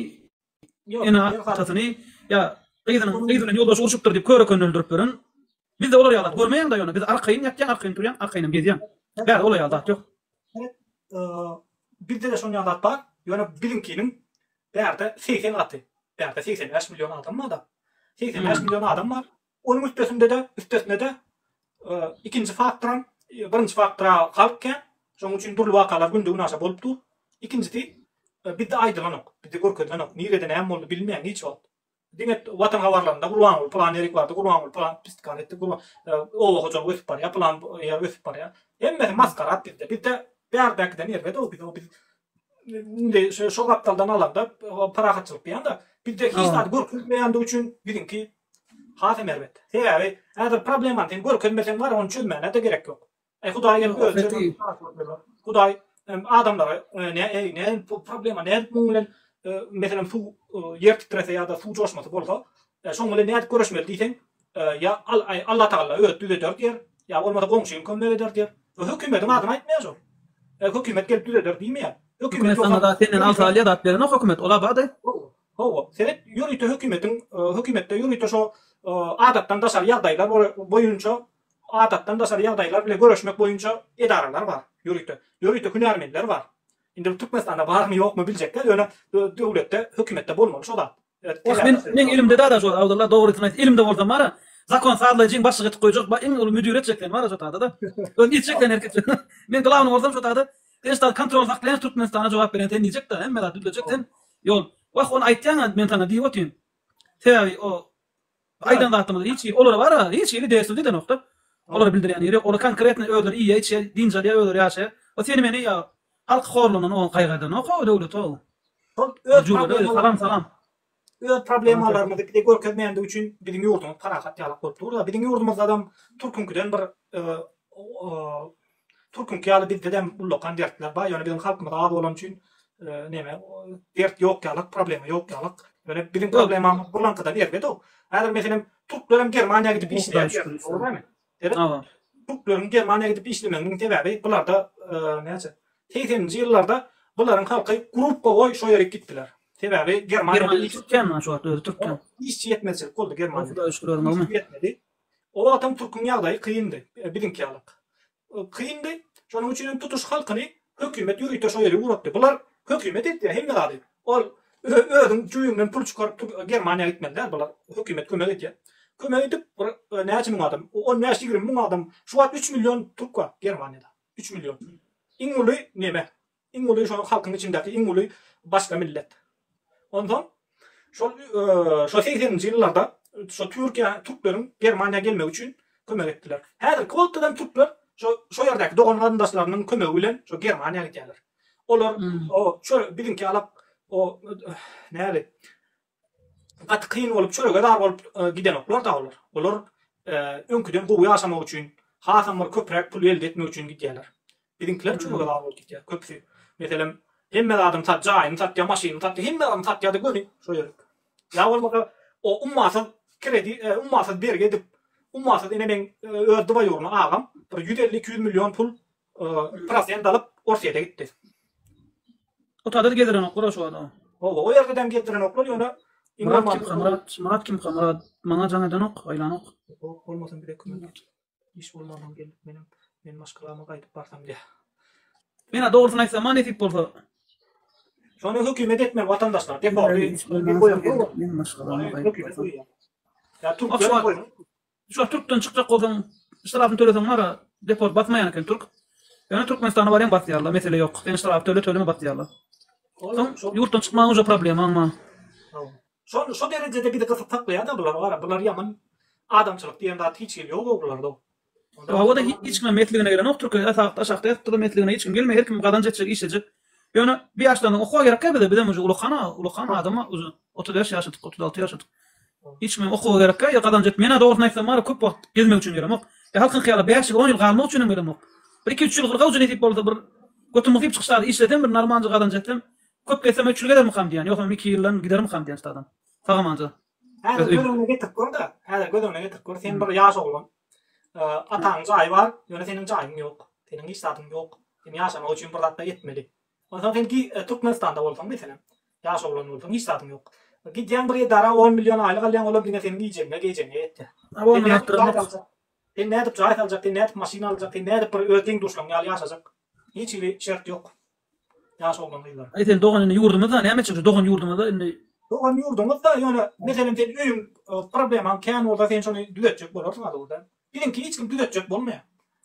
ene atasyny ýa gyzynyň gyzy bilen ýoldaşy urşupdyr diýip körekenini öldürip ýören. Bizde olar ýaly zat görmeýäň-de ýöne biz arkaýyn ýatýaň, arkaýyn turýaň, arkaýynam gezýäň. Bärde olar ýaly zat ýok. Bizde-de şon ýaly zat bar, ýöne biziňkiniň bärde 80 gaty. Bärde 85 million adam bar-da. 85 million adam bar. Onuň üstesinde-de, üstesine-de ikinji faktoram, birinji faktor-a halk kän, şonuň üçin dürli wakalar günde-günaşa bolup dur. Ikinjisi, bizde aýdylanok, bizde görkezilenok, nirede näme boldy bilinmeýär hiç wagt. Diňe Watan habarlarynda Gurbanguly pylan ýerik bardy, Gurbanguly pylan pistikany etdi, Gurban oba hojalygy ösüp barýar, pylan ýer ösüp barýar. Hemmesi maskarat bizde. Bizde bärdäkiden erbet-ow biz, biz indi şo gapdaldan alanda parahatçylyk diýýän-de, bizde hiç zat görkezmeýändigi üçin biziňki Hasam erbet. Sebäbi häzir problemany sen görkezmeseň bar ony çözmäne-de gerek ýok. Eý Hudaý gelip özi çözer. Hudaý adamlara ne eý ne bu problema nädip muň bilen meselem suw ýer titrese ýa-da suw joşmasy bolsa şoň bilen nädip göreşmeli diýseň ýa Allatagalla özi düzeder diýer ýa bolmasa goňşyň kömek eder diýer. Hökümediň adyny aýtmaýar şol. Hökümet gelip düzeder diýmeýär. Hökümet saňa zat senden alsa alýar zat berenok hökümet ola bady. Hawa, seret, ýörite hökümetiň, hökümetde ýörite şo adatdan daşary ýagdaýlar boýunça, adatdan daşary ýagdaýlar bilen göreşmek boýunça edaralar bar, ýörite. Ýörite hünärmenler bar. Indi bu Türkmenistanda barmy, ýokmy biljek däl, ýöne döwletde, hökümetde bolmaly şo zat. Wah, men, meň elimde dada şo, Abdylla, dogrysyny aýt, elimde bolsa bara, zakon sazlaýjyň başlygy etip goýjak, ba, iň uly müdiri etjek seni bara şo tada-da. Özüm etjek seni hereket. Men glawnyý bolsam şo tada, sen şo kontrol saklaýan Türkmenistana jogap berýän sen diýjek-de, hemme zat düzlejek sen. Ýol. Wah, ony aýtýaň-a, men saňa diýip otyryn. Sebäbi o aýdan zatymyz hiç hili olara bar-a, hiç hili degişli edenok-da. Olara bildirýän ýeri ýok. Olar konkretno özleri iýýär, içýär, dynç alýar, özleri ýaşaýar. O seni meni ýa halk horlanan o gaýgy edenok-ow döwlet-ow. Şol öz Salam, salam. Öz problemalarymyzy bize görkezmeýändigi üçin biziň ýurdumyz parahat ýalak bolup dur-da. Biziň ýurdumyzdadam türküňkiden bir türküňki ýaly bizdedem ullakan dertler bar. Ýöne biziň halkymyz az bolany üçin neme dert ýok ýalak, problema ýok ýalak. Ýöne biziň problemamyz bulaňkydan erbet-ow. Häzir meselem türklerem Germaniýa gidip işleýär. Dogry dälmi? Sebäp türkleriň Germaniýa gidip işlemeginiň sebäbi bularda näçe segseninji ýyllarda bularyň halky gruppawoý şo ýerik gitdiler. Sebäbi Germaniýada iş türkmen şu wagt özi türkmen. Işçi ýetmezçilik boldy Germaniýada. Işçi ýetmedi. O wagtam türküň ýagdaýy kyndy, biziňki ýalak. Kyndy. Şonuň üçin hem tutuş halkyny hökümet ýörite şo ýere ugratdy. Bular hökümet etýär hemme zady. Ol özüň jübüňden pul çykaryp Germaniýa gitmeli däl bular. Hökümet kömek edýär. Kömek edip bir näçe müň adam, on bäş-ýigrimi müň adam, şu wagt üç million türk bar Germaniýada. Üç million. Iň uly neme? Iň uly şol halkyň içindäki iň uly başga millet. Onsoň şol şo segseninji ýyllarda şo Türkiýä türkleriň Germaniýa gelmegi üçin kömek etdiler. Häzirki wagtda hem türkler şo şo ýerdäki dogan garyndaşlarynyň kömegi bilen şo Germaniýa gidýärler. Olar o çö biziňki ýalak o näli gaty kyn bolup çörege zar bolup gidenoklar-da olar. Olar öňküden gowy ýaşamak üçin, hasam bir köpräk pul elde etmek üçin gidýärler. Biziňkiler çörege zar bolup gidýär köpüsi. Meselem, hemme zadyny sat, jaýyny satýar, maşynyny satýar, hemme zadyny satýar-da göni şo ýerik. Ýa bolmasa o ummasyz kredi, ummasyz bergi edip, ummasyz ine meň öz dwaýurny agam bir 150-200 million pul prosent alyp Orsýete gitdi. O taýda-da gezdirenoklar şu wagt. Hawa, o ýerde-dem gezdirenoklar, ýöne iň Myrat kimka, Myrat, Myrat kimka, Myrat maňa jaň edenok, aýlanok. Ýok, bolmasam bize kömek et. Iş bolmanam gelip menem, men maşgalama gaýdyp barsam diýýär. Men-ä dogrusyny aýtsam, maňa nesip bolsa. Şony hökümet etmeli watandaşlar, deporty. Men maşgalama gaýdyp barsam. Ýa türkler goýsun. Şu wagt türkden çykjak bolsaň ştrafyny töleseň bara deport basmaýan eken türk. Ýöne Türkmenistana barýaň basýarlar mesele ýok. Sen ştraf töle töleme basýarlar. Soň ýurtdan çykmagyň uje problemaň bar. Şol şo derejede bizi gysyp saklaýada bular gara bular ýaman adamçylyk diýen zat hiç hili ýogow bularda. Hawada hiç kimem mesligine gelenok türkiýede sagda aşakda ýatyp duran mesligine hiç kim gelmeýär her kim gazanç etjek işlejek. Ýöne bir ýaşdan soň okuwa gerekkä bize bizem uje ulakana ulakan adama uje 35 ýaşadyk 36 ýaşadyk. Hiç kimem okuwa gerekkä ýa gazanç et. Menä dogrusyny aýtsam bara köp wagt gezmek üçin gelemok. Ýa halkyňky ýaly bäş ýyl on ýyl galmak üçinem gelemok. Bir iki üç ýyl gyrgawja nesip bolsa bir götüm gysyp çykyşlarda işlesem bir normalja gazanç etsem köp gezsem üç ýyl gezermikam diýýän. Ýogsam iki ýyldan gidermikam diýýän ştadan. Sag-amanja. Häzir göz öňüne getirip gör-de, häzir göz öňüne getirip gör, sen bir ýaş oglan. Ataňyň jaýy bar, ýöne seniň jaýyň ýok. Seniň hiç zadyň ýok. Sen ýaşamak üçin bir zat-da etmeli. Onsoň sen Türkmenistanda bolsaň meselem. Ýaş oglan bolsaň hiç zadyň ýok. Gidýäň bir edara on million aýlyk alýaň olam diňe seniň iýjegiňe geýjegiňe ýetýär. Sen nädip jaý saljak? Sen nädip jaý saljak? Sen nädip maşyn aljak? Sen nädip bir öz deň-duşlaň ýaly ýaşajak? Hiç hili şert ýok. Ýaş oglan gyzlara. Aý sen dogan indi ýurdumyzda näme etjek şu dogan ýurdumyzda indi. Dogan ýurduňyzda ýöne meselem sen öýüň problemaň kän bolsa sen şony düzetjek bolarsyň a dogry däl. Biziňki hiç kim düzetjek bolmaýar.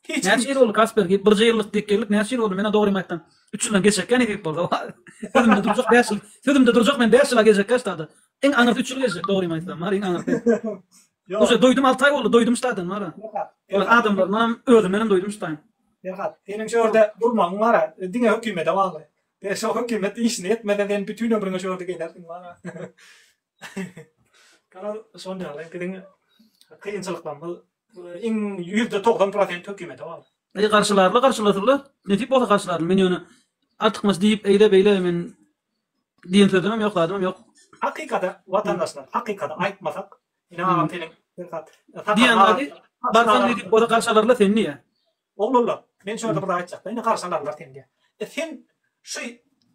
Hiç kim. Näçe ýyl boldy Kasper git birje ýyllyk diýip geldik näçe ýyl boldy menä dogrymy aýtsam üç ýyldan geçjekkä nesip bolsa sözümde durjak bäş ýyl sözümde durjak men bäş ýyla geljekkä ştada iň aňyrsy üç ýyl geljek dogrymy aýtsam bar iň aňyrsy uje doýdum alty aý boldy doýdum ştadan bar adamlardanam özümdenem doýdum ştaýyn. Perhat seniň şu ýerde durmagyň bar diňe hökümete bagly. Sen şo hökümet işini etmese sen bütin ömrüňe şu ýerde gezersiň bar. Garaz şon ýaly biziň kynçylyklarymyz iň 90% prosent hökümete bagly. Eý garşylarly garşylasynlar nesip bolsa garşylarly men ýöne artykmaç diýip eýle beýle men diýen sözümem ýok zadymam ýok. Hakykady watandaşlar hakykady aýtmasak ine agam seniň Diýen zady barsaň nesip bolsa garşylarlar seni diýýä. Oglanlar, men şu ýerde bir zat aýtjakda, indi garşy alarlar seni diýýär. E sen şu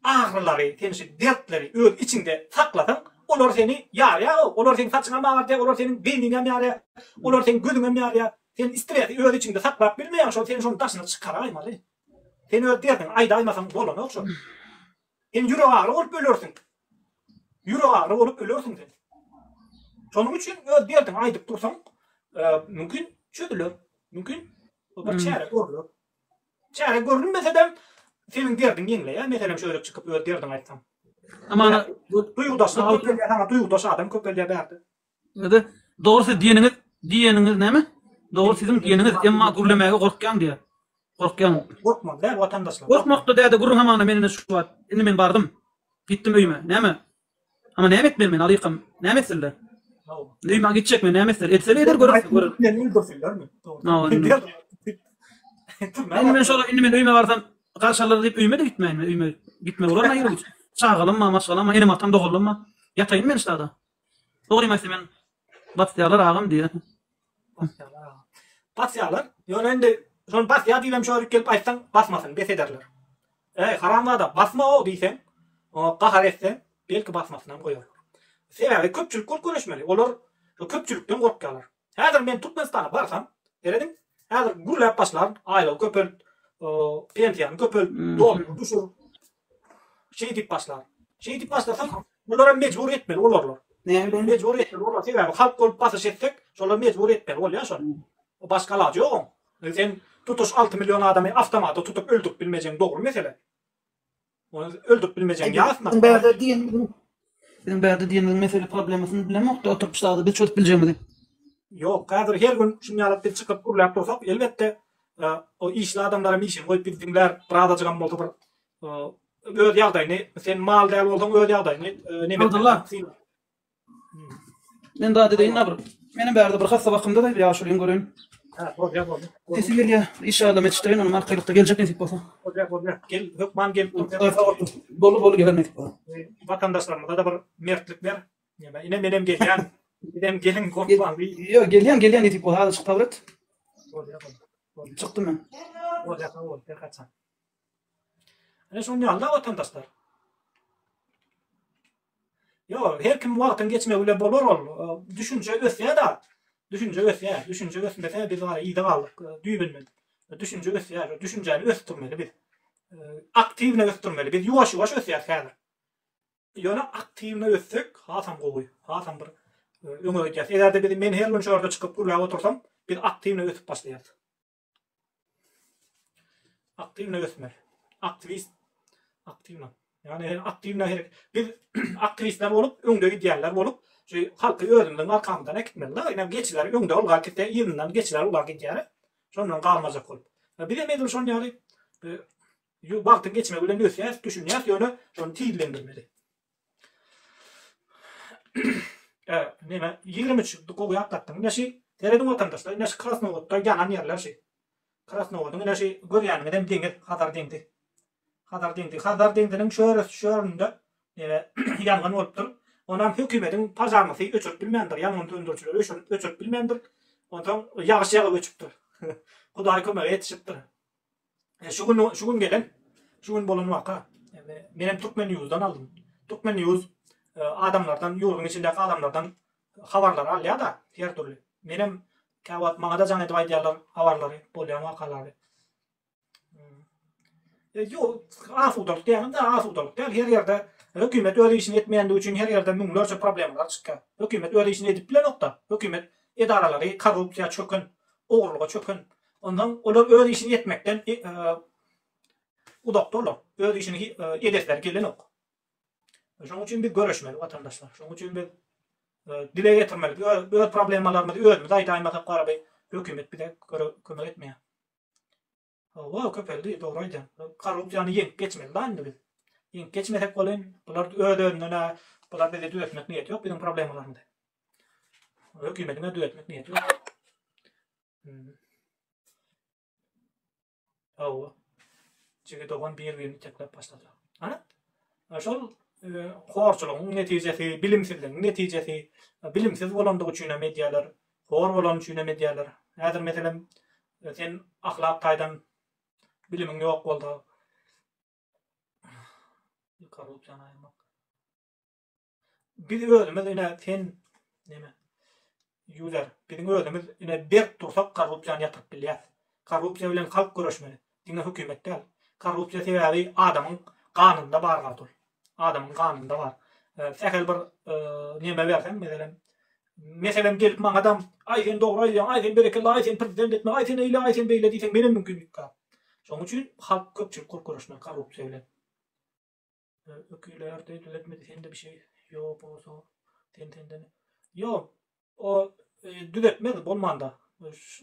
agyrylary, sen şu dertleri öz içiňde saklasaň, olar seni ýarýar-ow, olar seň saçyňam agardýar, olar seniň beýniňem ýarýar, olar seň gözüňem ýarýar. Sen stresi öz içiňde saklap bilmeýäň, şol sen şony daşyna çykaraýmaly. Sen öz derdiňi aýdaýmasaň bolanok şol. Sen ýüregagyry bolup ölersiň. Ýüregagyry bolup ölersiň sen. Şonuň üçin öz derdiňi aýdyp dursaň, mümkin çözüler. Mümkin bir çäre görüler. Çäre görülmese-de seniň derdiň ýeňleýär. Meselem, şöyle çykyp öz derdiňi aýtsaň. Amana duýgudaşlyk köpelýär, saňa duýgudaş adam köpelýär bärde. Ýa-da dogry siz diýeniňiz, diýeniňiz näme? Dogry siziň diýeniňiz, emma gürlemäge gorkýaň diýýär. Gorkýaň. Gorkmaly däl watandaşlar. Gorkmakda däde gürrüň hamana men indi şu wagt indi men bardym. Gitdim öýüme. Näme? Ama näme etmeli men alykam? Näme etsinler? Öýüme gitjek men näme etsinler? Etseler eder görersiň görer. Meni öldürsinlermi? Indi men şola indi men öýüme barsam garşy alar diýip öýüme-de gitmäýin men öýüme gitmek bolar nähili güýç. Çagalam bar, maşgalam bar, enem atam doganlarym bar. Ýataýyn men ştada. Dogrymy aýtsam men basýarlar agam diýýär. Basýarlar agam. Basýarlar. Ýöne indi şony basýar diýibem şöyle gelip aýtsaň basmasyn bes ederler. Eý haramzada basma-ow diýseň, oňa gahar etseň belki basmasynam goýarlar. Sebäbi köpçülik bolup göreşmeli. Olar köpçülikden gorkýarlar. Häzir men Türkmenistana barsam, serediň, häzir gürläp başlaryn, aýlygy köpelt, pensiýany köpelt, dollary düşür. Şeý diýip başlar. Şeý diýip başlasam, bularam mejbur etmeli bolarlar. Näme? Mejbur etmeli bolar. Sebäbi halk bolup basyş etsek, şolar mejbur etmeli bolýar şony. Başga alajy ýok oň. Sen tutuş 6 million adamy awtomata tutup öldürip bilmejegiň dogry mesele. Ony öldürip bilmejegiň ýasna. Biziň bärde diýenimiziň Biziň bärde diýenimiziň mesele problemasyny bilemokda oturyp ştada biz çözüp biljegimizi. Ýok, häzir her gün şuny ýaly biz çykyp gürläp dursak, elbetde, o işli adamlaram işini goýup bizi diňlär, birazajygam bolsa bir öz ýagdaýyny, sen mal däl bolsaň öz ýagdaýyny neme Abdylla. Men zat edeýin da bir. Menem bärde bir hassa bakymda da bir ýaşulyň göreýin. Hä, bolýar, bolýar. Sesi gelýär. Inşallah men çykaýyn onuň arkaýlykda geljek nesip bolsa. Bolýar, bolýar. Gel, hökman gelip dur. Sag bol. Boldy, boldy geler nesip bolsa. Watandaşlarymyza da bir mertlik ber. Neme, ine menem gelýän. Sizem geliň, gorkmaň diý. Ýok, gelýän, gelýän nesip bolsa. Azajyk sabyr et. Bolýar, bolýar. Çykdym men. Bolýar, sag bol, Perhatjan. Ine şonuň ýaly-da watandaşlar. Ýok, her kim wagtyň geçmegi bilen bolar ol. Düşünje ösýär-de. Düşünje ösýär. Düşünje ösmese biz bar yza galdyk düýbünden. Düşünje ösýär. Düşünjäni ösdürmeli biz. Aktiwno ösdürmeli. Biz ýuwaş-ýuwaş ösýäris häzir. Ýöne aktiwno össek hasam gowy. Hasam bir öňe gidýäris. Eger-de biz men her gün şu ýerde çykyp gürläp otursam, biz aktiwno ösüp başlaýarys. Aktiwno ösmeli. Aktiwist aktiwno. Ýagny aktiwno hereket. Biz aktiwistler bolup, öňde gidýänler bolup, şu halky özümiziň arkamyzdan äkitmeli-de. Ine geçiler öňde ylgap gitse, yzyndan geçiler ylgap gidýär. Şondan galmajak bolup. Biz hem edil şon ýaly wagtyň geçmegi bilen ösýäs, düşünýäs, ýöne şony tizlendirmeli. Neme, 23 gowy ýatlatdyň. Ine şi, serediň watandaşlar, ine şi Krasnowodda ýanan ýerler şi. Krasnowodyň ine şi görýäniňizem deňiz, Hazar deňzi. Hazar deňzi. Hazar deňziniň şöresi şöründe neme ýangyn bolupdyr. Onam hökümediň pažarnysy öçürip bilmändir, ýangyn söndürijiler öçürip öçürip bilmändir. Onsoň ýagyş ýagyp öçüpdir. Hudaý kömege ýetişipdir. E, şu gün şu gün gelen, şu gün bolan waka. Menem Türkmen News'dan aldym. Turkmen News adamlardan, ýurduň içindäki adamlardan habarlary alýar-da, her dürli. Menem käwagt maňa-da jaň edip aýdýarlar habarlary, bolýan wakalary. Ýok, asudalyk diýýäňiz-de, asudalyk däl. Her ýerde hökümet öz işini etmeýändigi üçin her ýerde müňlerçe problemalar çykýar. Hökümet öz işini edip bilenok-da. Hökümet edaralary korrupsiýa çöken, ogurlyga çöken. Onsoň olar öz işini etmekden uzakda olar. Öz işini edesleri gelenok. Şonuň üçin biz göreşmeli watandaşlar. Şonuň üçin biz dile getirmeli. Öz problemalarymyzy özümiz aýdaýmasak garaby hökümet bize kömek etmeýär. Hawa, köpeldi, dogry aýdýaň. Korrupsiýany ýeňip geçmeli da indi biz. Ýeňip geçmesek welin, bular öz-özünden-ä bular bizi düzetmek niýeti ýok biziň problemalarymyzy. Hökümetiň-ä düzetmek niýeti ýok. Hawa. Jigi dogan bir-birini itekläp başladylar. Ana, şol horçulygyň netijesi, bilimsizligiň netijesi, bilimsiz bolandygy üçinem edýärler, hor bolany üçinem edýärler. Häzir meselem, sen ahlak taýdan bilimiň ýok bolsa, korrupsiýany aýyrmak. Biz özümiz ine sen neme user biziň özümiz ine berk dursak korrupsiýany ýatyryp bilýäs. Korrupsiýa bilen halk göreşmeli. Diňe hökümet däl. Korrupsiýa sebäbi adamyň ganynda bar zat ol. Adamyň ganynda bar. Sähel bir neme berseň meselem meselem gelip maňadam aý sen dogry aýdýaň aý sen berekella aý sen prezident etme aý sen eýle aý sen beýle diýseň menem mümkin üýtgäp. Şonuň üçin halk köpçülik bolup göreşmeli korrupsiýa bilen. Ökülerdi düzetmedi sende bir şey ýok bolsa sen senden ýok o düzetmez bolmanda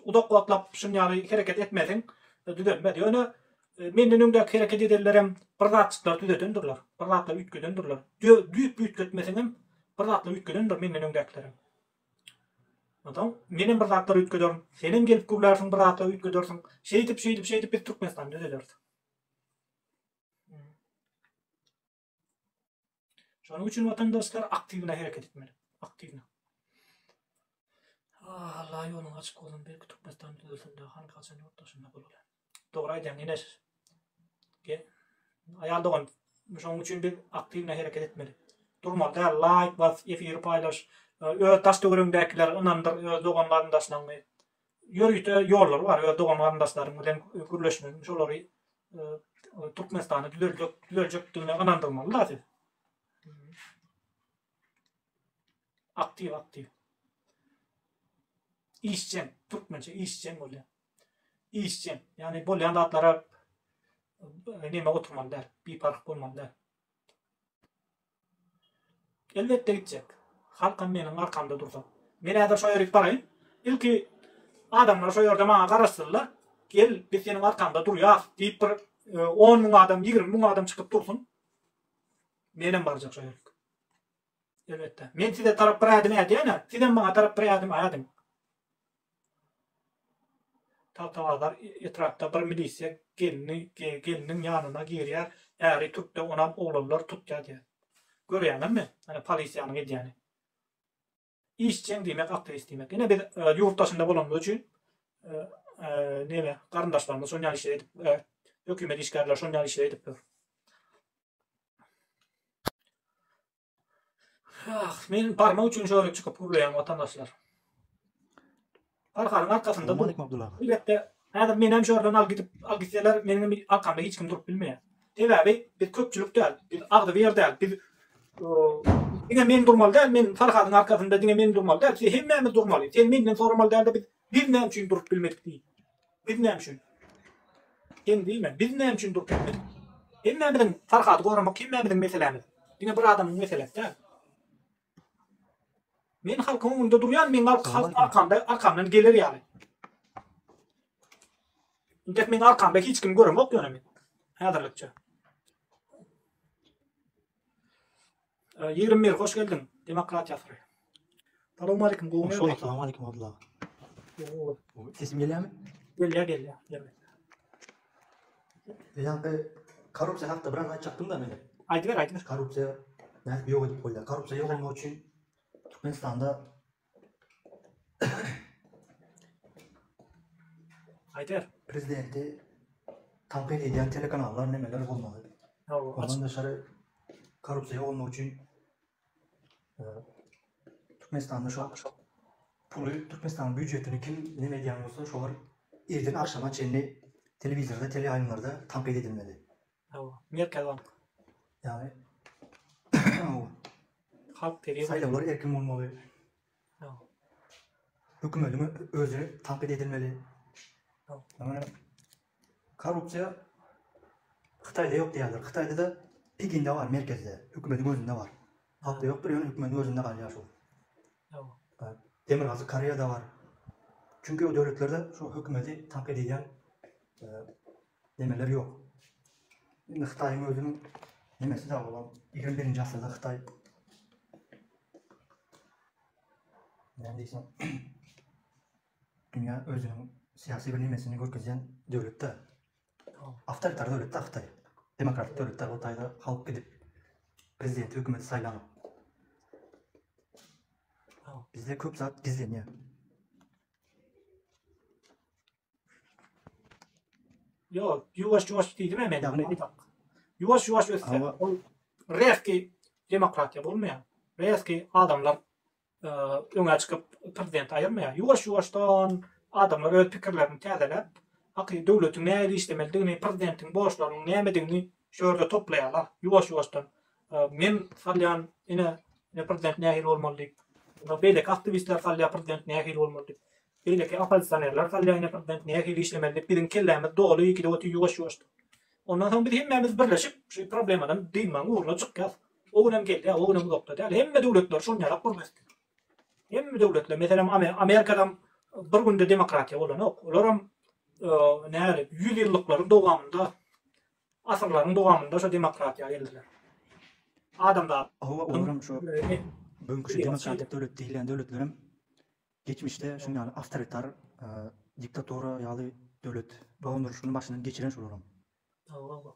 uzak wagtlap şun ýaly hereket etmeseň düzelmez ýöne menden öňdäki hereket edenlerem bir zatjyklar düzedendirler bir zatlar üýtgedendirler düýpli üýtgetmeseňem bir zatlar üýtgedendir menden öňdäkilerem onsoň menem bir zatlar üýtgederin senem gelip gürlärsiň bir zatlar üýtgedersiň şeýdip şeýdip şeýdip biz Türkmenistany düzederis. Şonuň üçin watandaşlar aktiwna hereket etmeli. Aktiwna. Ah, Allah ýoluň açyk bolsun, belki Türkmenistan düzelsin-de, hany haçan ýurt daşynda bolaly. Dogry aýdýaň, Eneş. Ge, aýal dogan, şonuň üçin biz aktiwna hereket etmeli. Durmaly däl, laýk bas, efiri paýlaş, öz daş-töweregiňdäkileri ynandyr, öz dogan-garyndaşlaryňy. Ýörite ýollary bar, öz dogan-garyndaşlaryň bilen gürleşmegiň, şolary Türkmenistany düzeljek, düzeljekdigine ynandyrmaly da siz. Aktiw, aktiw. Işjeň, türkmençe işjeň bolýar. Işjeň, ýagny bolýan zatlara neme oturmaly däl, biparh bolmaly däl. Elbetde gitjek. Halkam meniň arkamda dursa. Men häzir şo ýerik baraýyn. Ilki adamlar şo ýerde maňa garaşsynlar. Gel, biz seniň arkaňda durýas diýip bir on müň adam, 20 müň adam çykyp dursun. Menem barjak şo ýerik. Elbetde. Men size tarap bir ädim ädýän-ä, sizem maňa tarap bir ädim ädiň. Tagtabazar etrapda bir milisiýa gelni gelniň ýanyna girýär, äri türkde onam oglanlar tutýar diýýär. Görýäňizmi, ana polisiýanyň edýäni. Işjeň diýmek aktiwist diýmek. Ine biz ýurt daşynda bolanymyz üçin neme garyndaşlarymyz şon ýaly işleri edip hökümet işgärleri şon ýaly işleri edip ýör. Ah, men barmak üçin şöyle çykyp gürleýän watandaşlar. Farhadyň arkasynda dur. Elbetde, häzir menem şu ýerden al gidip, al gitseler, meniň arkamda hiç kim durup bilmeýär. Sebäbi biz köpçülik däl, biz agzybir däl, biz diňe men durmaly däl, men Farhadyň arkasynda diňe men durmaly däl, siz hemmämiz durmaly. Sen menden soramaly däl-de biz biz näme üçin durup bilmedik diýip. Biz näme üçin? Sen diýme, biz näme üçin durup bilmedik? Hemmämiziň Farhady goramak hemmämiziň meselämiz. Diňe bir adamyň meselesi däl. Men halkyň öňünde durýan, meň halk halk arkamda, arkamdan geler ýaly. Intek meň arkamda hiç kim göremok ýöne men. Häzirlikçe. 21 hoş geldiň. Demokratiýa asyry. Salowmaleýkim, gowumy ýagdaý? Salowmaleýkim Abdylla aga. Gowy. Sesim gelýärmi? Gelýär, gelýär. Gelýär. Ýaňky korrupsiýa hakda biraz aýtjakdym-da men. Aýdyber, aýdyber. Korrupsiýa nädip ýok edip bolýar? Korrupsiýa ýok bolmak üçin Türkmenistanda Aýdyber. Prezidenti tankyt edýän telekanallar nemeler bolmaly. Ondan daşary. Korrupsiýa ýok bolmak üçin Türkmenistanda şu puly Türkmenistanyň býujetini kim neme edýän bolsa şolar irden agşama çenli telewizorda, teleýaýlymlarda tankyt edilmeli. Hawa, Merkezi bank. Ýagny Halk TV. Saýlawlar erkin bolmaly. Hawa. Hökümediň özi tankyt edilmeli. Hawa. Korrupsiýa Hytaýda ýok diýýärler. Hytaýda-da Pekinde bar, merkezde. Hökümediň özünde bar. Halkda ýokdur, ýöne hökümediň özünde galýar şol. Hawa. Demirgazyk Koreýada bar. Çünki o döwletlerde şu hökümeti tankyt edýän nemeler ýok. Indi Hytaýyň özüniň nemesi da bolan 21-nji asyrda Hytaý näme diýsem Dünýä özüniň syýasy bir nemesini görkezýän döwletde. Awtoritar döwletde Hytaý. Demokratik döwletde o taýda halk gidip prezidenti hökümeti saýlanyp. Bizde köp zat gizlenýär. Ýok, ýuwaş-ýuwaş diýdim men. Ýagny ýuwaş-ýuwaş össe, ol reski demokratiýa bolmaýar. Reski adamlar öňe çykyp prezidenti aýyrmaýar. Ýuwaş-ýuwaşdan adamlar öz pikirlerini täzeläp, haky döwletiň nähili işlemelidigini, prezidentiň borçlarynyň nämedigini şu ýerde toplaýarlar. Ýuwaş-ýuwaşdan men salýan ine ine prezident nähili bolmaly diýip, beýleki aktiwistler salýar prezident nähili bolmaly diýip, beýleki oppozisionerler salýar ine prezident nähili işlemeli diýip, biziň kellämiz doly gidip otyr ýuwaş-ýuwaşdan. Ondan soň biz hemmämiz birleşip şu problemadan dynmagyň ugruna çykýas. O günem gelýär, o günem uzakda däl. Hemme döwletler şol ýalak gurmesdi. Hemme döwletler, meselem Amerikadam bir günde demokratiýa bolanok. Olaram näli ýüz ýyllyklaryň dowamynda, asyrlaryň dowamynda şo demokratiýa geldiler. Adamzat. Hawa, olaram şo bugünki şu demokratik döwlet diýilýän döwletlerem geçmişde şuň ýaly awtoritar diktatura ýaly döwlet dolandyryşyny başyndan geçiren şolaram. Hawa.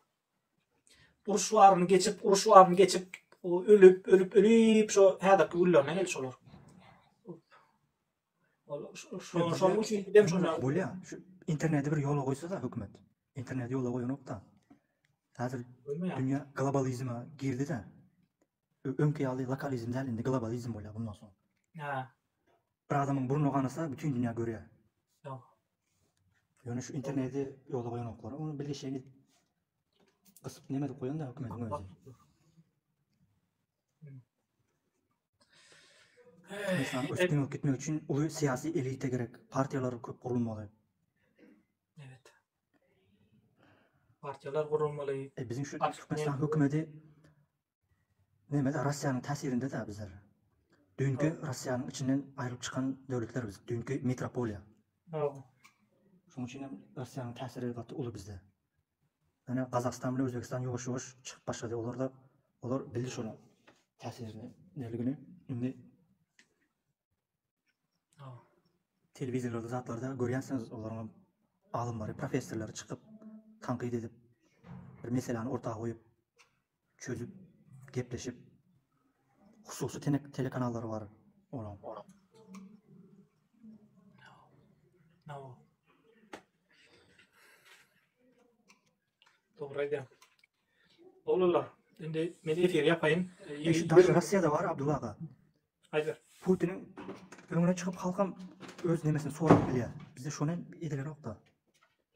Uruş baryny geçip, uruş baryny geçip, ölüp, ölüp, ölüp şo häzirki günlerine geldi şolar. Şonuň üçin gidem şonda. Bolýa, şu interneti bir ýola goýsa-da hökümet. Interneti ýola goýanok-da. Häzir dünýä globalizme girdi-de. Öňki ýaly lokalizm däl, indi globalizm bolýar bundan soň. Hä. Bir adamyň burny ganasa, bütin dünýä görýär. Ýok. Ýöne şu interneti ýola goýanoklar. Ony bilgeşleýin gysyp neme edip goýan-da hökümetiň özi. Türkmenistanyň ösüp deňelip gitmegi üçin uly syýasy elita gerek. Partiýalar köp gurulmaly. Evet. Partiýalar gurulmaly. E, biziň şu Türkmenistan hökümeti Neme-de Russiýanyň täsirinde-dä bizler. Düýnki Russiýanyň içinden aýrylyp çykan döwletler biz. Düýnki metropoliýa. Hawa. Şonuň üçin hem Russiýanyň täsiri gaty uly bizde. Ýöne Gazagystan bilen Özbegistan ýuwaş-ýuwaş çykyp başlady. Olar-da olar bildi şonuň täsirini, neligini. Indi Telewizorlarda zatlarda görýänsiňiz olaryň alymlary, professorlary çykyp tankyt edip bir meseläni orta goýup çözüp gepleşip hususy telekanallary bar olaň. Dogry aýdýaň. Oglanlar, indi men efiri ýapaýyn. E, şu daş Russiýada bar Abdulla aga. Aýdyber. Putiniň öňüne çykyp halkam öz nemesini sorap bilýär. Bizde şony edilenok-da.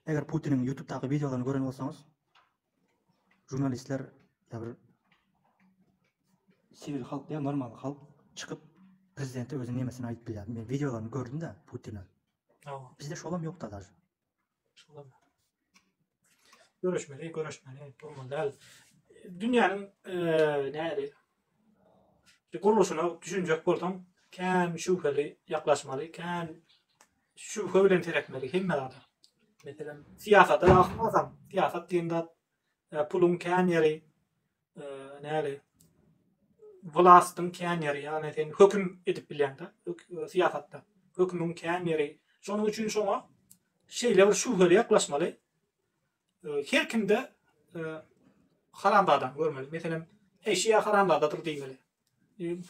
Eger Putiniň YouTube'daky wideolaryny gören bolsaňyz, žurnalistler ýa bir siwil halk ýa normal halk çykyp prezidente özüniň nemesini aýdyp bilýär. Men wideolaryny gördüm-de Putiniň. Bizde şolam ýok-da daže. Görüşmeli, görüşmeli, durmaly däl. Dünýäniň näli gurluşyna düşünjek bolsaň, kän şübheli ýaklaşmaly, kän şübhe bilen seretmeli hemme zada. Meselem, syýasata ýaklaşmasaň, syýasat diýen zat puluň kän ýeri, näli wlastyň kän ýeri, ýagny sen höküm edip bilýäň-de, syýasatda. Hökümiň kän ýeri. Şonuň üçin şoňa şeýle bir şübheli ýaklaşmaly. Her kimde haramzadany görmeli. Meselem, eý, şi-ä haramzadadyr diýmeli.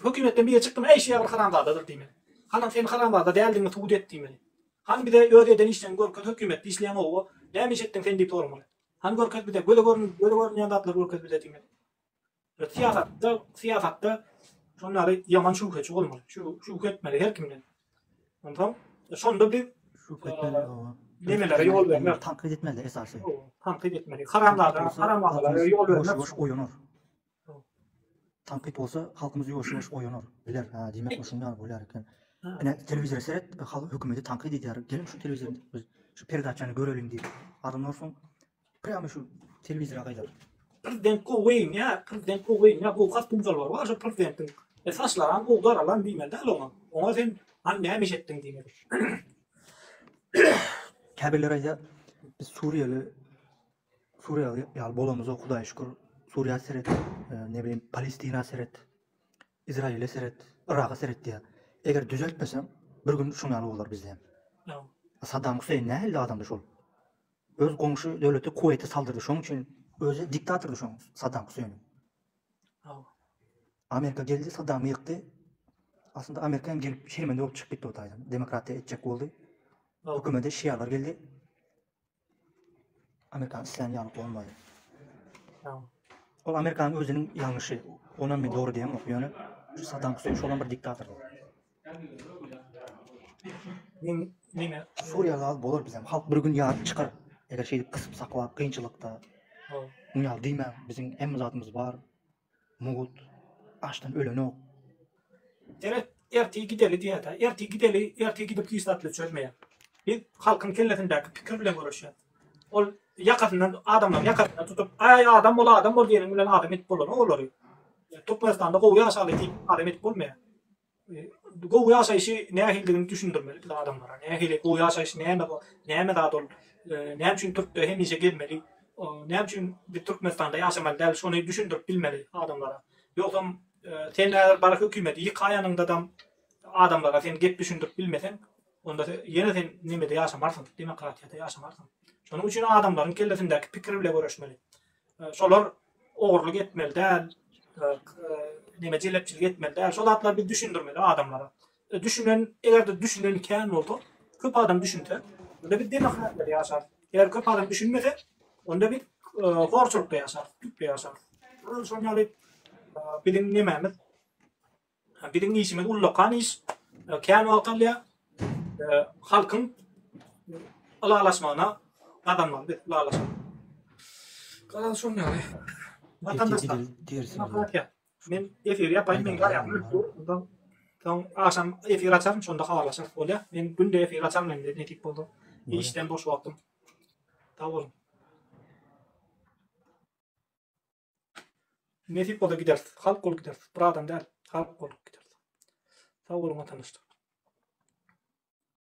Hökümetden biri çykdymy, eý, şi-ä bir haramzadadyr diýmeli. Hanam sen haramzada däldigiňi subut et diýmeli. Hany bize öz eden işleriňi görkez, hökümetde işleýäň oba, näme iş etdiň sen diýip soramaly. Hany görkez bize, göze görün, göze görünýän zatlary görkez bize diýmeli. Syýasatda, syýasatda şonlary ýaman şübheçi bolmaly. Şu şübhe etmeli her kimden. Onsoň şonda biz şübhe etmeli. Nemelere ýol bermez. Tankyt etmeli esasy. Tankyt etmeli. Haramzada, haramzadalara ýol bermez. Ýuwaş-ýuwaş oýanar. Tankyt bolsa halkymyz ýuwaş-ýuwaş oýanar. Biler, ha diýmek şuň ýaly bolýar eken. Ine telewizora seret, halk hökümeti tankyt edýär. Geliň şu telewizor biz şu peredaçany göreliň diýip. Adamlar soň Prýamy şu telewizora gaýdar. Prezident gowy geýinýär, prezident gowy geýinýär, gowy kostýum-şalwary bar şo prezidentiň. E saçlaram gowy daralan diýmeli däl oňa. Oňa sen hany näme iş etdiň diýmeli. Käbirleri aýdýar, biz suriýaly suriýaly ýaly bolamyzok hudaýa şükür. Suriýa seret, ne bileyim Palestina seret, Izraile seret, Yraga seret diýýär. Eger düzeltmeseň, bir gün şuň ýaly bolar bizde hem. Saddam Huseýn nähili adamdy şol? Öz goňşy döwleti Kuweýte saldyrdy şoň üçin özi diktatordy şoň Saddam Huseýniň. Amerika geldi Saddamy ýykdy. Aslynda Amerika hem gelip şermende bolup çykyp gitdi o taýdan. Demokratiýa etjek boldy. Hökümete şialar geldi. Amerikanyň islän ýaly bolmady. Ol Amerikanyň özüniň ýalňyşy. Onam men dogry diýemok ýöne şu Saddam Huseýn şolam bir diktatordy. Men neme? Suriýaly az bolar bizem. Halk bir gün ýaryp çykar. Eger şeýdip gysyp saklap kynçylykda. Muny ýaly diýmäň. Biziň hemme zadymyz bar. Mugt. Açdan ölenok. Seret, ertir gideli diýýär-dä. Ertir gideli, ertir gidip hiç zat çözmeýär. Biz halkyň kellesindäki pikir bilen göreşýäs. Ol ýakasyndan adamlaryň ýakasyndan tutup, aý adam bol, adam bol diýeniň bilen adam edip bolanok olary. Türkmenistanda gowy ýaşaly diýip adam edip bolmaýar. Gowy ýaşaýşy nähilidigini düşündirmeli biz adamlara. Nähili gowy ýaşaýyş näme bu? Näme zat ol? Näme üçin türkde hemişe gezmeli? Näme üçin biz Türkmenistanda ýaşamaly däl? Şony düşündirip bilmeli adamlara. Ýogsam sen häzir bar hökümeti ýykaýanyňdadam adamlara sen gep düşündirip bilmeseň, onda ýene sen nemede ýaşamarsyň, demokratiýada ýaşamarsyň. Şonuň üçin adamlaryň kellesindäki pikir bile göreşmeli. Şolar ogurlyk etmeli däl, neme jelepçilik etmeli däl. Şol zatlary biz düşündirmeli adamlara. Düşünen, eger-de düşünen kän bolsa, köp adam düşünse, onda biz demokratiýada ýaşarys. Eger köp adam düşünmese, onda biz horçulykda ýaşarys, tüpde ýaşarys. Şol ýaly biziň nemämiz Biziň işimiz ullakan iş, kän wagt alýar. Halkyň ylalaşmagyna gazanmaly biz ylalaşyk. Garaz şoň ýaly. Watandaşlar. Demokratiýa. Men efir ýapaýyn, men garýan dur. Ondan soň agşam efir açaryn, şonda habarlaşarys bolýar. Men günde efir açaryn indi nesip bolsa. Işden boş wagtym. Sag boluň. Nesip bolsa gideris. Halk bolup gideris. Bir adam däl, halk bolup gideris. Sag boluň watandaşlar.